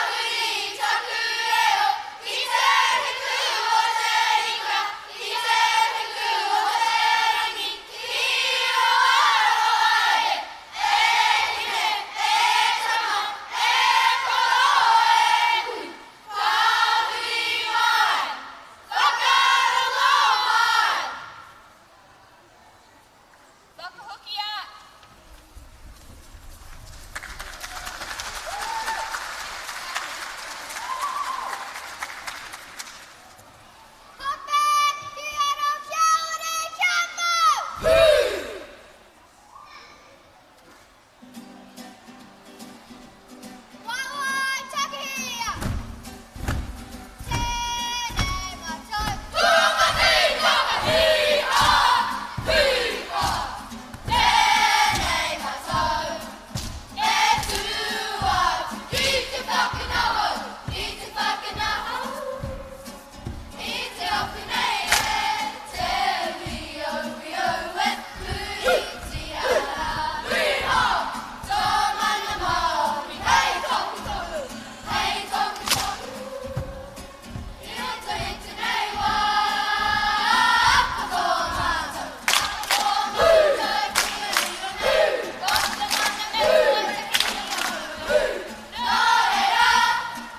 huri taku reo ki te hiku o te ika, ki te hiku o te rangi, ki roa e, e hine, e tama, e koro e hui, ka huri mai, whakarongo mai. Whakahokia! Hope, ki aro, kia ore, kia mau! Wawa, takihia! Tēnei mātou. Hī-ha, Tēnei mātou. E tū atu ki te whakanaho, ki te whakanaho. I te ope nei e te wio wio e puritia rā. Hī-ha! Tō mana Māori hei tohutohu, hei tohutohu. I roto i tēnei wā, ko tō mātou, ko tō mātou ki a riro nei, ko te mana me te ki Nō reira,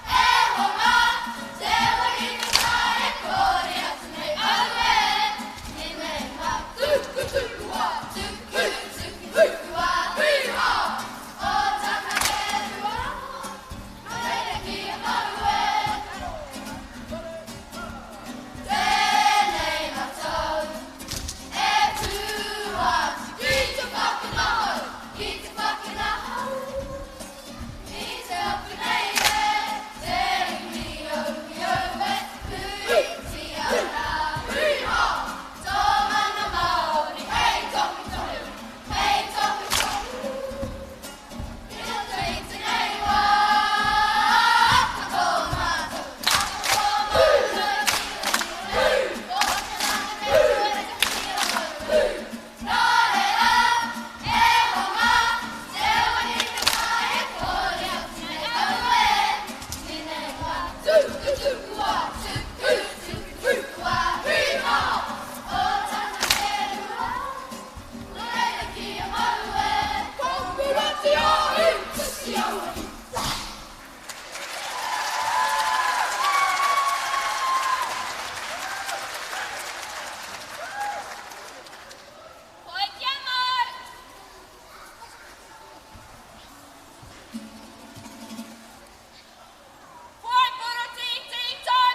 e hoa, te wahine tā e kore atu nei au e, Nene mā, tuku tukua, tuku tuku tukua, hī-ha! O Takaterua, nō reira ki a mau e. Tēnei mātou, e tū atu ki te whakanaho, ki te whakanaho. I te ope nei e, te wio wio e, puritia rā. Hī-ha! Tō mana Māori, hei tohutohu, hei tohutohu. I roto i tēnei wā, ko tō mātou, ko tō mātou ki a riro nei, ko te mana me te ki a mau. Nō reira, e hoa, te wahine tā e kore atu nei au e, Nene mā, tuku tukua, tuku tuku tukua, hī-ha! O Takaterua, nō reira ki a mau e. Kōpuratia i tuki aua. Hoi kia mau! Hoi porotiti, tai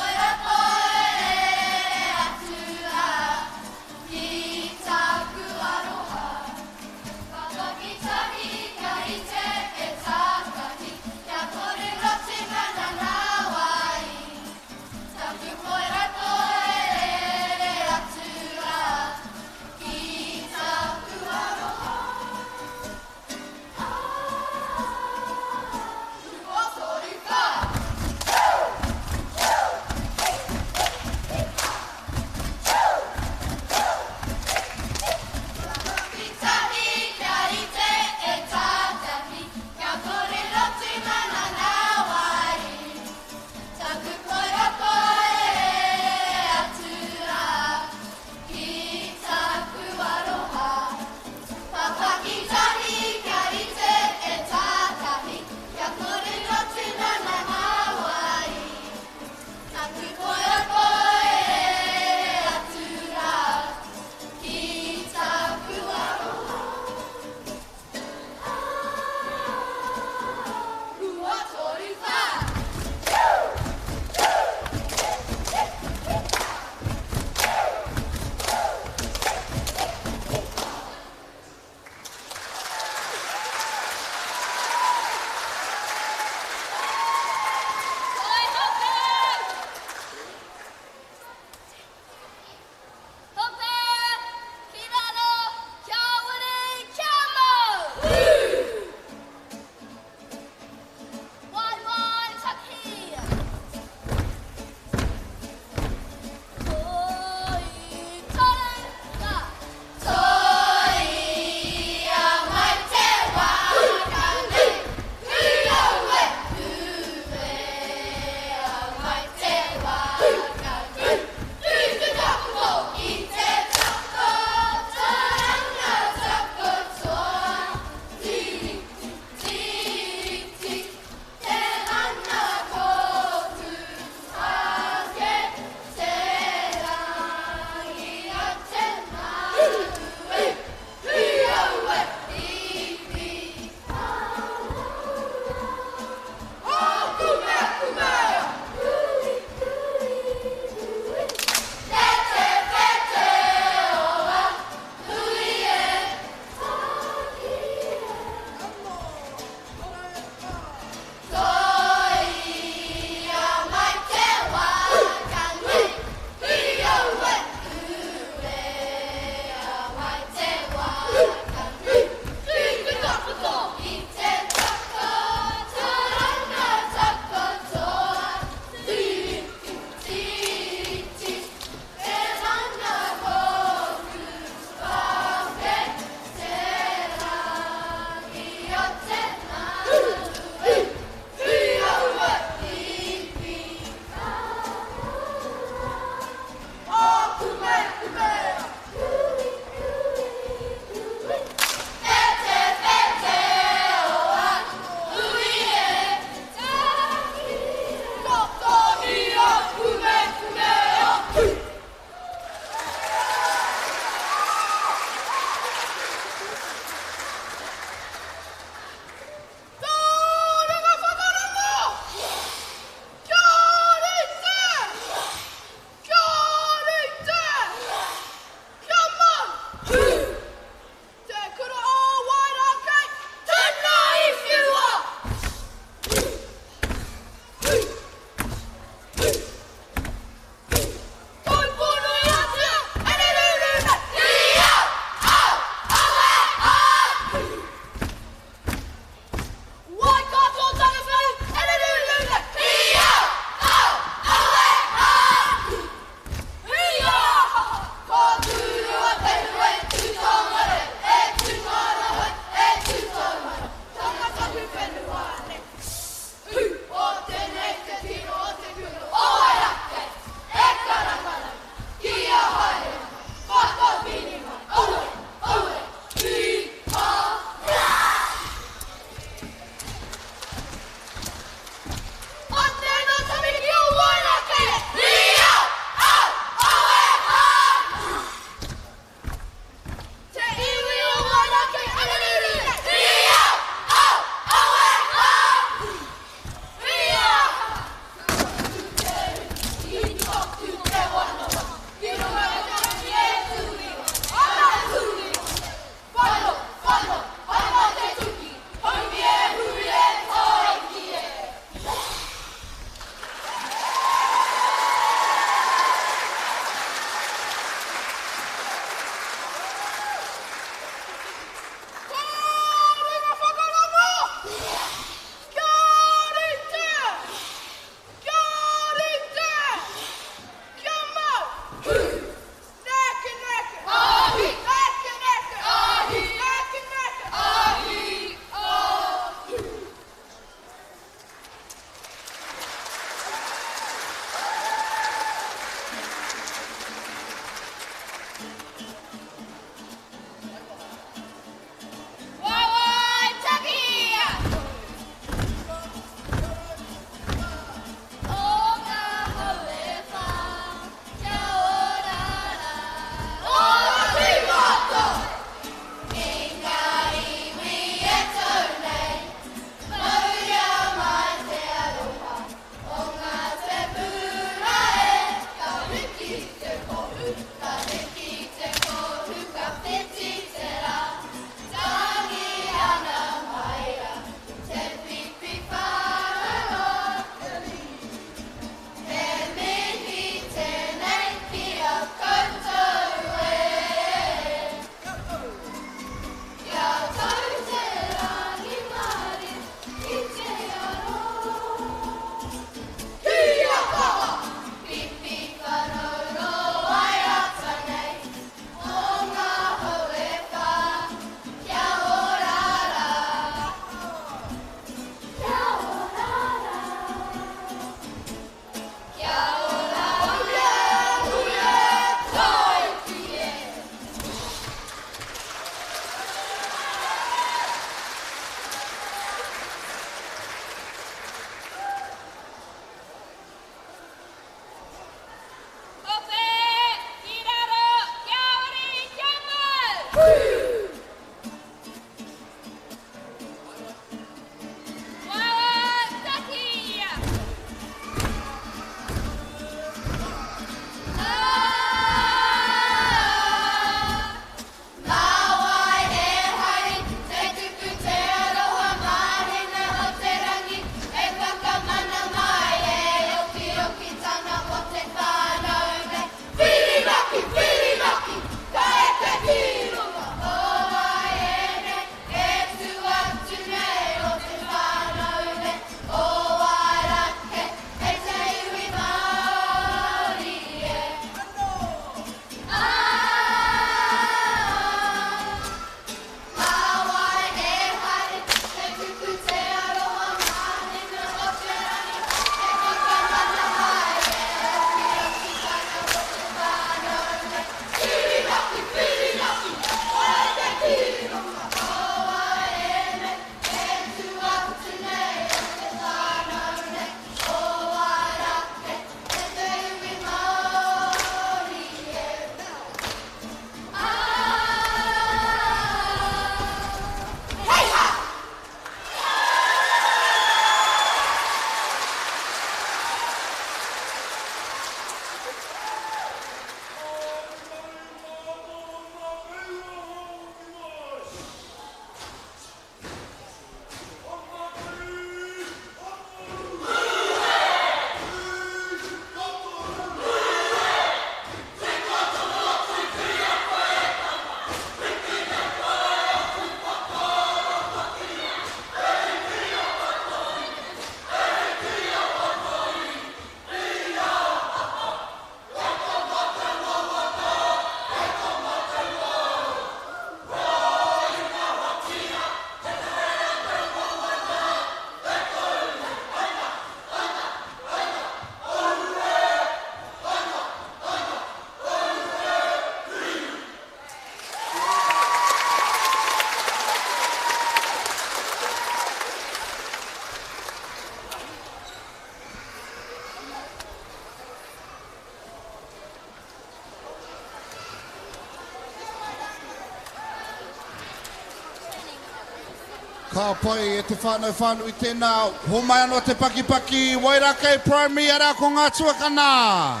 Ka pai e te whānau whānui tēnā, homai anō te pakipaki, Wairakei Primary arā ko ngā tuakana!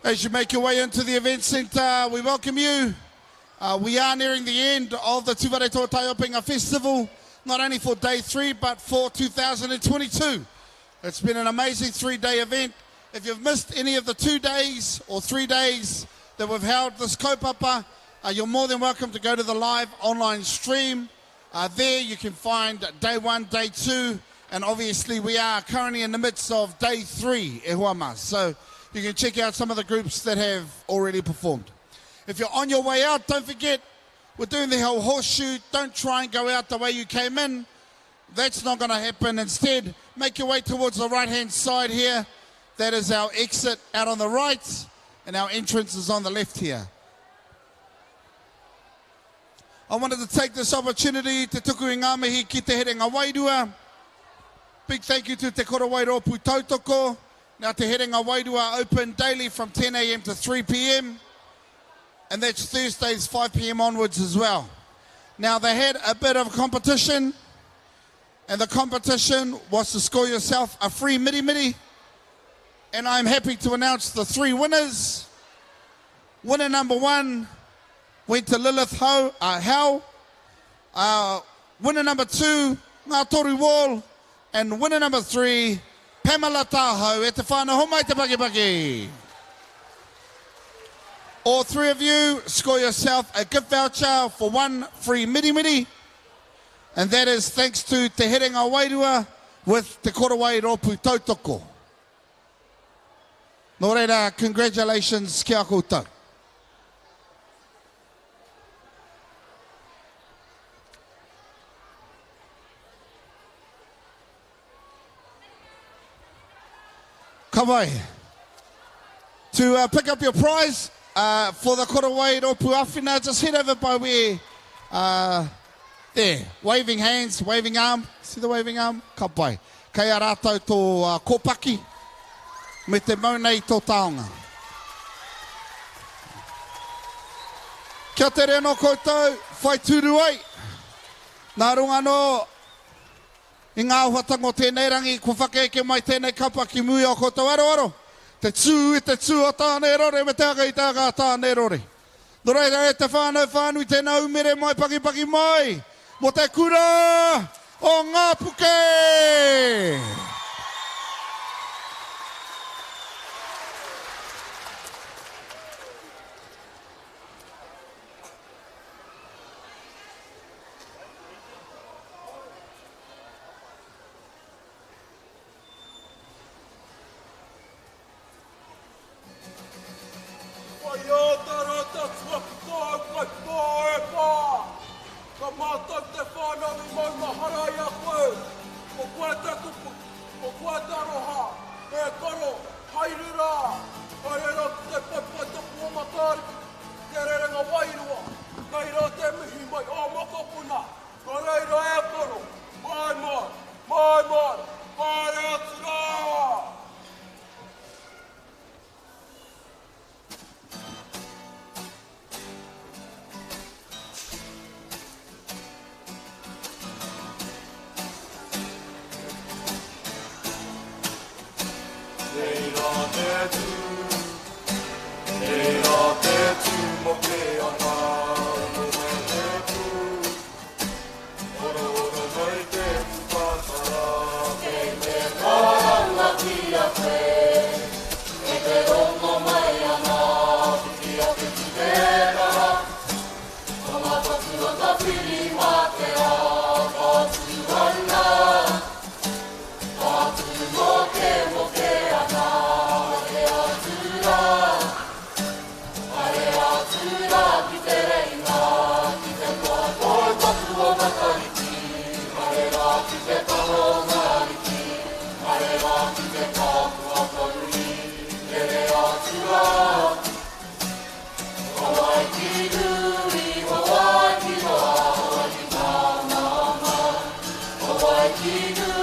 As you make your way into the event centre, we welcome you. Uh, we are nearing the end of the Tūwharetoa Taiopinga Festival, not only for day three, but for 2022. It's been an amazing three-day event. If you've missed any of the two days or three days that we've held this kaupapa, uh, you're more than welcome to go to the live online stream. Uh, there you can find day one, day two, and obviously we are currently in the midst of day three, e hoa mā. So you can check out some of the groups that have already performed. If you're on your way out, don't forget, we're doing the whole horseshoe. Don't try and go out the way you came in. That's not going to happen. Instead, make your way towards the right-hand side here. That is our exit out on the right, and our entrance is on the left here. I wanted to take this opportunity te tuku i ngā mihi ki Te Herenga Wairua. Big thank you to Te Korowai Rōpū Tautoko. Now Te Herenga Wairua open daily from 10am to 3pm and that's Thursdays 5pm onwards as well. Now they had a bit of competition and the competition was to score yourself a free mirimiri and I'm happy to announce the three winners. Winner number one went to Lilith Ho, uh, Howe. Uh, winner number two, Ngā Toru Wall. And winner number three, Pamela Taho. E te whānau, homai te pakipaki. All three of you score yourself a gift voucher for one free mirimiri. And that is thanks to Te Herenga Wairua with Te Korowai Rōpū Tautoko. Nō reira, congratulations ki a koutou. Ka wai. To uh, pick up your prize uh, for the Korowai Rōpū Awhina, just head over by where, uh, there, waving hands, waving arm. See the waving arm? Ka pai. Kei a rātou tō uh, kōpaki me te mau nei tō taonga. Kia tere anō koutou, whai tūru ai. Nā runga anō i ngā āhuatanga o tēnei rangi, kua whakaeke mai tēnei kapa ki mua i ō koutou aroaro, te tū i te tū o Tāne-rore me te haka i te haka a Tāne-rore. Nō reira e te whānau whānui tēnā umere mai pakipaki mai mō te kura o Ngāpuke! Whai āta rā te atua ki tāu kai pā e pā. Ka mātau te whānau i maumahara i a koe. Ko koe te kupu, ko koe te aroha, e koro, haere rā. Haere rā ki te paepae tapu o Matariki, te rerenga wairua, kei rā te mihi mai ō mokopuna, nō reira e koro, mai mai, mai mai, haere atu rā. Reira te tū, reira te tū moke ana, moe te pū, orooro mai te pūkākara. Kei te karanga ki a koe, kei te rongo mai ana, piki ake ki te rara, ko ngā patu o Tāwhirimātea, ka tū ana. Ka tū mokemoke ana, haere atu rā, haere atu rā ki te reinga, ki te paepae tapu o Matariki, haere rā ki te taha o ngā ariki, haere rā ki te kapua kauri, rere atu rā. Hawaiki nui, Hawaiki roa, Hawaiki māmā, Hawaiki nui.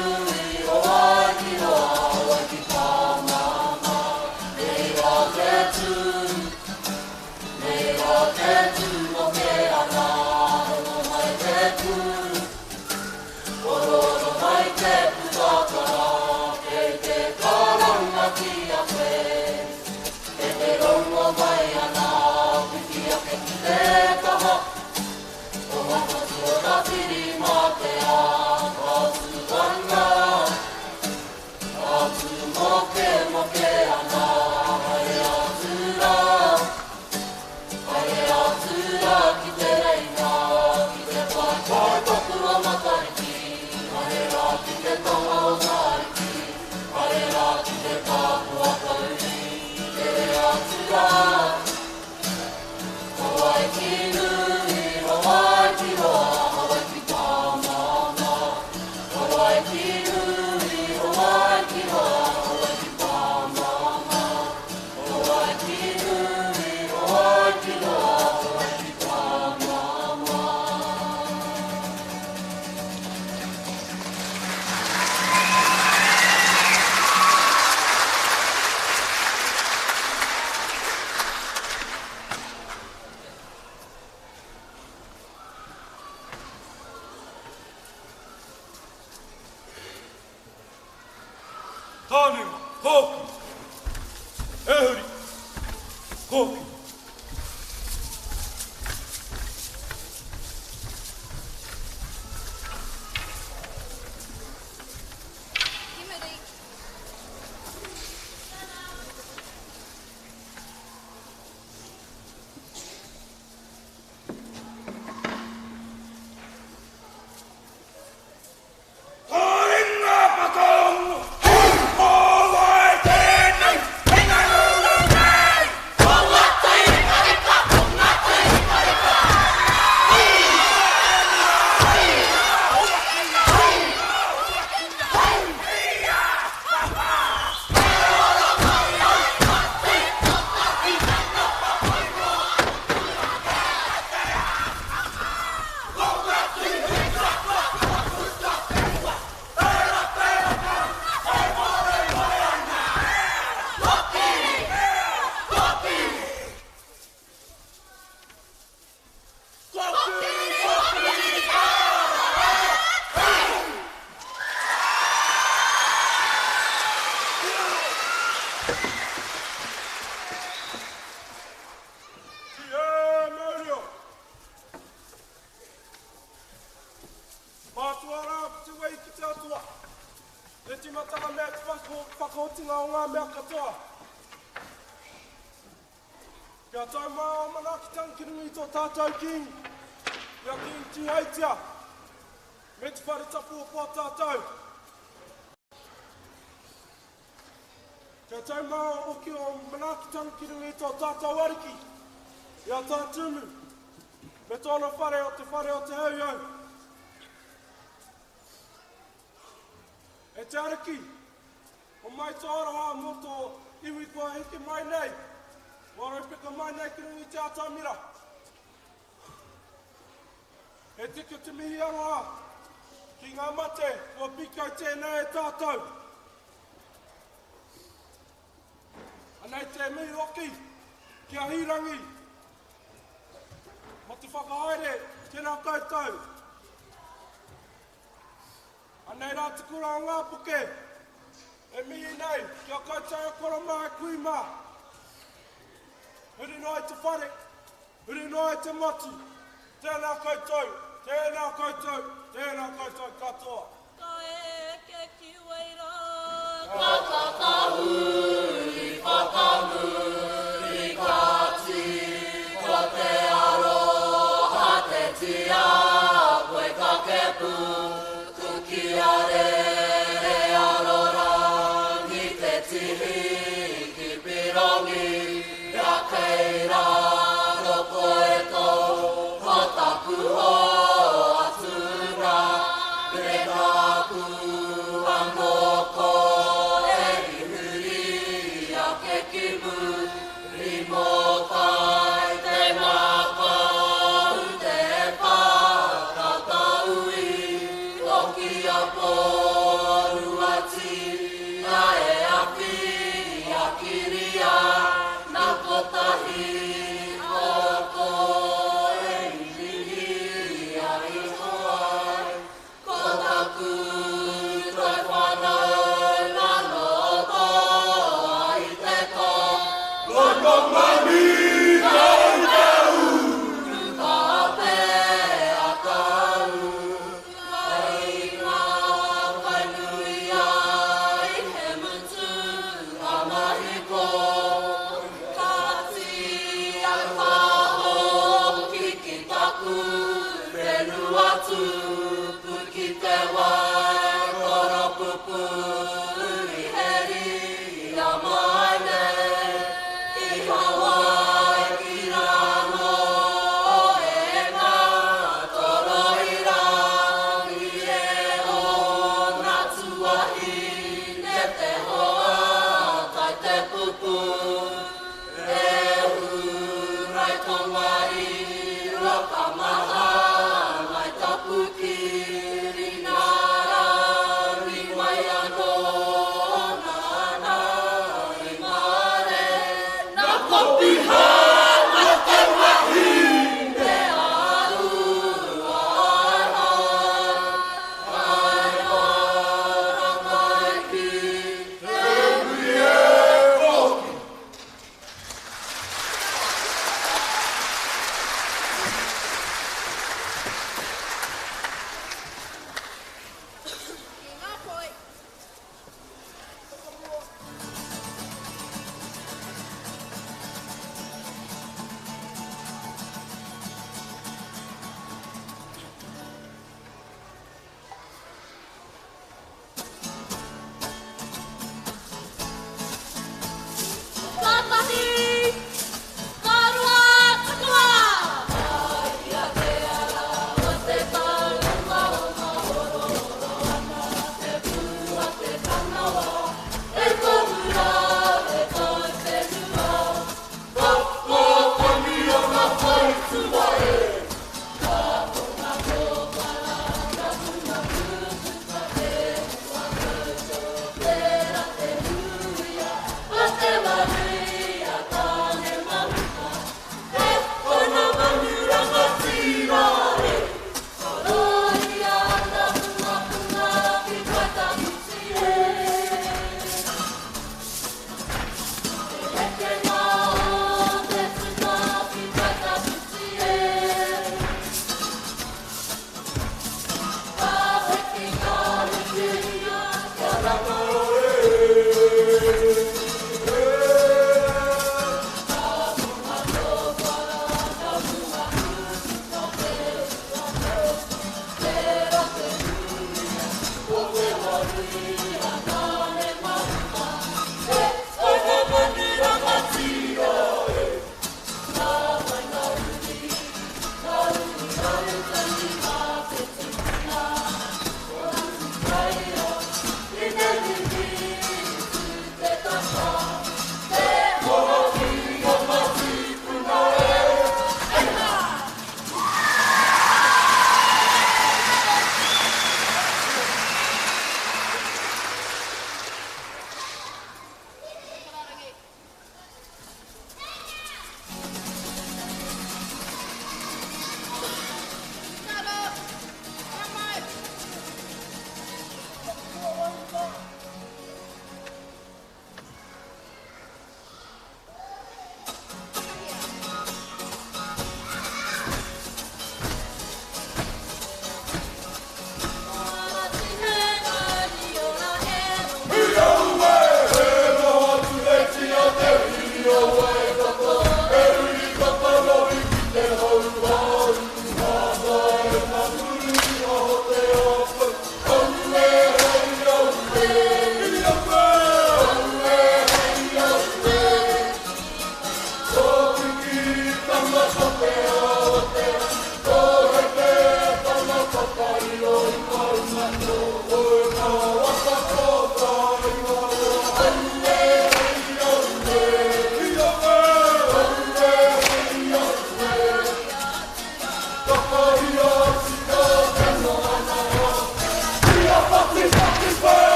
Tānewa, kōkiri. E huri, kōkiri. Ki muri. Ka ringa whakarongo, ko wai tēnei, he ngaruru nei! Ko ngā tūrikarika, ko ngā tūrikarika! Tia Maurio. Mātua rā te wei ki te Atua. Te timatanga mea te whakaotinga o ngā mea katoa. Kia tau mai ō manaakitanga ki runga i tō tātou Kīngi, i a Kīngi Tūheitia, me te whare tapu o Pōtatau. Kia tau mai hoki ō manaakitanga ki runga i tō tātou Ariki, i a Tā Tumu, me tōna whare o Te Whare o Te Hauhau. E te Ariki, homai tō aroha mō tō iwi kua heke mai nei, kua raupeka mai nei ki runga i te atamira. He tika te mihi aroha ki ngā mate kua pīkau tēnei e tātou. Anei te mihi hoki ki a Hīrangi mō te whakahaere, tēnā koutou. Anei rā te kura o Ngāpuke e mihi nei ki a koutou e koro mā e kui mā. Huri noa i te whare, huri noa i te motu, tēnā koutou, tēnā koutou, tēnā koutou katoa. Ka eke ki Wairā. Ka tatahuri whakamuri ka tiko te aroha te tia koe ka kepu kuki a rere arorangi te tihi ki pirongi ra kei raro koe tou ko taku hoa tuna me taku anō koe i huri ake ki muri mōkai te ngākau te whakataui hoki a pōruatia e awhi a kiria na kotahi ko koe i riria iho ai ko taku toi whanau nano toa i te ko. Ko mani kau te uru. Ka pea kau kai ngā kai nui ai he mutu ngā mahi ko ka tia ka hoki ki taku whenua tupu ki te wai koropupuri heria mai nei i Hawaiki rānō e ngā toro i rangi e ōna tuahine te hoa kai te pupu e hūrai Tongariro ka maha ngai tapu kiri nā rangi mai anō. Hey!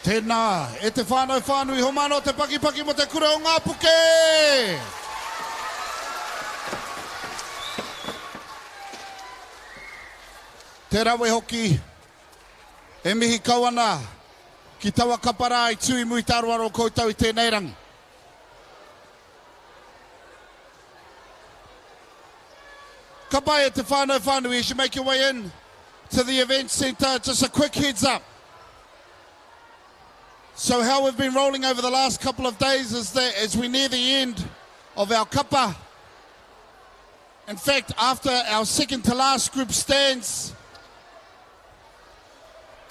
Tēnā, e te whānau whānui, homano te pakipaki mo te kura o Ngāpuke! Te rawe hoki, e mihi kau ana ki taua kapa rā i tū i muri tāroaro o koutou i tēnei rangi. Ka pai e te whānau whānui as you make your way in to the event centre, just a quick heads up. So how we've been rolling over the last couple of days is that as we near the end of our kapa, in fact, after our second to last group stands,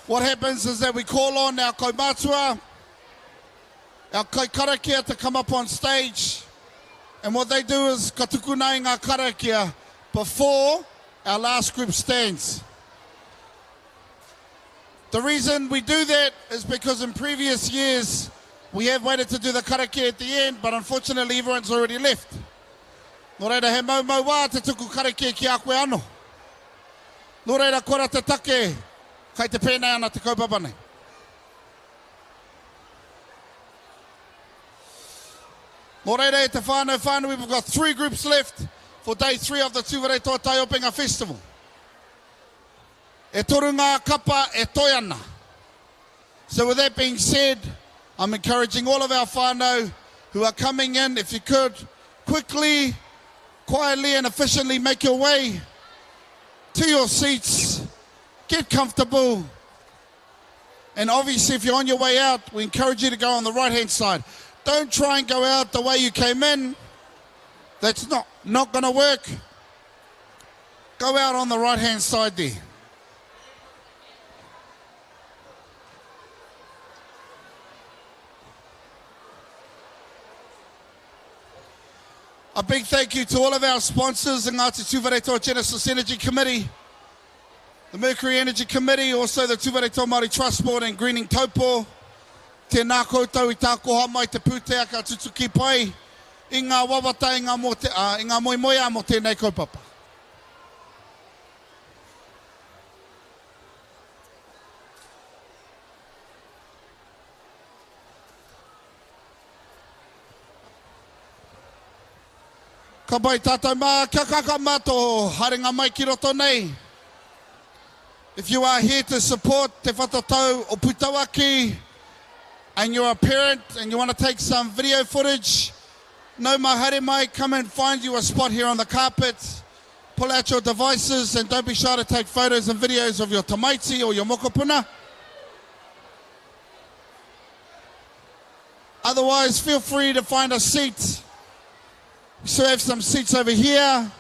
what happens is that we call on our kaumatua, our kaikarakia to come up on stage. And what they do is ka tukuna i ngā karakia before our last group stands. The reason we do that is because in previous years we have waited to do the karakia at the end, but unfortunately everyone's already left. Nō reira, he maumau wā te tuku karakia ki a koe anō. Nō reira, kora te take, kai te pēnei ana te kaupapa nei. Nō reira e te whānau whānui, we've got three groups left for day three of the Tūwharetoa Taiopenga Festival. E toru ngā kapa e toe ana. So with that being said, I'm encouraging all of our whānau who are coming in, if you could, quickly, quietly and efficiently make your way to your seats, get comfortable, and obviously if you're on your way out, we encourage you to go on the right-hand side. Don't try and go out the way you came in. That's not, not going to work. Go out on the right-hand side there. A big thank you to all of our sponsors, the Ngāti Tūwharetoa Genesis Energy Committee, the Mercury Energy Committee, also the Tūwharetoa Māori Trust Board and Greening Taupo. Tēnā koutou i tākoha mai te pūtea ka tutuki pai i ngā wawata, i ngā, mōte, uh, i ngā moemoeā mō tēnei kaupapa. Ka pai tātou mā, kia kakama tō haerenga mai ki roto nei. If you are here to support Te Whatatau o Putauaki and you're a parent and you want to take some video footage, no mai haere mai, come and find you a spot here on the carpet. Pull out your devices and don't be shy to take photos and videos of your tamaiti or your mokopuna. Otherwise, feel free to find a seat. We still have some seats over here,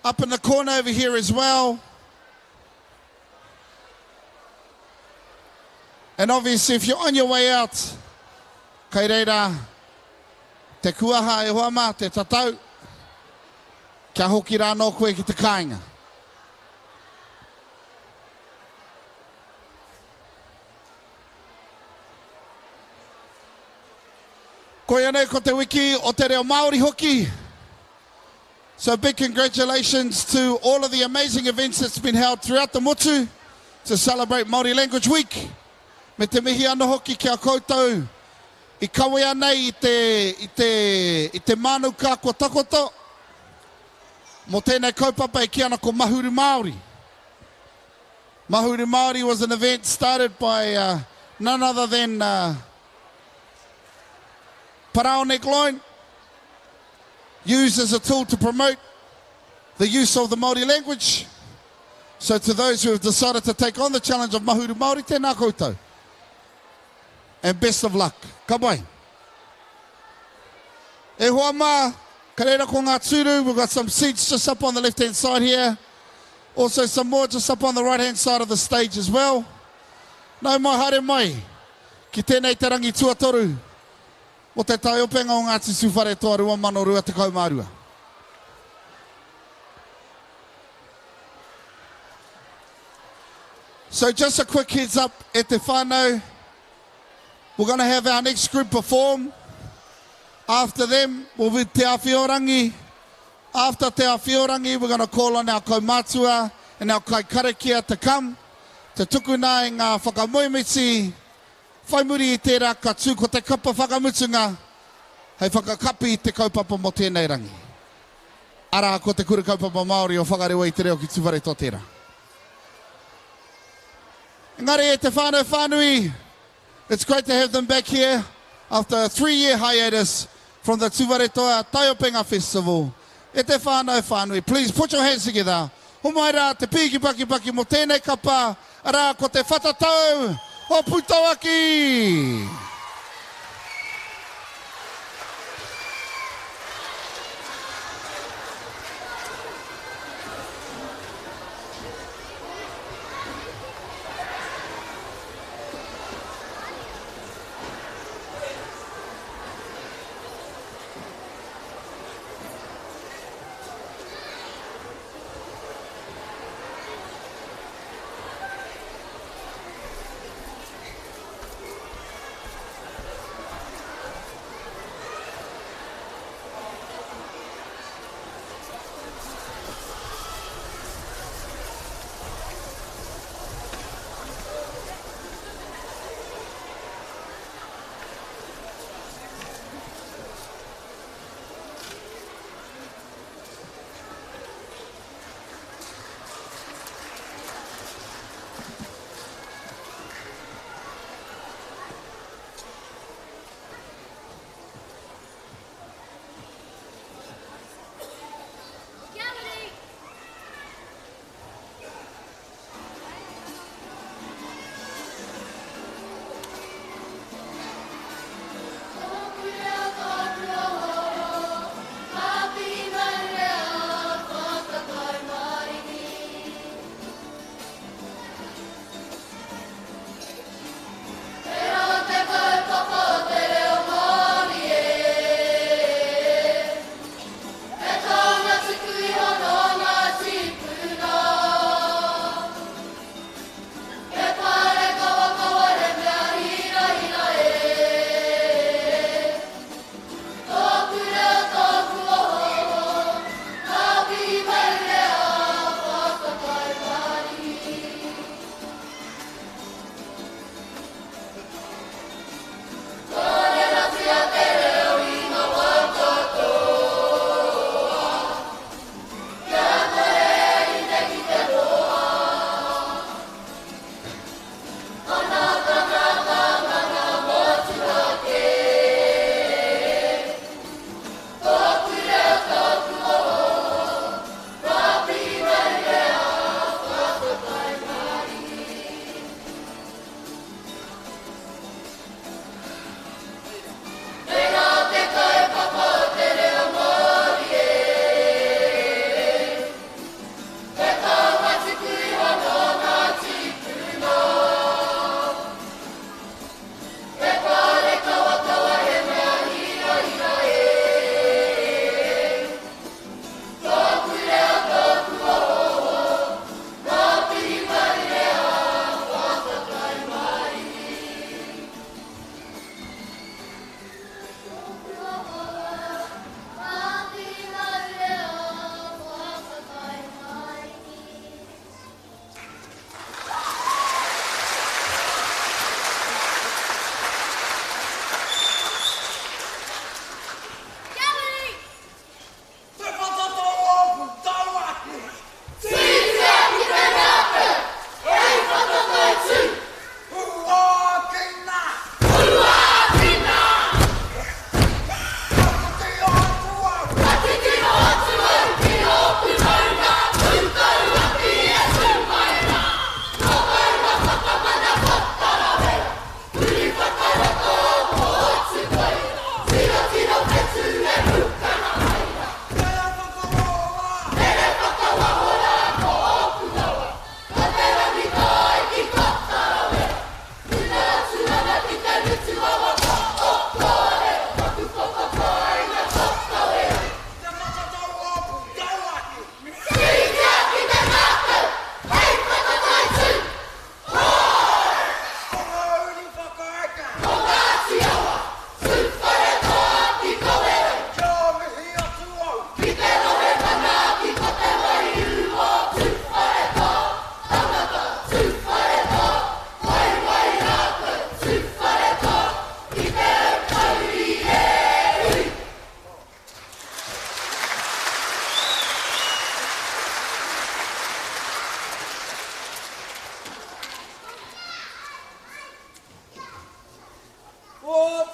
up in the corner over here as well. And obviously, if you're on your way out, kei reira te kuaha e hoa mā, te tatau, kia hoki rānō koe ki te kāinga. Koia nei ko te wiki o te reo Māori hoki. So big congratulations to all of the amazing events that's been held throughout the motu to celebrate Māori Language Week. Me te mihi anō hoki ki a koutou i kawea nei i te, i te, i te mānuka kua takoto mō tēnei kaupapa e kī ana ko Mahuru Māori. Mahuru Māori was an event started by uh, none other than uh, Paraone Gloyne, used as a tool to promote the use of the Māori language. So to those who have decided to take on the challenge of Mahuru Māori, tēnā koutou. And best of luck. Ka pai. E hoa mā, ka reira ko ngā tūru, we've got some seats just up on the left hand side here. Also some more just up on the right hand side of the stage as well. Nau mai haere mai ki tēnei te rangi tuatoru o te taiopenga o Ngāti Tūwharetoa 2022. So just a quick heads up e te whānau, we're going to have our next group perform. After them will be Te Awhiorangi. After Te Awhiorangi, we're going to call on our kaumātua and our kaikarakia to come, te tukuna i ngā whakamoemiti. Whai muri i tērā ka tū ko te kapa whakamutunga hei whakakapi i te kaupapa mō tēnei rangi. Arā, ko Te Kura Kaupapa Māori o Whakarewa i te Reo ki Tūwharetoa tērā. Engari e te whānau whānui, it's great to have them back here after a 3-year hiatus from the Tūwharetoa Taiopenga Festival. E te whānau whānui, please put your hands together. Homai rā te pīki pakipaki mō tēnei kapa, arā ko te whatatau o Putauaki!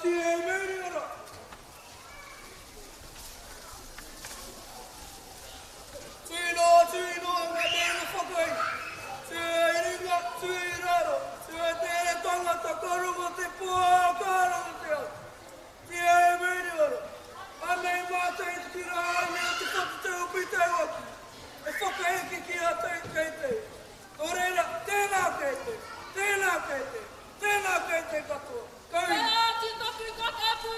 Tihei mauri ora! Tino, tino, nga mea whakai. Tue ringa, tue raro, tue tere tangata, ka rongo te pō, ka rongo te ao. Tihei mauri ora! Anei mātou i te tira haere o te whatu te hopi te waki, e whakaheke ki a koutou. Nō reira, tēnā koutou, tēnā koutou, tēnā koutou katoa. Ka ui. He āti tapu ka tapu.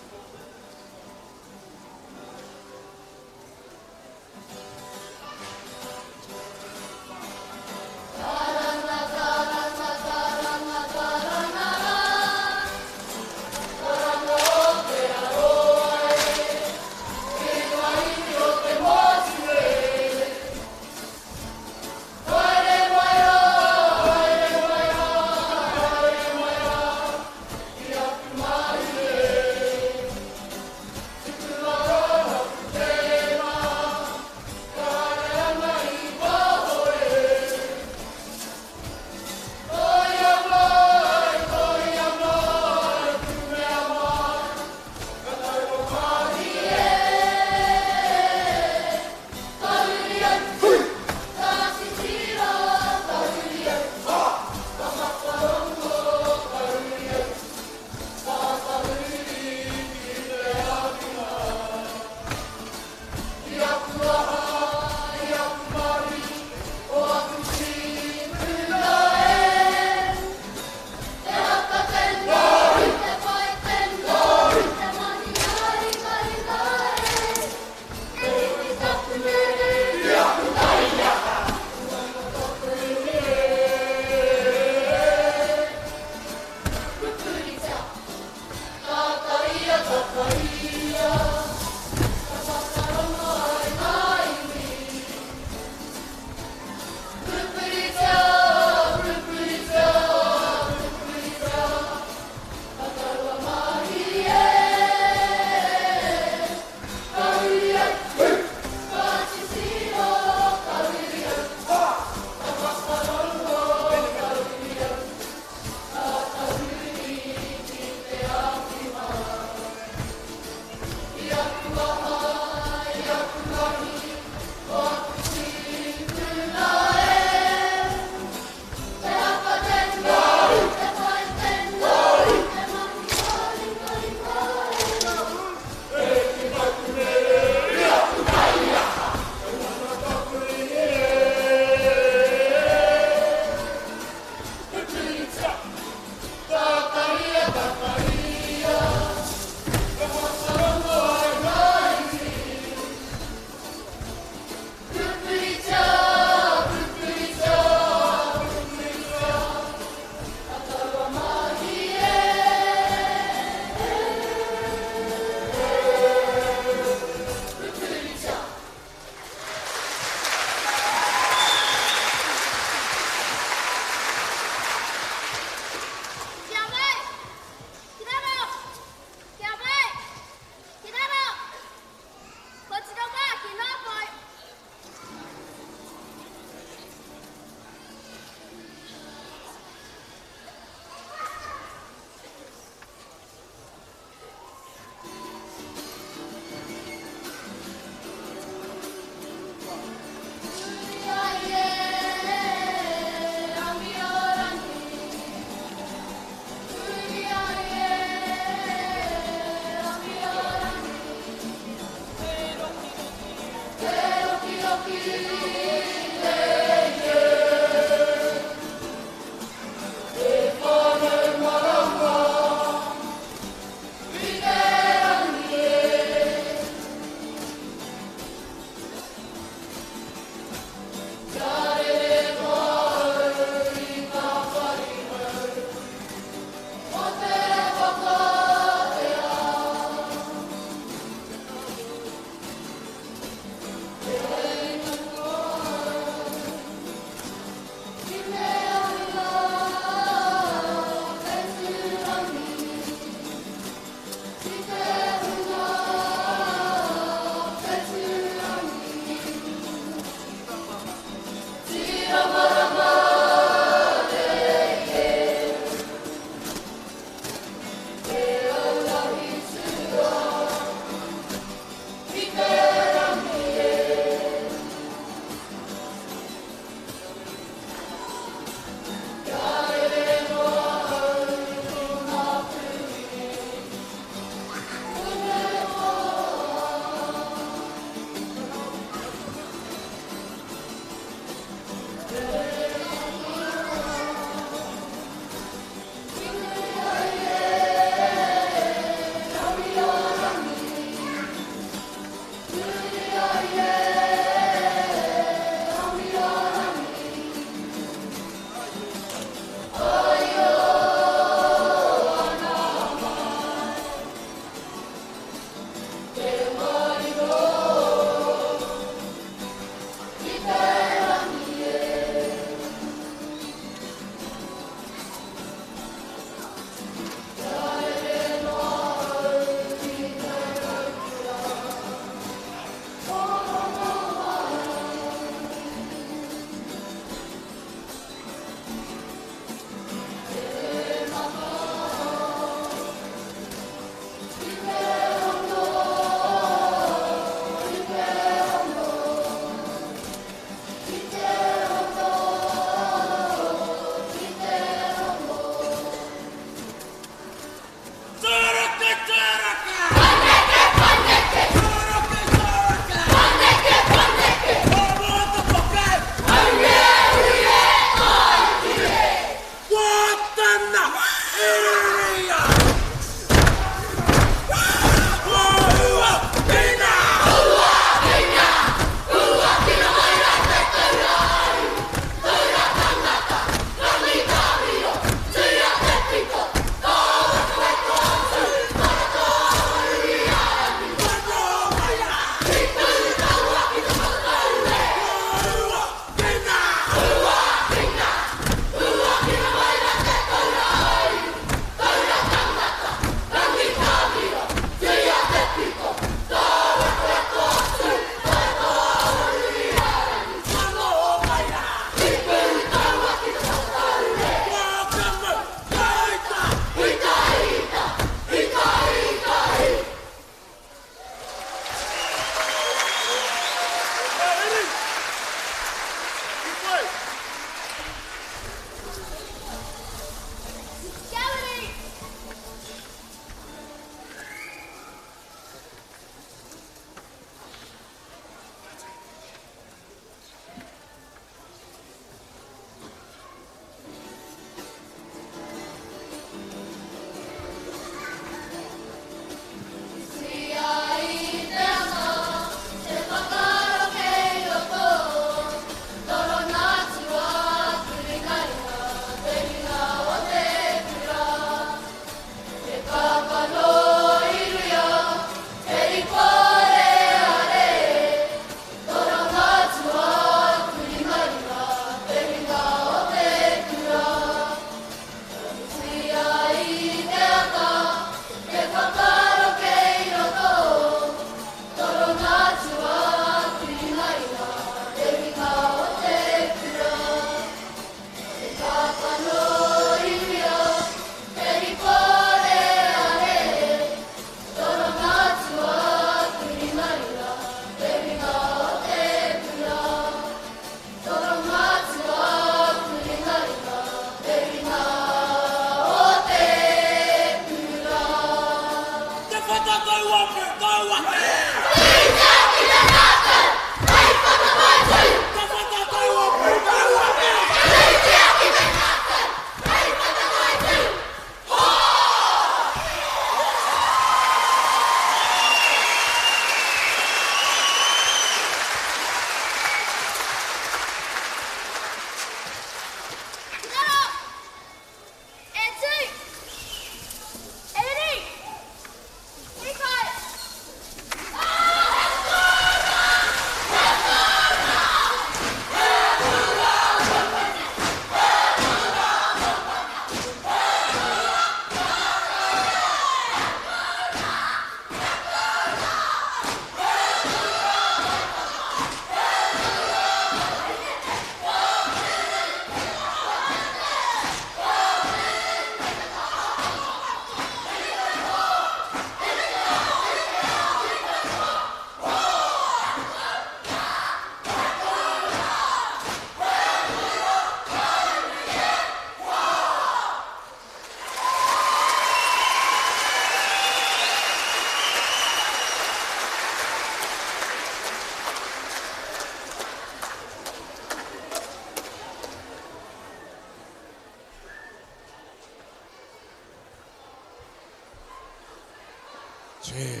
Che.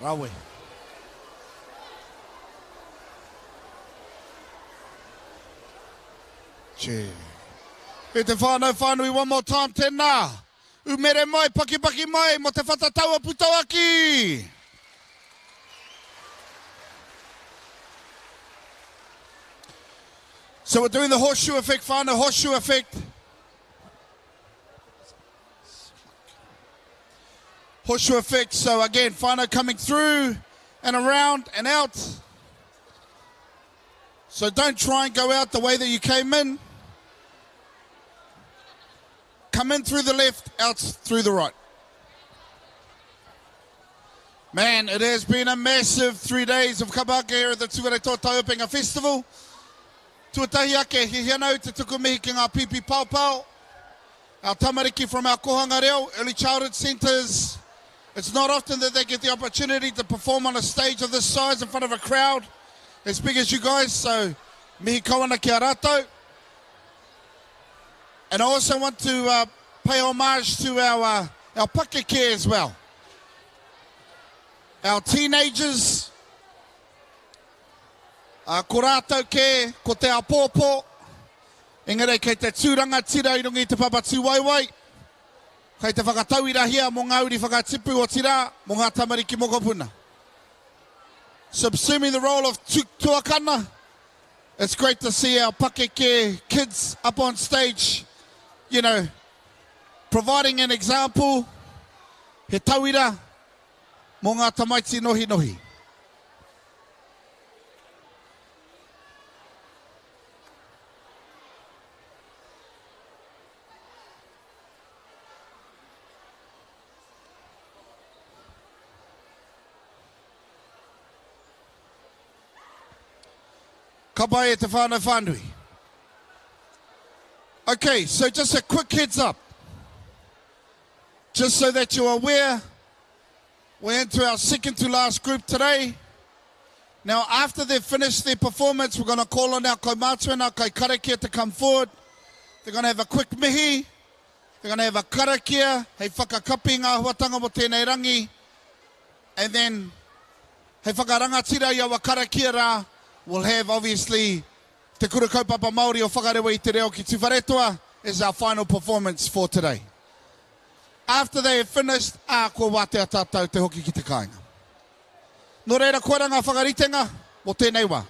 Rawe. Che. E te whānau whānui one more time, tēnā. Umere mai, pakipaki mai, mo te whatatau o Putauaki! So we're doing the horseshoe effect, whānau, horseshoe effect. Horseshoe effect, so again, whānau coming through and around and out. So don't try and go out the way that you came in. Come in through the left, out through the right. Man, it has been a massive three days of kabaka here at the Tūwharetoa Tauipenga Festival. Tuatahi ake, he hia te tuku mihi ki ngā pipi paopao. Our tamariki from our kohanga reo, early childhood centres. It's not often that they get the opportunity to perform on a stage of this size in front of a crowd as big as you guys, so mihi kau ana ki a rātou. And I also want to uh, pay homage to our, uh, our pakeke as well. Our teenagers, uh, ko rātou kē, ko te apōpō, engari kei te tūranga tira i runga i te papa tūwaiwai, kei te whakatauirahia mō ngā uri whakatipu otirā, mō ngā tamariki mokopuna. Subsuming the role of tuakana, It's great to see our pakeke kids up on stage, you know, providing an example, he tauira mō ngā tamaiti nohinohi. Ka pai e te whānau whānui. Okay, so just a quick heads up. Just so that you're aware, we're into our second to last group today. Now, after they've finished their performance, we're going to call on our kaumātua and our kaikarakia to come forward. They're going to have a quick mihi. They're going to have a karakia, hei whakakapi ngā huatanga mo tēnei rangi. And then, hei whakarangatira i aua karakia rā, we'll have obviously Te Kura Kaupapa Māori o Whakarewa i Te Reo ki Tūwharetoa is our final performance for today. After they have finished, ā, kua wātea tātou te hoki ki te kāinga. Nō reira, koira ngā whakaritenga mō tēnei wā.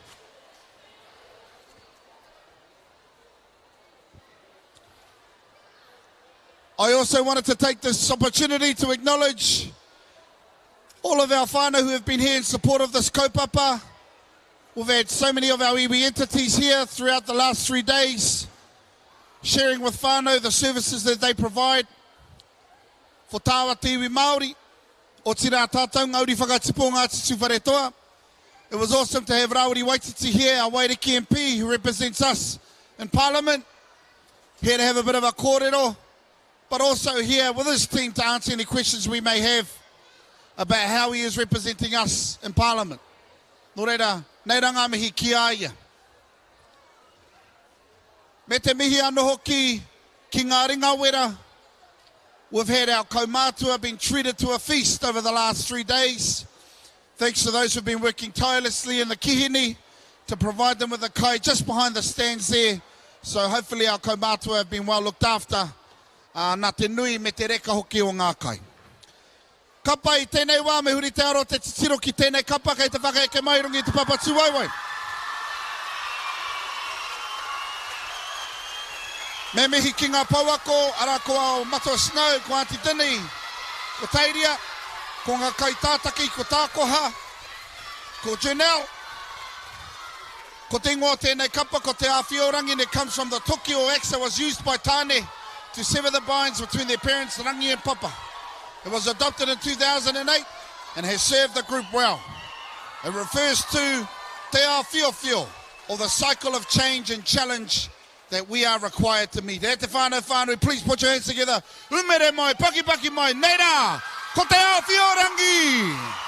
I also wanted to take this opportunity to acknowledge all of our whānau who have been here in support of this kaupapa. We've had so many of our iwi entities here throughout the last three days, sharing with whānau the services that they provide for tāua te iwi Māori, otirā tātou ngā uri whakatipu o Ngāti Tūwharetoa. It was awesome to have Rawiri Waititi here, our Wairiki MP, who represents us in Parliament, here to have a bit of a kōrero, but also here with his team to answer any questions we may have about how he is representing us in Parliament. Nō reira, nei rā ngā mihi ki a ia. Me te mihi anō hoki ki ngā ringawera. We've had our kaumātua been treated to a feast over the last three days. Thanks to those who've been working tirelessly in the kihini to provide them with a kai just behind the stands there. So hopefully our kaumātua have been well looked after. Uh, nā te nui me te reka hoki o ngā kai. Ka pai, tēnei wā me huri te aro te titiro ki tēnei kapa kei te whakaeke mai i runga i te papa tūwaewae. Me mihi ki ngā pouako, arā ko ao Matua Snow, ko Aunty Dinny, ko Teiria, ko ngā kaitātaki, ko Tākoha, ko Janelle. Ko te ingoa o tēnei kapa ko Te Āwhiorangi and it comes from the toki or axe that was used by Tāne to sever the binds between their parents Rangi and Papa. It was adopted in 2008 and has served the group well. It refers to Te Āwhiowhio or the cycle of change and challenge that we are required to meet. E te whānau whānui, please put your hands together. Umere mai, pakipaki mai, nei rā, ko Te Āwhiorangi!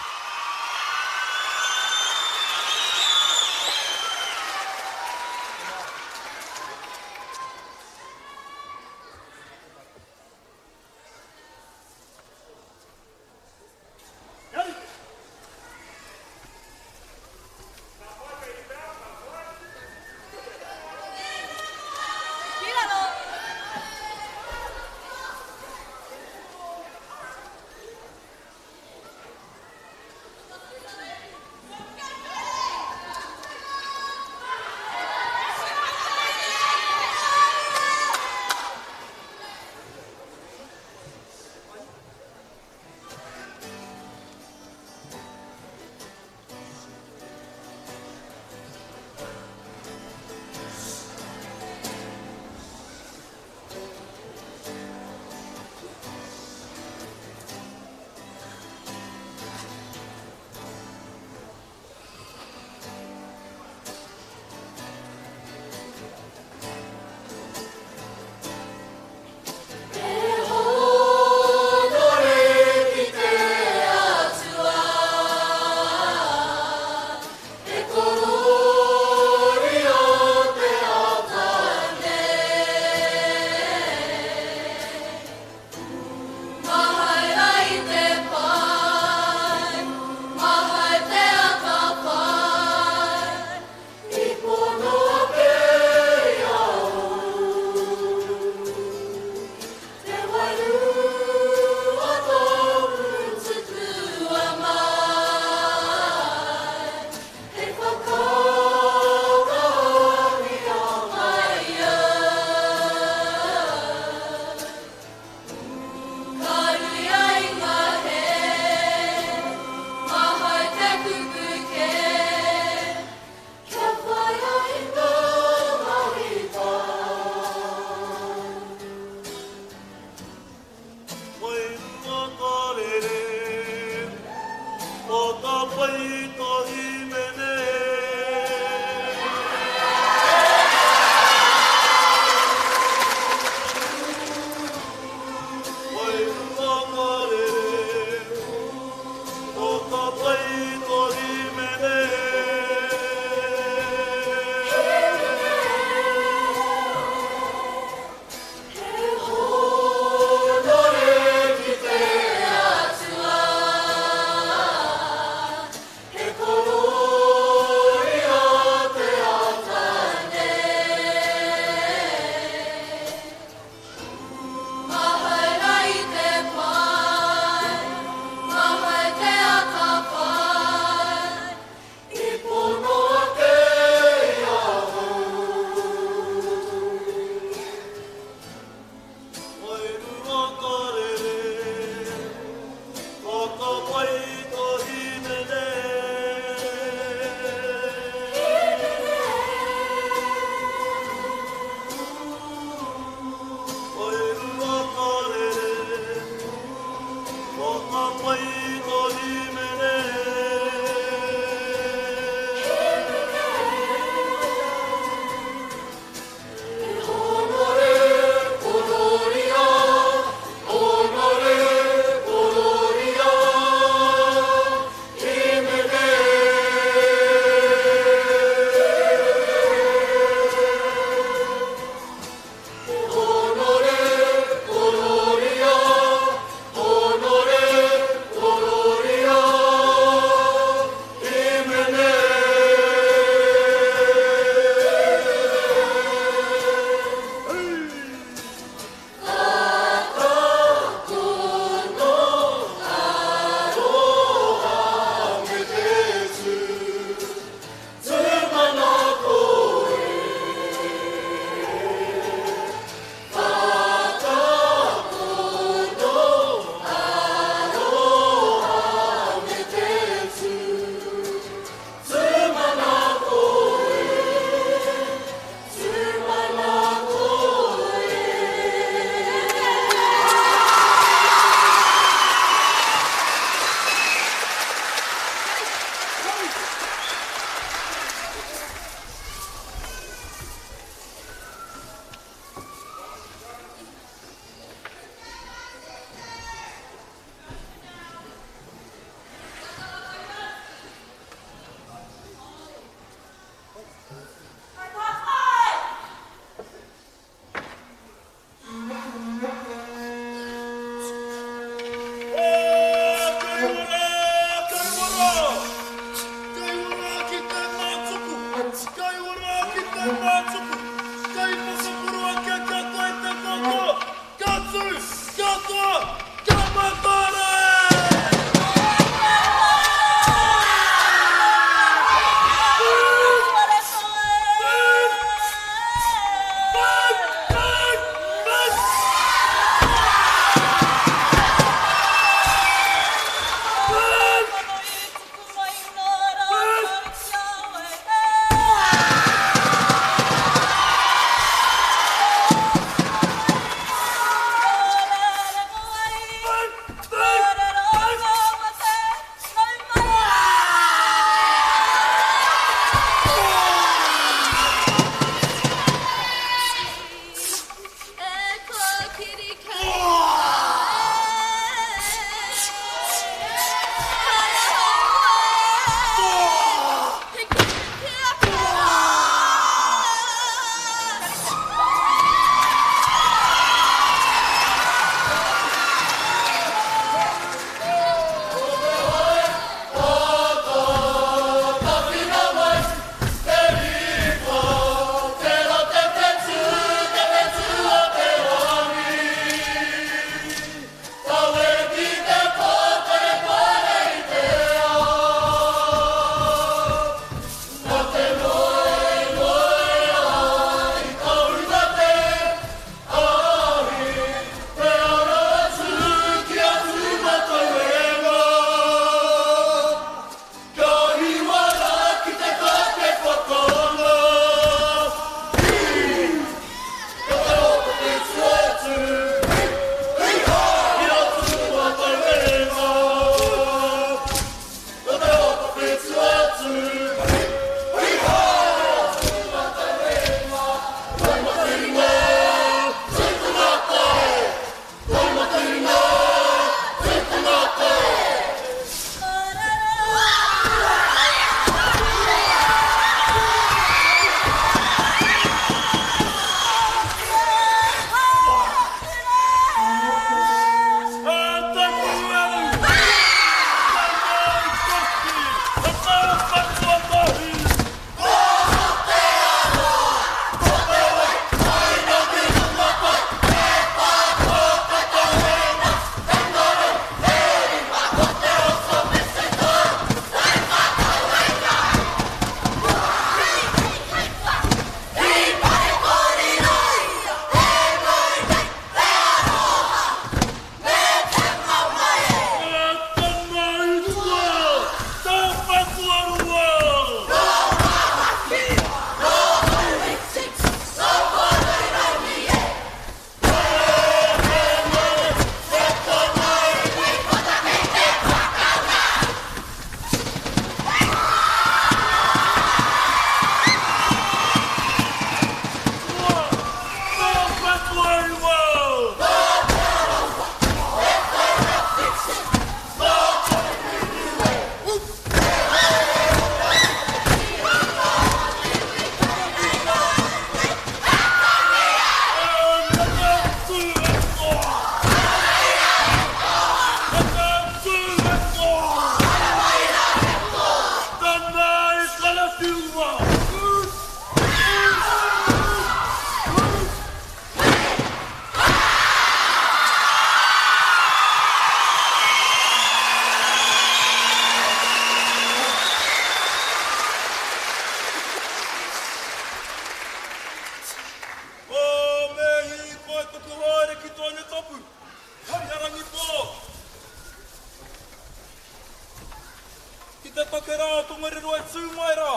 tū mai rā.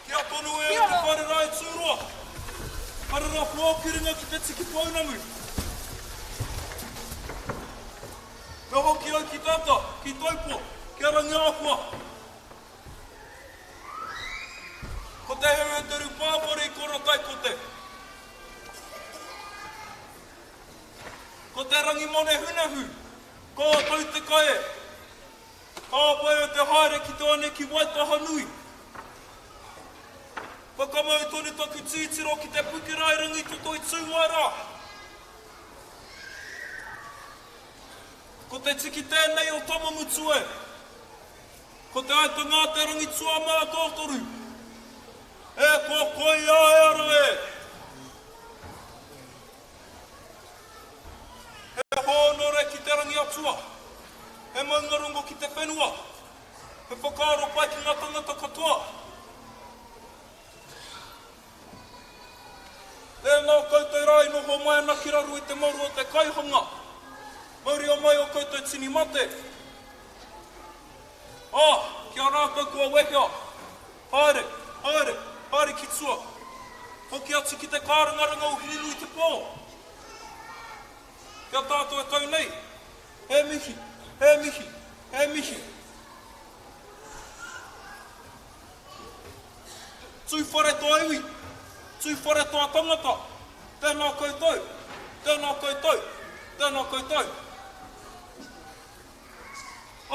Kia tonu e au te whare rā e tūroa. Whare rā puaokiringa ki te tiki pounamu. Me hoki au ki tata, ki Taupo, ki a Rangiāhua. Ko te heu e te rupāpore i korotai ko te. Ko te rangi manehunehu, ka tau te kae. Ka pai o te haere ki te one ki Waitahanui. Whakamau tonu taku tītiro ki te puke rā i Rangitoto i tū mai rā. Ko te tiki tēnei o Tamamutu e. Ko te aitanga a te Rangituamātotoru. E ko koia e ara e. He hōnore ki te rangi atua, he maungarongo ki te whenua, he whakaaro pai ki ngā tangata katoa. Tēnā koutou rā i noho mai ana ki raro i te maru o te kaihanga. Mauria mai o koutou tini mate. Ā, ki a rātou kua wehea, haere, haere, haere ki tua. Hoki atu ki te kārangaranga o Hirinui-te-pō. Ki a tātou e tau nei, he mihi, he mihi, he mihi. Tūwharetoa iwi, Tūwharetoa tangata, tēnā koutou, tēnā koutou, tēnā koutou.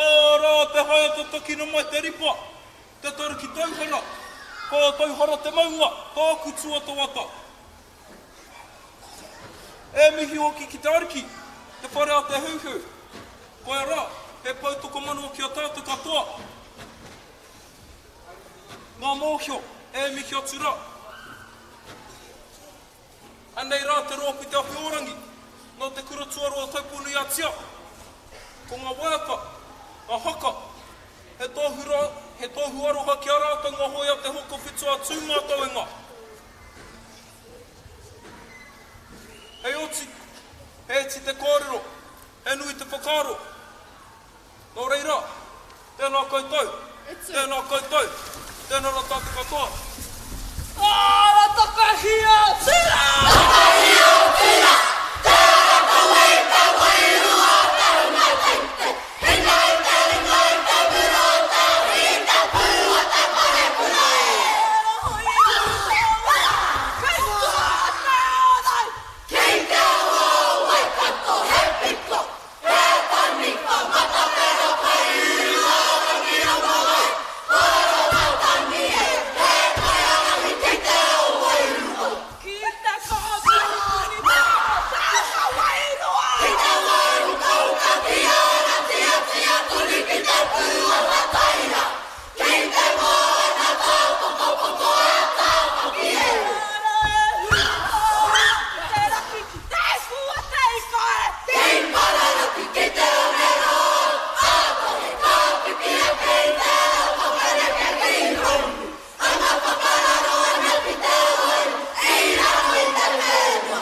Arā te haeata takina mai te ripa, te taru ki Tauhara, ka Tauhara te maunga, tāku tuatawata. E mihi hoki ki te Ariki, te whare a te Heuheu. Koia rā, he pou tokomanawa ki a tātou katoa. Ngā mōhio, e mihi atu rā. Anei rā te rōpū Te Awhi-o-Rangi, nō te kura tuarua o Taupō-nui-a-Tia. Ko ngā waiata, ngā haka, he tohu rā, he tohu aroha ki a rātou ngā hōia Te Hokowhitu a Tūmātauenga. Hei oti, he iti te kōrero, he nui te whakaaro. Nō reira, tēnā koutou, tēnā koutou, tēnā rā tātou katoa. Ora takahia tira! Takahia tira! Te ara kawe i te wairua te hunga teitei, hinga i te ringa i te mura o te ahi i te pū o te parekura e! Kei tua te ārai! Ki te awa o Waikato he piko, he taniwha matawhero kai Ruarangi rongo ai, Horomatangi e, he kaiārahi ki te ao wairua. Ki te kāpuni te wairua. Ki te wāhukauka ki āna tiatia tonu ki te pū o Mataira, ki te moana tāpokopoko a Tāwhaki e. Te raki ki te pua te ika e. Ki Pararaki ki te one rā, ā-tohe ka piki ake i te ao whakareke ki Rauru, anga whakararo ana ki te wai, i raro i te whenua.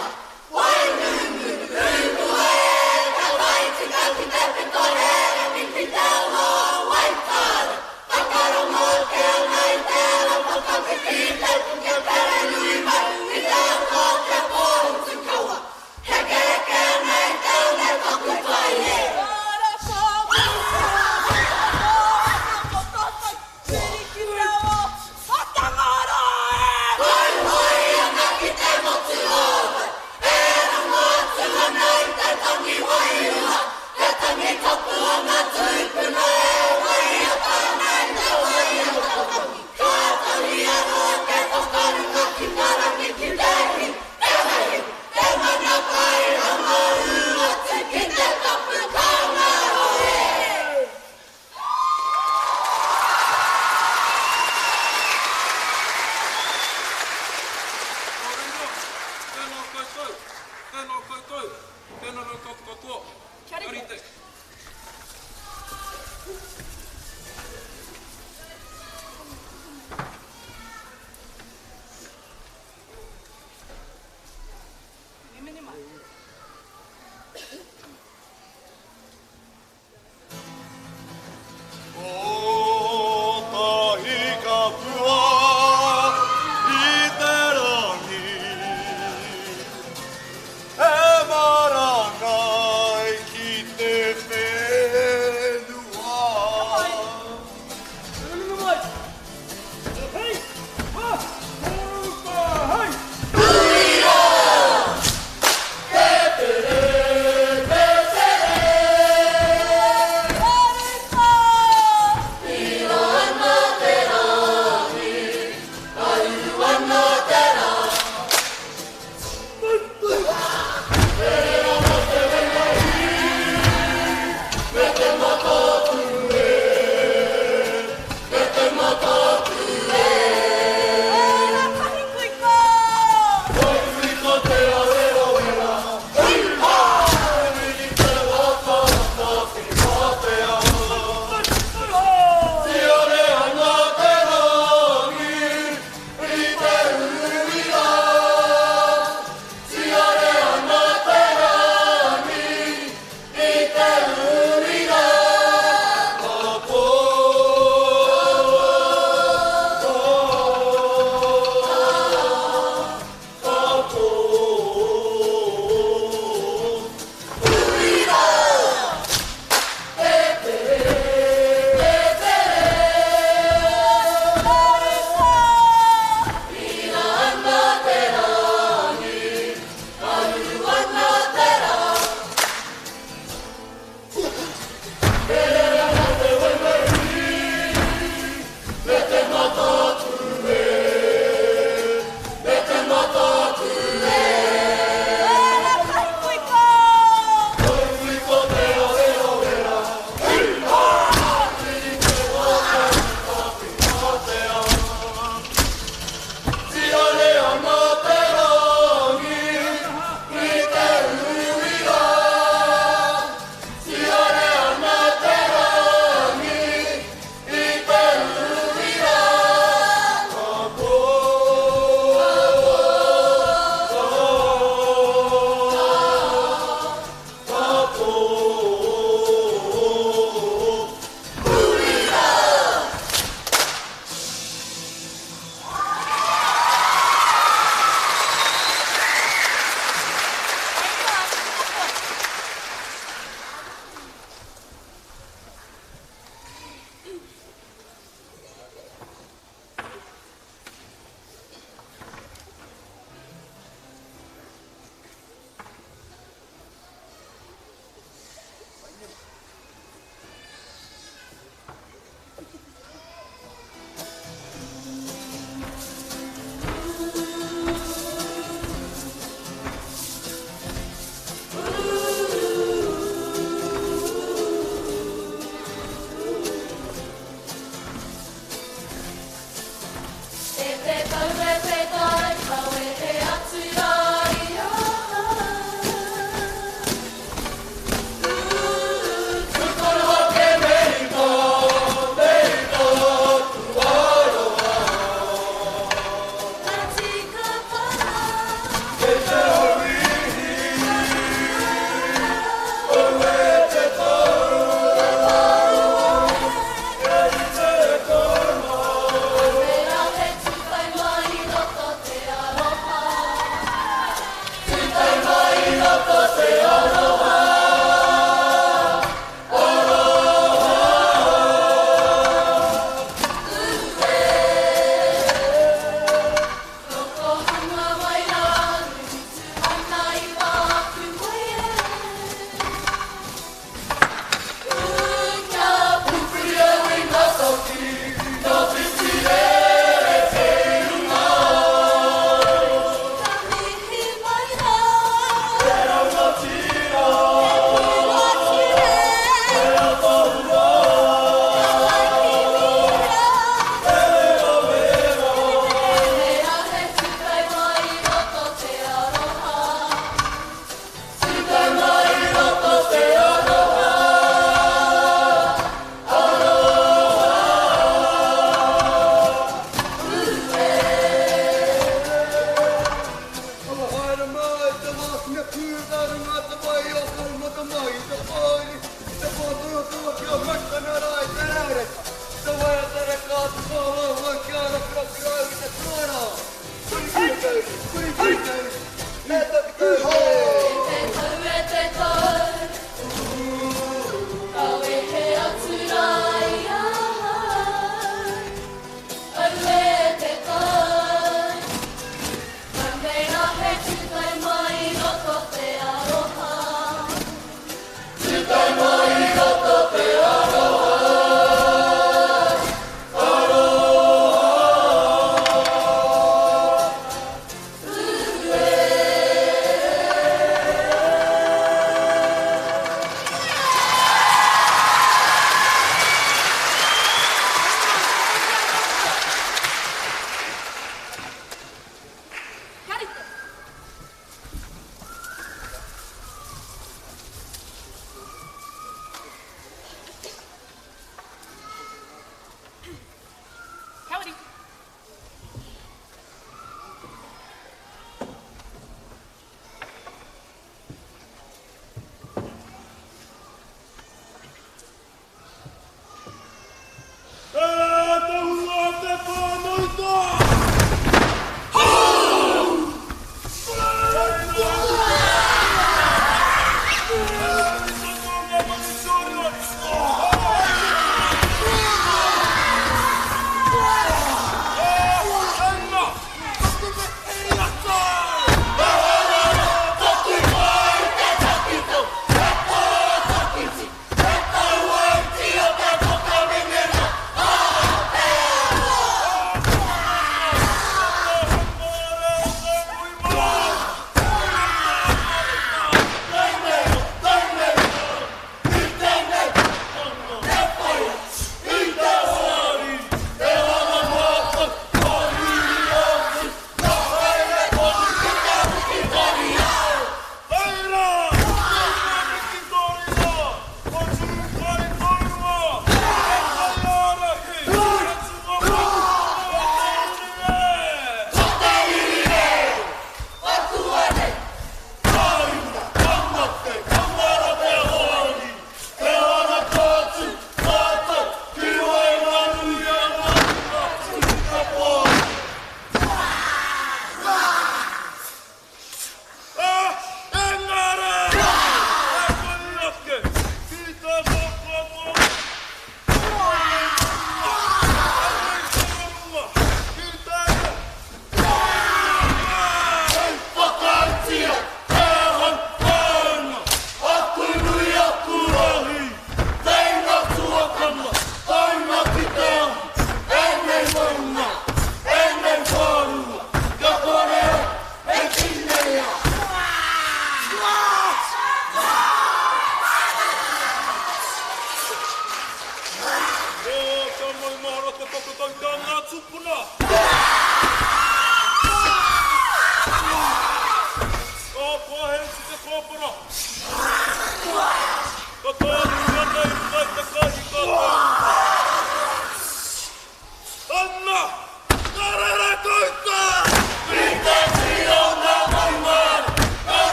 Waimumu, rūmua e, ka tae tika ki te pito he rangi ki te awa o Waitara, whakarongo ake ana i te ara whakawhiti i te puke pere nui mai i te ata o te pōhutukawa, hekeheke ana i te one takutai e. Hoihoi ana ki te motu ōhau, e rongo atu ana i te tangi wairua, te tangi tapu o ngā tūpuna e waiata ana i te waiata tangi. Kātahi anō te whakarunga ki ngā rangi ki te hi, te wehi, te mana kai ranga ū atu ki te tapu ka ngaro e. Nō reira, tēnā koutou, tēnā koutou, tēnā rā tātou katoa. Kia Ka rite. rite.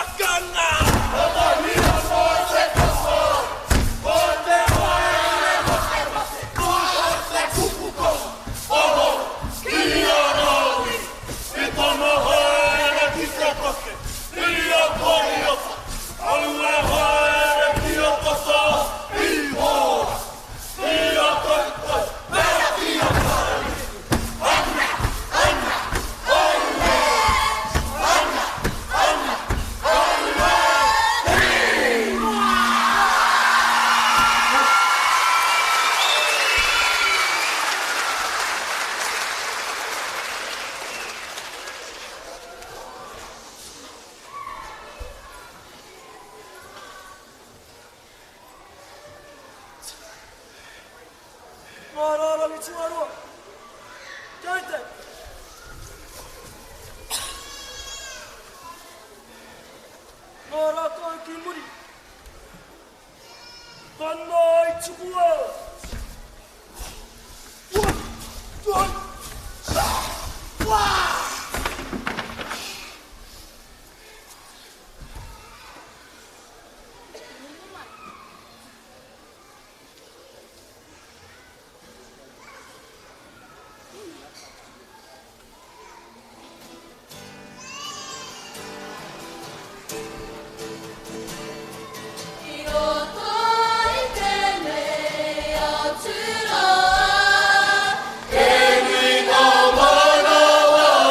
pakanga. Whakahira noa te kapa, ko te haere matemate, ko te kupu kau, oho, ki a Rāwiri, i tana haere ki te take, i a Kariata, aue haere ki a Tata, i Hōra, i a Taitai, me ki a Karaniku. Ana, ana, aue! Ana, ana, aue! Ngā rārangi tuarua. Kei te. Ngā rākau ki muri. Tana i tukua. One, two, three, I roto i tēnei atura. He nui ngā manawa.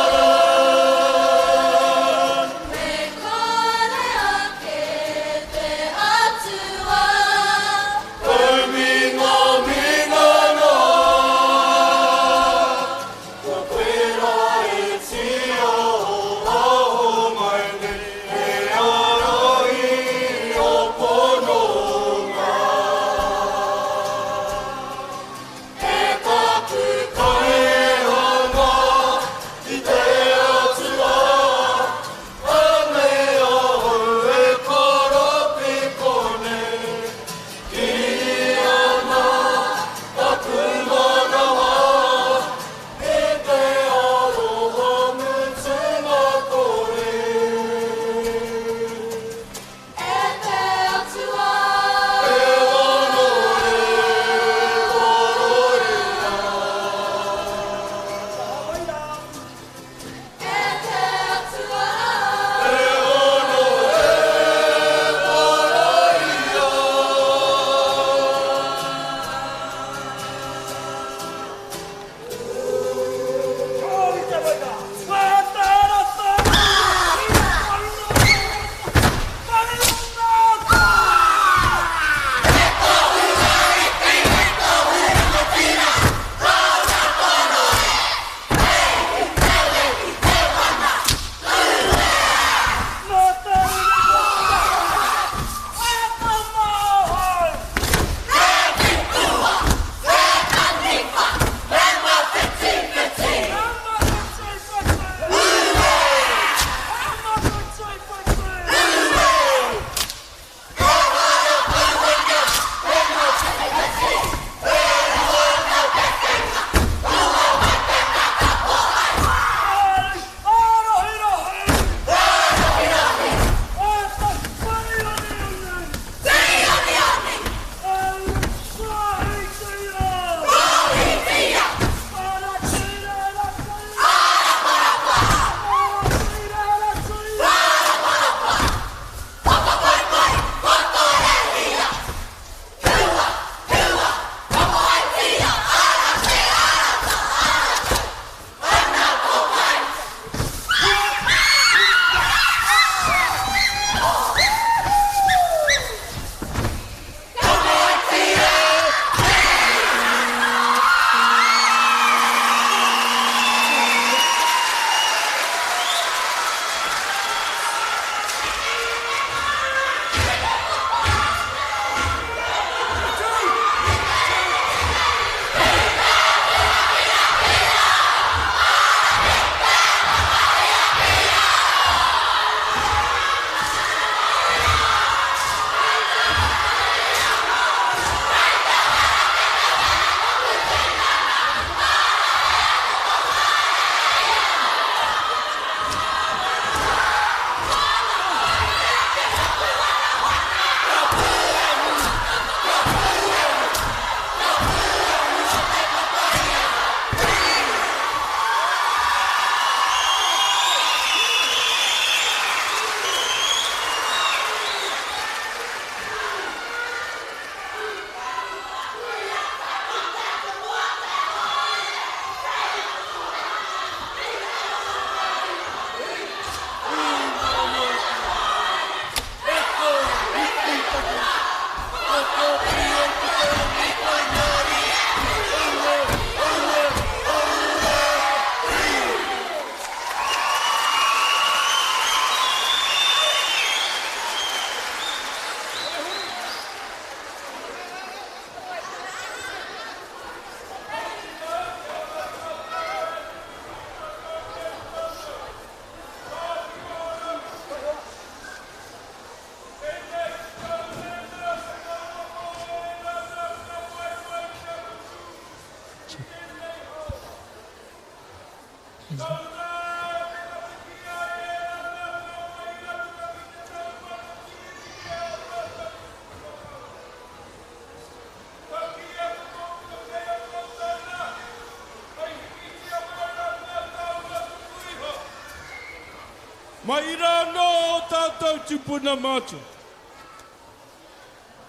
Mai rā anō ō tātou tūpuna mātua.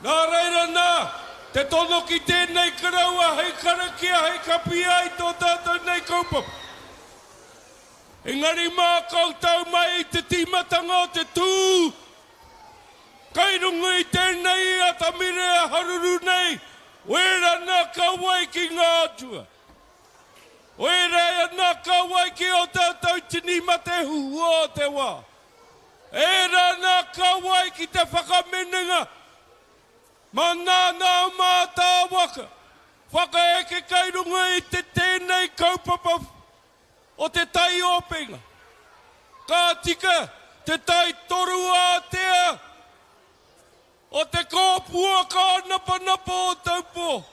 Nā reira nā, te tono ki tēnei koroua hei karakia, hei kapi ai tō tātou nei kaupapa. Engari mā koutou mai i te tīmatanga o te tū, kai runga i tēnei atamira e haruru nei, wera nā ka wai ki ngā atua. Wera nā ka wai ki ō tātou tini mate huhua o te wā. Ērā nā ka wai ki te whakaminenga mā nā nā mātāwaka whakaeke kai runga i te tēnei kaupapa o te taiopenga. Ka tika te taitoru ātea o te kōpua kānapanapa o Taupō,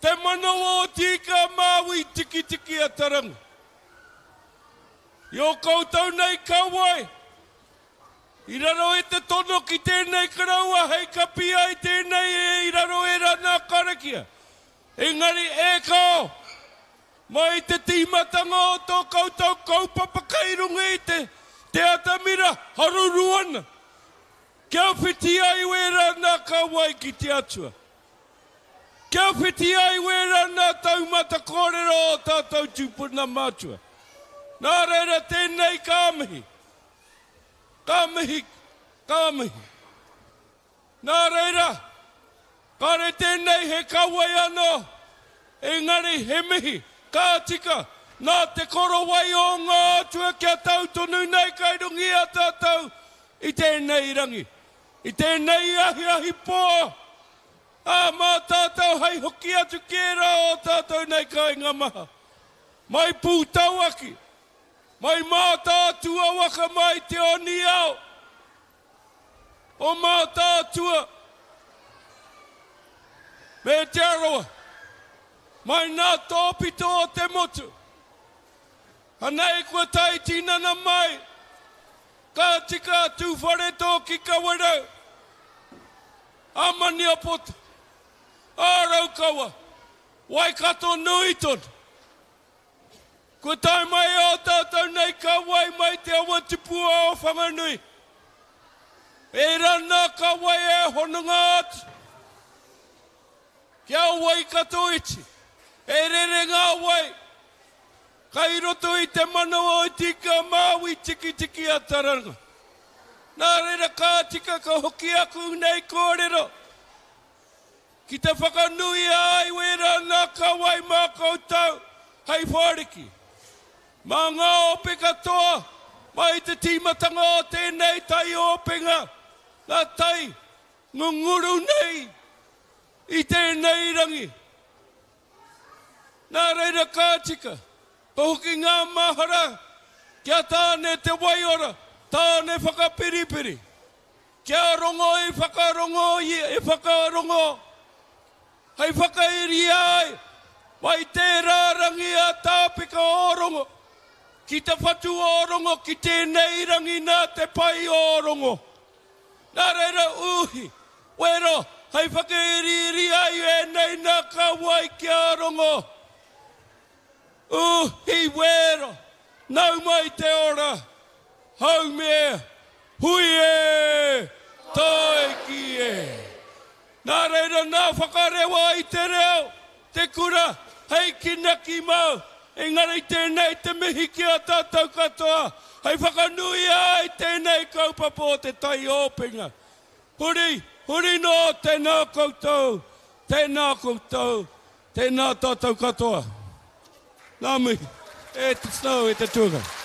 te manawa o Tīka Māui Tikitiki a Taranga. I ō koutou nei kauae, i raro e te tono ki tēnei koroua hei kapi ai tēnei e i raro ērā nā karakia. Engari e kao, mai i te tīmatanga o tō koutou kaupapa kei runga i te te atamira haruru ana, kia whiti ai wērā nā kauae ki te Atua. Kia whiti ai wērā nā taumata kōrero o tātou tūpuna mātua. Nā reira tēnei ka mihi, ka mihi, ka mihi. Nā reira, kāre tēnei he kauae anō, engari he mihi, ka tika, nā te korowai o ngā atua kia tau tonu nei kai runga i a tātou i tēnei rangi, i tēnei ahiahi pō. Ā, mā tātou hei hoki atu ki ērā o tātou nei kāinga maha, mai Pūtauaki, mai Mātaatua waka mai Te Oniao o Mātaatua me Te Arawa, mai nā tōpito o te motu. Anei kua tae tinana mai, ka tika a Tūwharetoa ki Kawerau. A Maniapoto, a Raukawa, Waikato nui tonu. Kua tae mai ō tātou nei kauae mai te awa tipua o Whanganui. Ērā nā kauae e hononga atu ki a Waikato iti, e rere ngā wai Kai roto i te manawa o Tika Māui Tikitiki a Taranga. Nā reira ka tika ka hoki aku nei kōrero ki te whakanuia ai wērā nā ka wai mā koutou hei whāriki. Mā ngā ope katoa mai i te tīmatanga o tēnei taiopenga, ngā tai ngunguru nei i tēnei rangi. Nā reira ka tika, ka hoki ngā mahara ki a Tāne te waiora, Tāne whakapiripiri, ki a Rongo i whakarongo i whakarongo hei whakairia ai mai tērā rangi a Tāpeka o Rongo ki te whatu o Rongo ki tēnei rangi nā te pai o Rongo. Nā reira uhi, wero, hei whakairiiri ai ēnei nā ka wai ki a Rongo. Uhi, wero, nau mai te ora, haumia, hui e, tāiki e. Nā reira nā whakarewa i te reo, te kura, hei kinaki mau, engari tēnei te mihi ki a tātou katoa, hei whakanuia ai tēnei kaupapa o te taiopenga. Huri, huri noa, tēnā koutou, tēnā koutou, tēnā tātou katoa. Ngā mihi, e te Snow, e te Tuakana.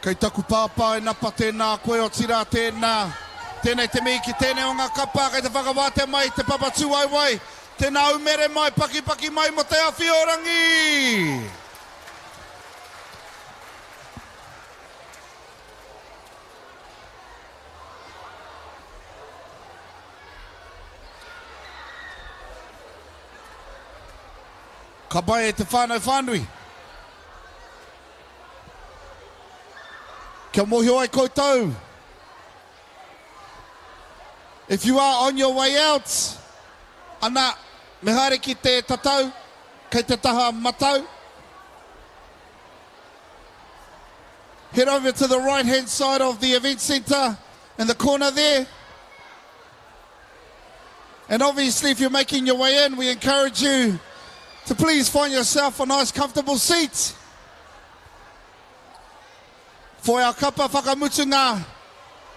Kei taku pāpā e napa tēnā koe otirā tēnā. Tēnei te mihi ki tēnei o ngā kapa kei te whakawātea mai i te papa tūwaewae. Tēnā umere mai, pakipaki mai mō Te Awhiorangi! Ka pai e te whānau whānui. Kia mōhio ai koutou. If you are on your way out, ana, me haere ki te tatau, kei te taha matau. Head over to the right hand side of the event centre in the corner there. And obviously, if you're making your way in, we encourage you to please find yourself a nice comfortable seat. For our kapa whakamutunga,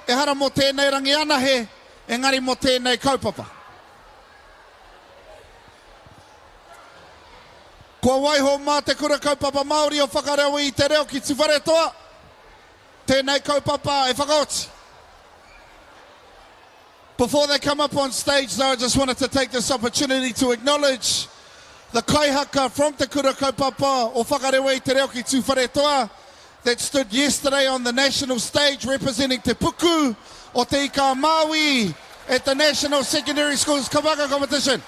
ehara mō tēnei rangi anahe, engari mō tēnei kaupapa. Kua waiho mā Te Kura Kaupapa Māori o Whakarewa i te reo ki Tuwharetoa tēnei kaupapa e whakaoti. Before they come up on stage though, I just wanted to take this opportunity to acknowledge the kaihaka from Te Kura Kaupapa o Whakarewa i te Reo ki Tūwharetoa that stood yesterday on the national stage representing Te Puku o Te Ika a Māui at the National Secondary Schools Kabaka Competition.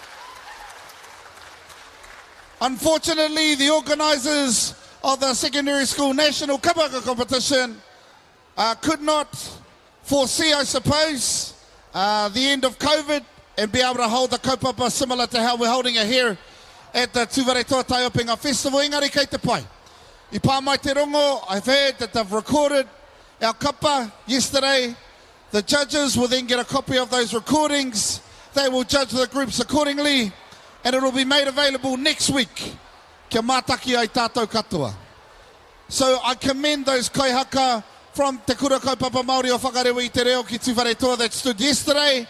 Unfortunately, the organisers of the Secondary School National Kabaka Competition uh, could not foresee, I suppose, uh, the end of COVID and be able to hold the kaupapa similar to how we're holding it here at the Tūwharetoa Taiopenga Festival. Engari kei te pai. I pā mai te rongo, I've heard that they've recorded our kapa yesterday. The judges will then get a copy of those recordings. They will judge the groups accordingly and it will be made available next week. Kia mātaki ai tātou katoa. So I commend those kaihaka from Te Kura Kaupapa Māori o Whakarewa i te Reo ki Tūwharetoa that stood yesterday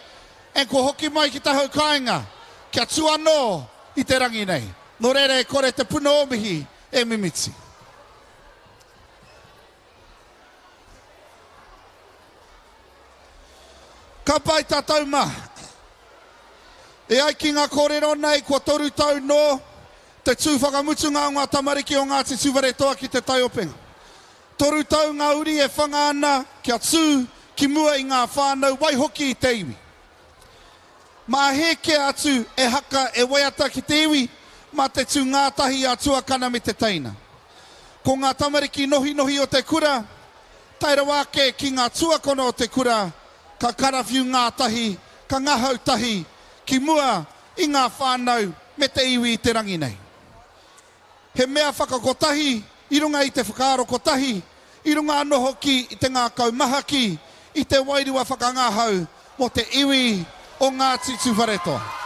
and kua hoki mai ki tahau kāinga kia tū anō i te rangi nei. Nō reira e kore te puna o mihi e mimiti. Ka pai tātou mā. E ai ki ngā kōrero nei, kua toru tau nō te tū whakamutunga o ngā tamariki o Ngāti Tūwharetoa ki te taiopenga. Toru tau ngā uri e whanga ana kia tū ki mua i ngā whānau, waihoki i te iwi. Mā hē kē atu e haka, e waiata ki te iwi, mā te tū ngātahi a tuakana me te teina. Ko ngā tamariki nohinohi o te kura, tae rawa ake ki ngā tuakona o te kura, ka karawhiu ngātahi, ka ngahau tahi ki mua i ngā whānau me te iwi i te rangi nei. He mea whakakotahi i runga i te whakaaro kotahi, i runga anō hoki i te ngākau mahaki, i te wairua whakangahau mō te iwi o Ngāti Tūwharetoa.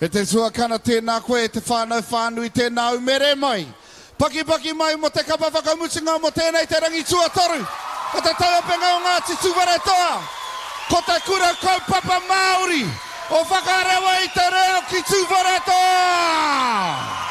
E te tuakana tēnā koe, e te whānau whānui tēnā umere mai. Pakipaki mai mō te kapa whakamutunga mō tēnei te rangi tuatoru o te Taiopenga o Ngāti Tūwharetoa. Ko te Kura Kaupapa Māori o Whakarewa i te Reo ki Tūwharetoa!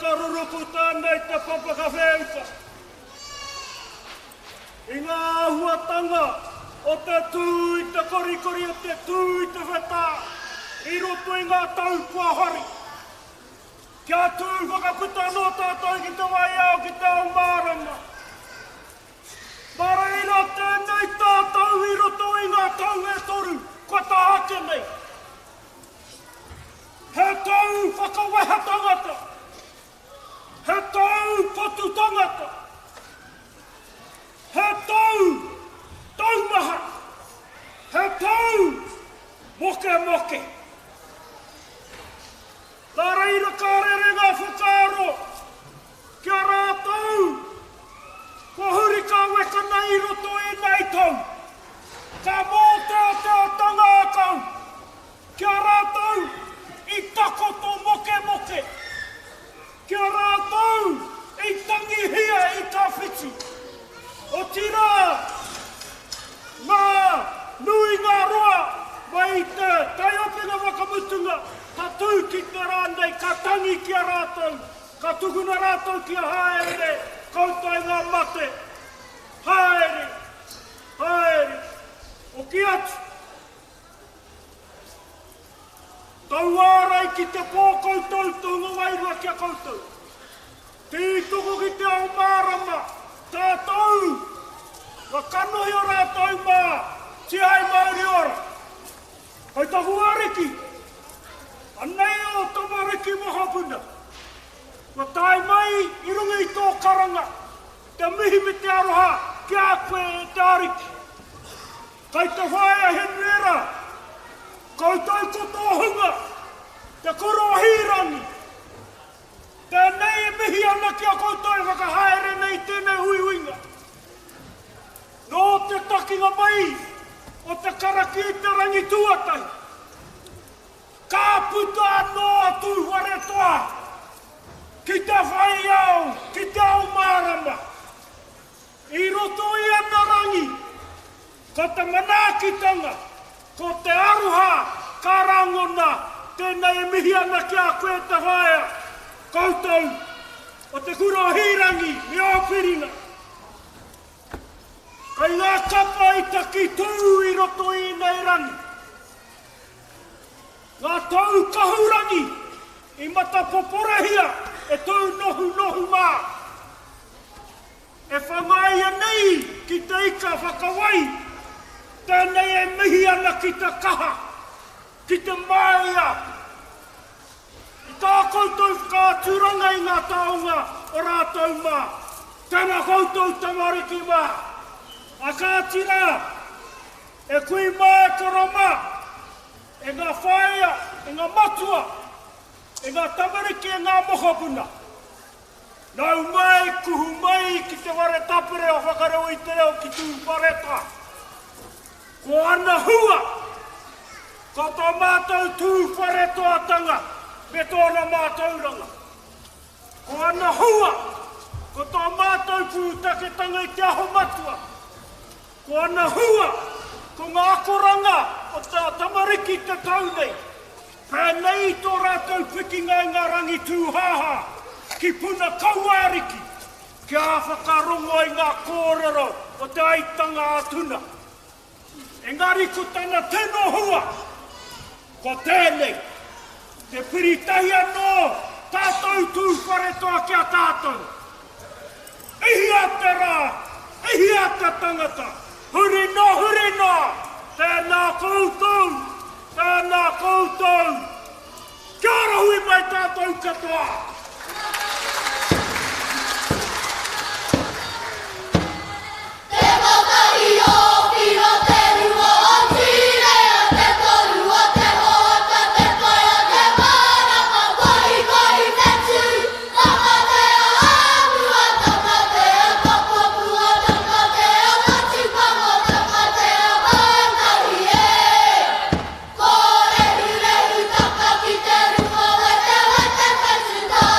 ka ruruku tēnei te papa ka wheuka. I ngā āhuatanga o te tū i te korikori o te tū i te whetā i roto i ngā tau kua hori. Kia tū whakaputa anō tātou ki te wai ao, ki te ao mārama. Nā reira tēnei tātou i roto i ngā tau e toru kua tā ake nei. He tau whakawehe tangata. He tau patu tangata. He tau taumaha. He tau mokemoke. Nā reira ka rere ngā whakaaro ki a rātou kua huri ka wekana i roto ēnei tau. Ka mōteatea tangākau Ki a rātou i takoto mokemoke, ki a rātou i tangihia i tawhiti, otirā, ngā nuinga roa mai i te taiopenga whakamutunga ka tū ki te rā nei, ka tangi ki a rātou, ka tukuna rātou kia haere koutou i ngā mate. Haere, haere, hoki atu. Tauārai ki te pō koutou tōnga wairua ki a koutou. Tītoko ki te ao mārama, tātou, nga kanohi o rātou mā, tihai mauri ora. Hei taku Ariki, anei ō tamariki mokopuna, kua tae mai i runga i tō karanga, te mihi me te aroha ki a koe e te Ariki. Kai te whaea Henriera, koutou ko tō hunga, te koro o Hīrangi. Tēnei e mihi ana ki a koutou e whakahaere nei i tēnei huihuinga. Nō te takinga mai o te karakia i te rangi tuatahi, ka puta anō a Tūwharetoa ki te whai ao, ki te ao mārama. I roto i ana rangi, ko te manaakitanga, ko te aroha ka rangona, tēnei e mihi ana ki a koe e te whaea, koutou o Te Kura o Hīrangi me ō whiringa. Kei ngā kapa i taki tū i roto i ēnei rangi. Ngā tau kahurangi i matapoporehia e tūnohunohu mā. E whangaia nei ki te ika whakawai, tēnei e mihi ana ki te kaha, ki te māia, i tā koutou whakaaturanga i ngā taonga o rātou mā. Tēnā koutou tamariki mā. A kāti rā, e kui mā e koro mā, e ngā whaea, e ngā matua, e ngā tamariki, e ngā mokopuna. Nau mai, kuhu mai ki te whare tapere o Whakareo i te Reo ki Tūwharetoa. Ko ana hua, ko tō mātou Tūwharetoatanga me tōna mātauranga. Ko ana hua, ko tō mātou pūtaketanga i Te Aho Matua. Ko ana hua, ko ngā akoranga o tā tamariki te tau nei, pēnei i tō rātou pikinga i ngā rangi tūhāhā ki Puna Kauaariki, kia whakarongo i ngā kōrero o te aitanga a Tuna. Engari ko tana tino hua, ko tēnei, te piri tahi anō tātou Tūwharetoa ki a tātou. Ihia te rā, ihia te tangata, huri noa, huri noa, tēnā koutou, tēnā koutou. Kia ora hui mai tātou katoa. Te kotahi o Whiro, te rua o Tirea, te toru o Te Hōta, te whai o Te Marama, kohikohi whetū, tamatea ā-mua, tamatea kapopua, tamatea whatupango, tamatea mātahi e. Ko Rehurehu taka ki te runga wetewete whetū tā.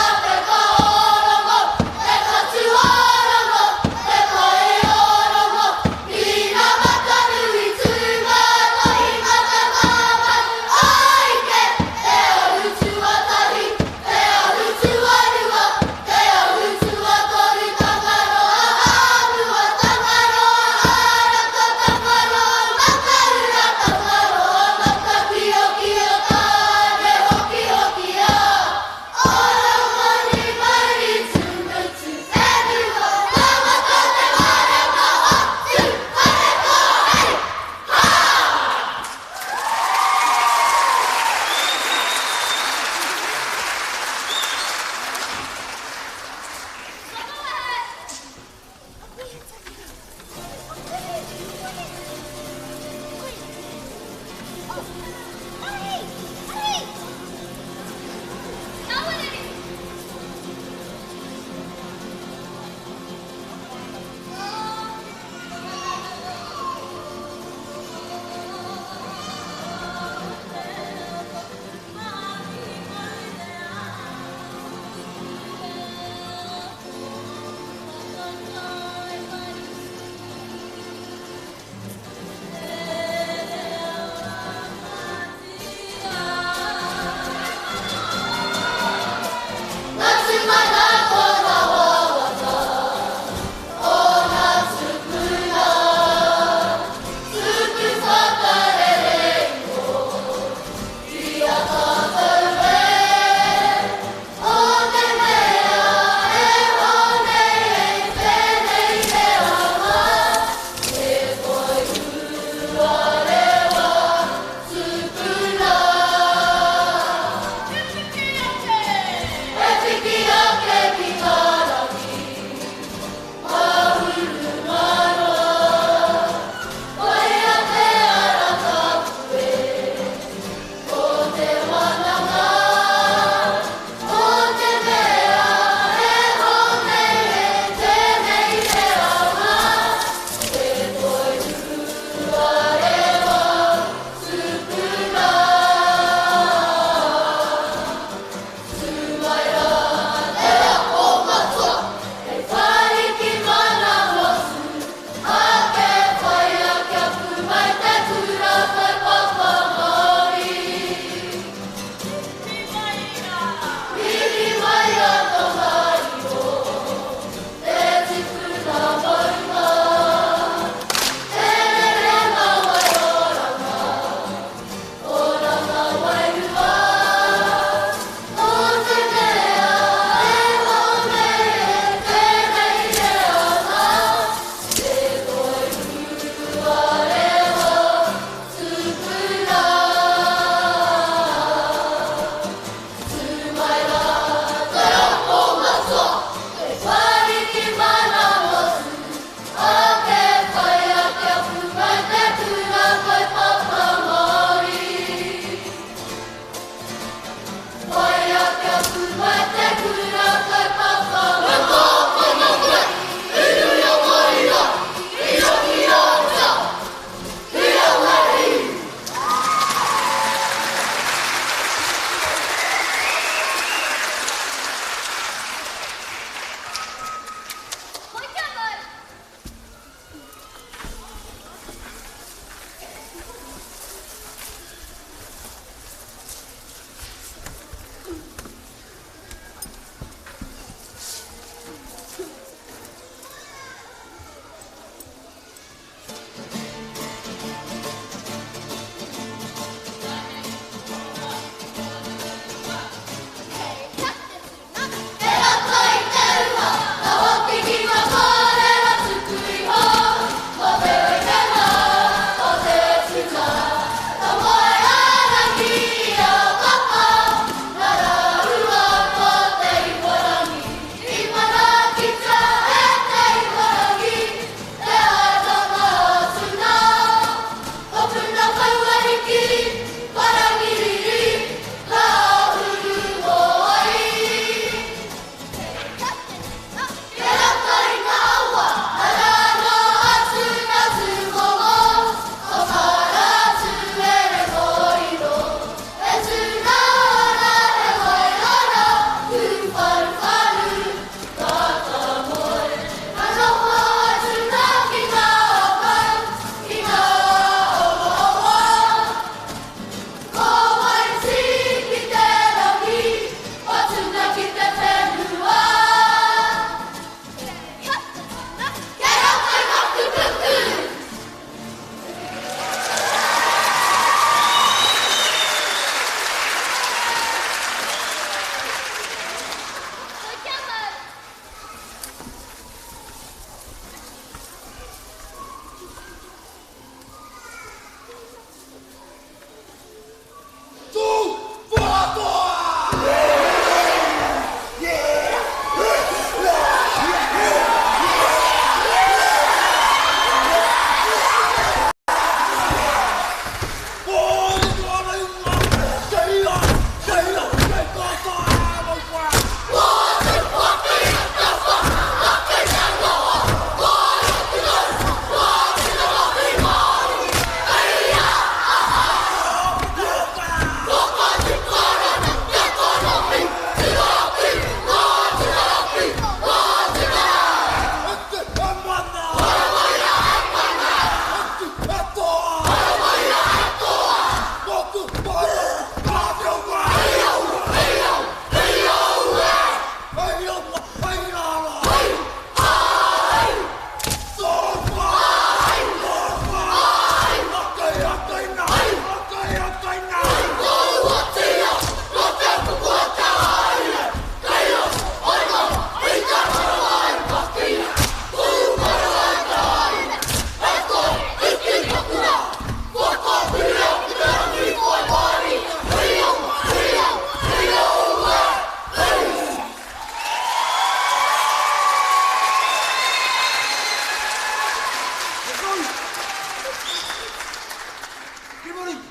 Hemeri!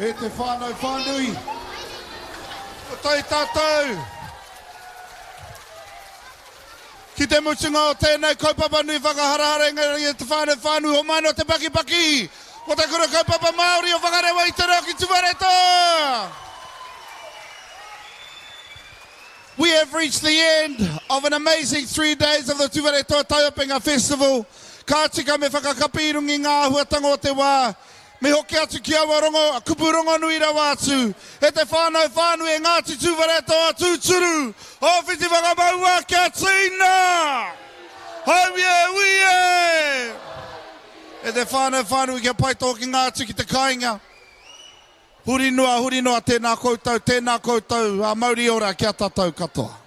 E te whānau whānui, ko tai tātou ki te mutunga o tēnei kaupapa nui whakaharahara engari e te whānau whānui homai no te pakipaki o te Kura Kaupapa Māori o Whakarewa i te reo ki Tuwharetoa! We have reached the end of an amazing 3 days of the Tuwharetoa Taiapenga Festival. Ka tika me whakakapi i runga i ngā āhuatanga o te wā. Me hoki atu ki aua rongo, kupu rongonui rawa atu. E te whānau whānui e Ngāti Tūwharetoa tūturu, o whiti whakamaua kia tīna! Haumie ui e! E te whānau whānui kia pai tō hokinga atu ki te kāinga. Huri noa, huri noa, tēnā koutou, tēnā koutou, ā mauri ora ki a tātou katoa.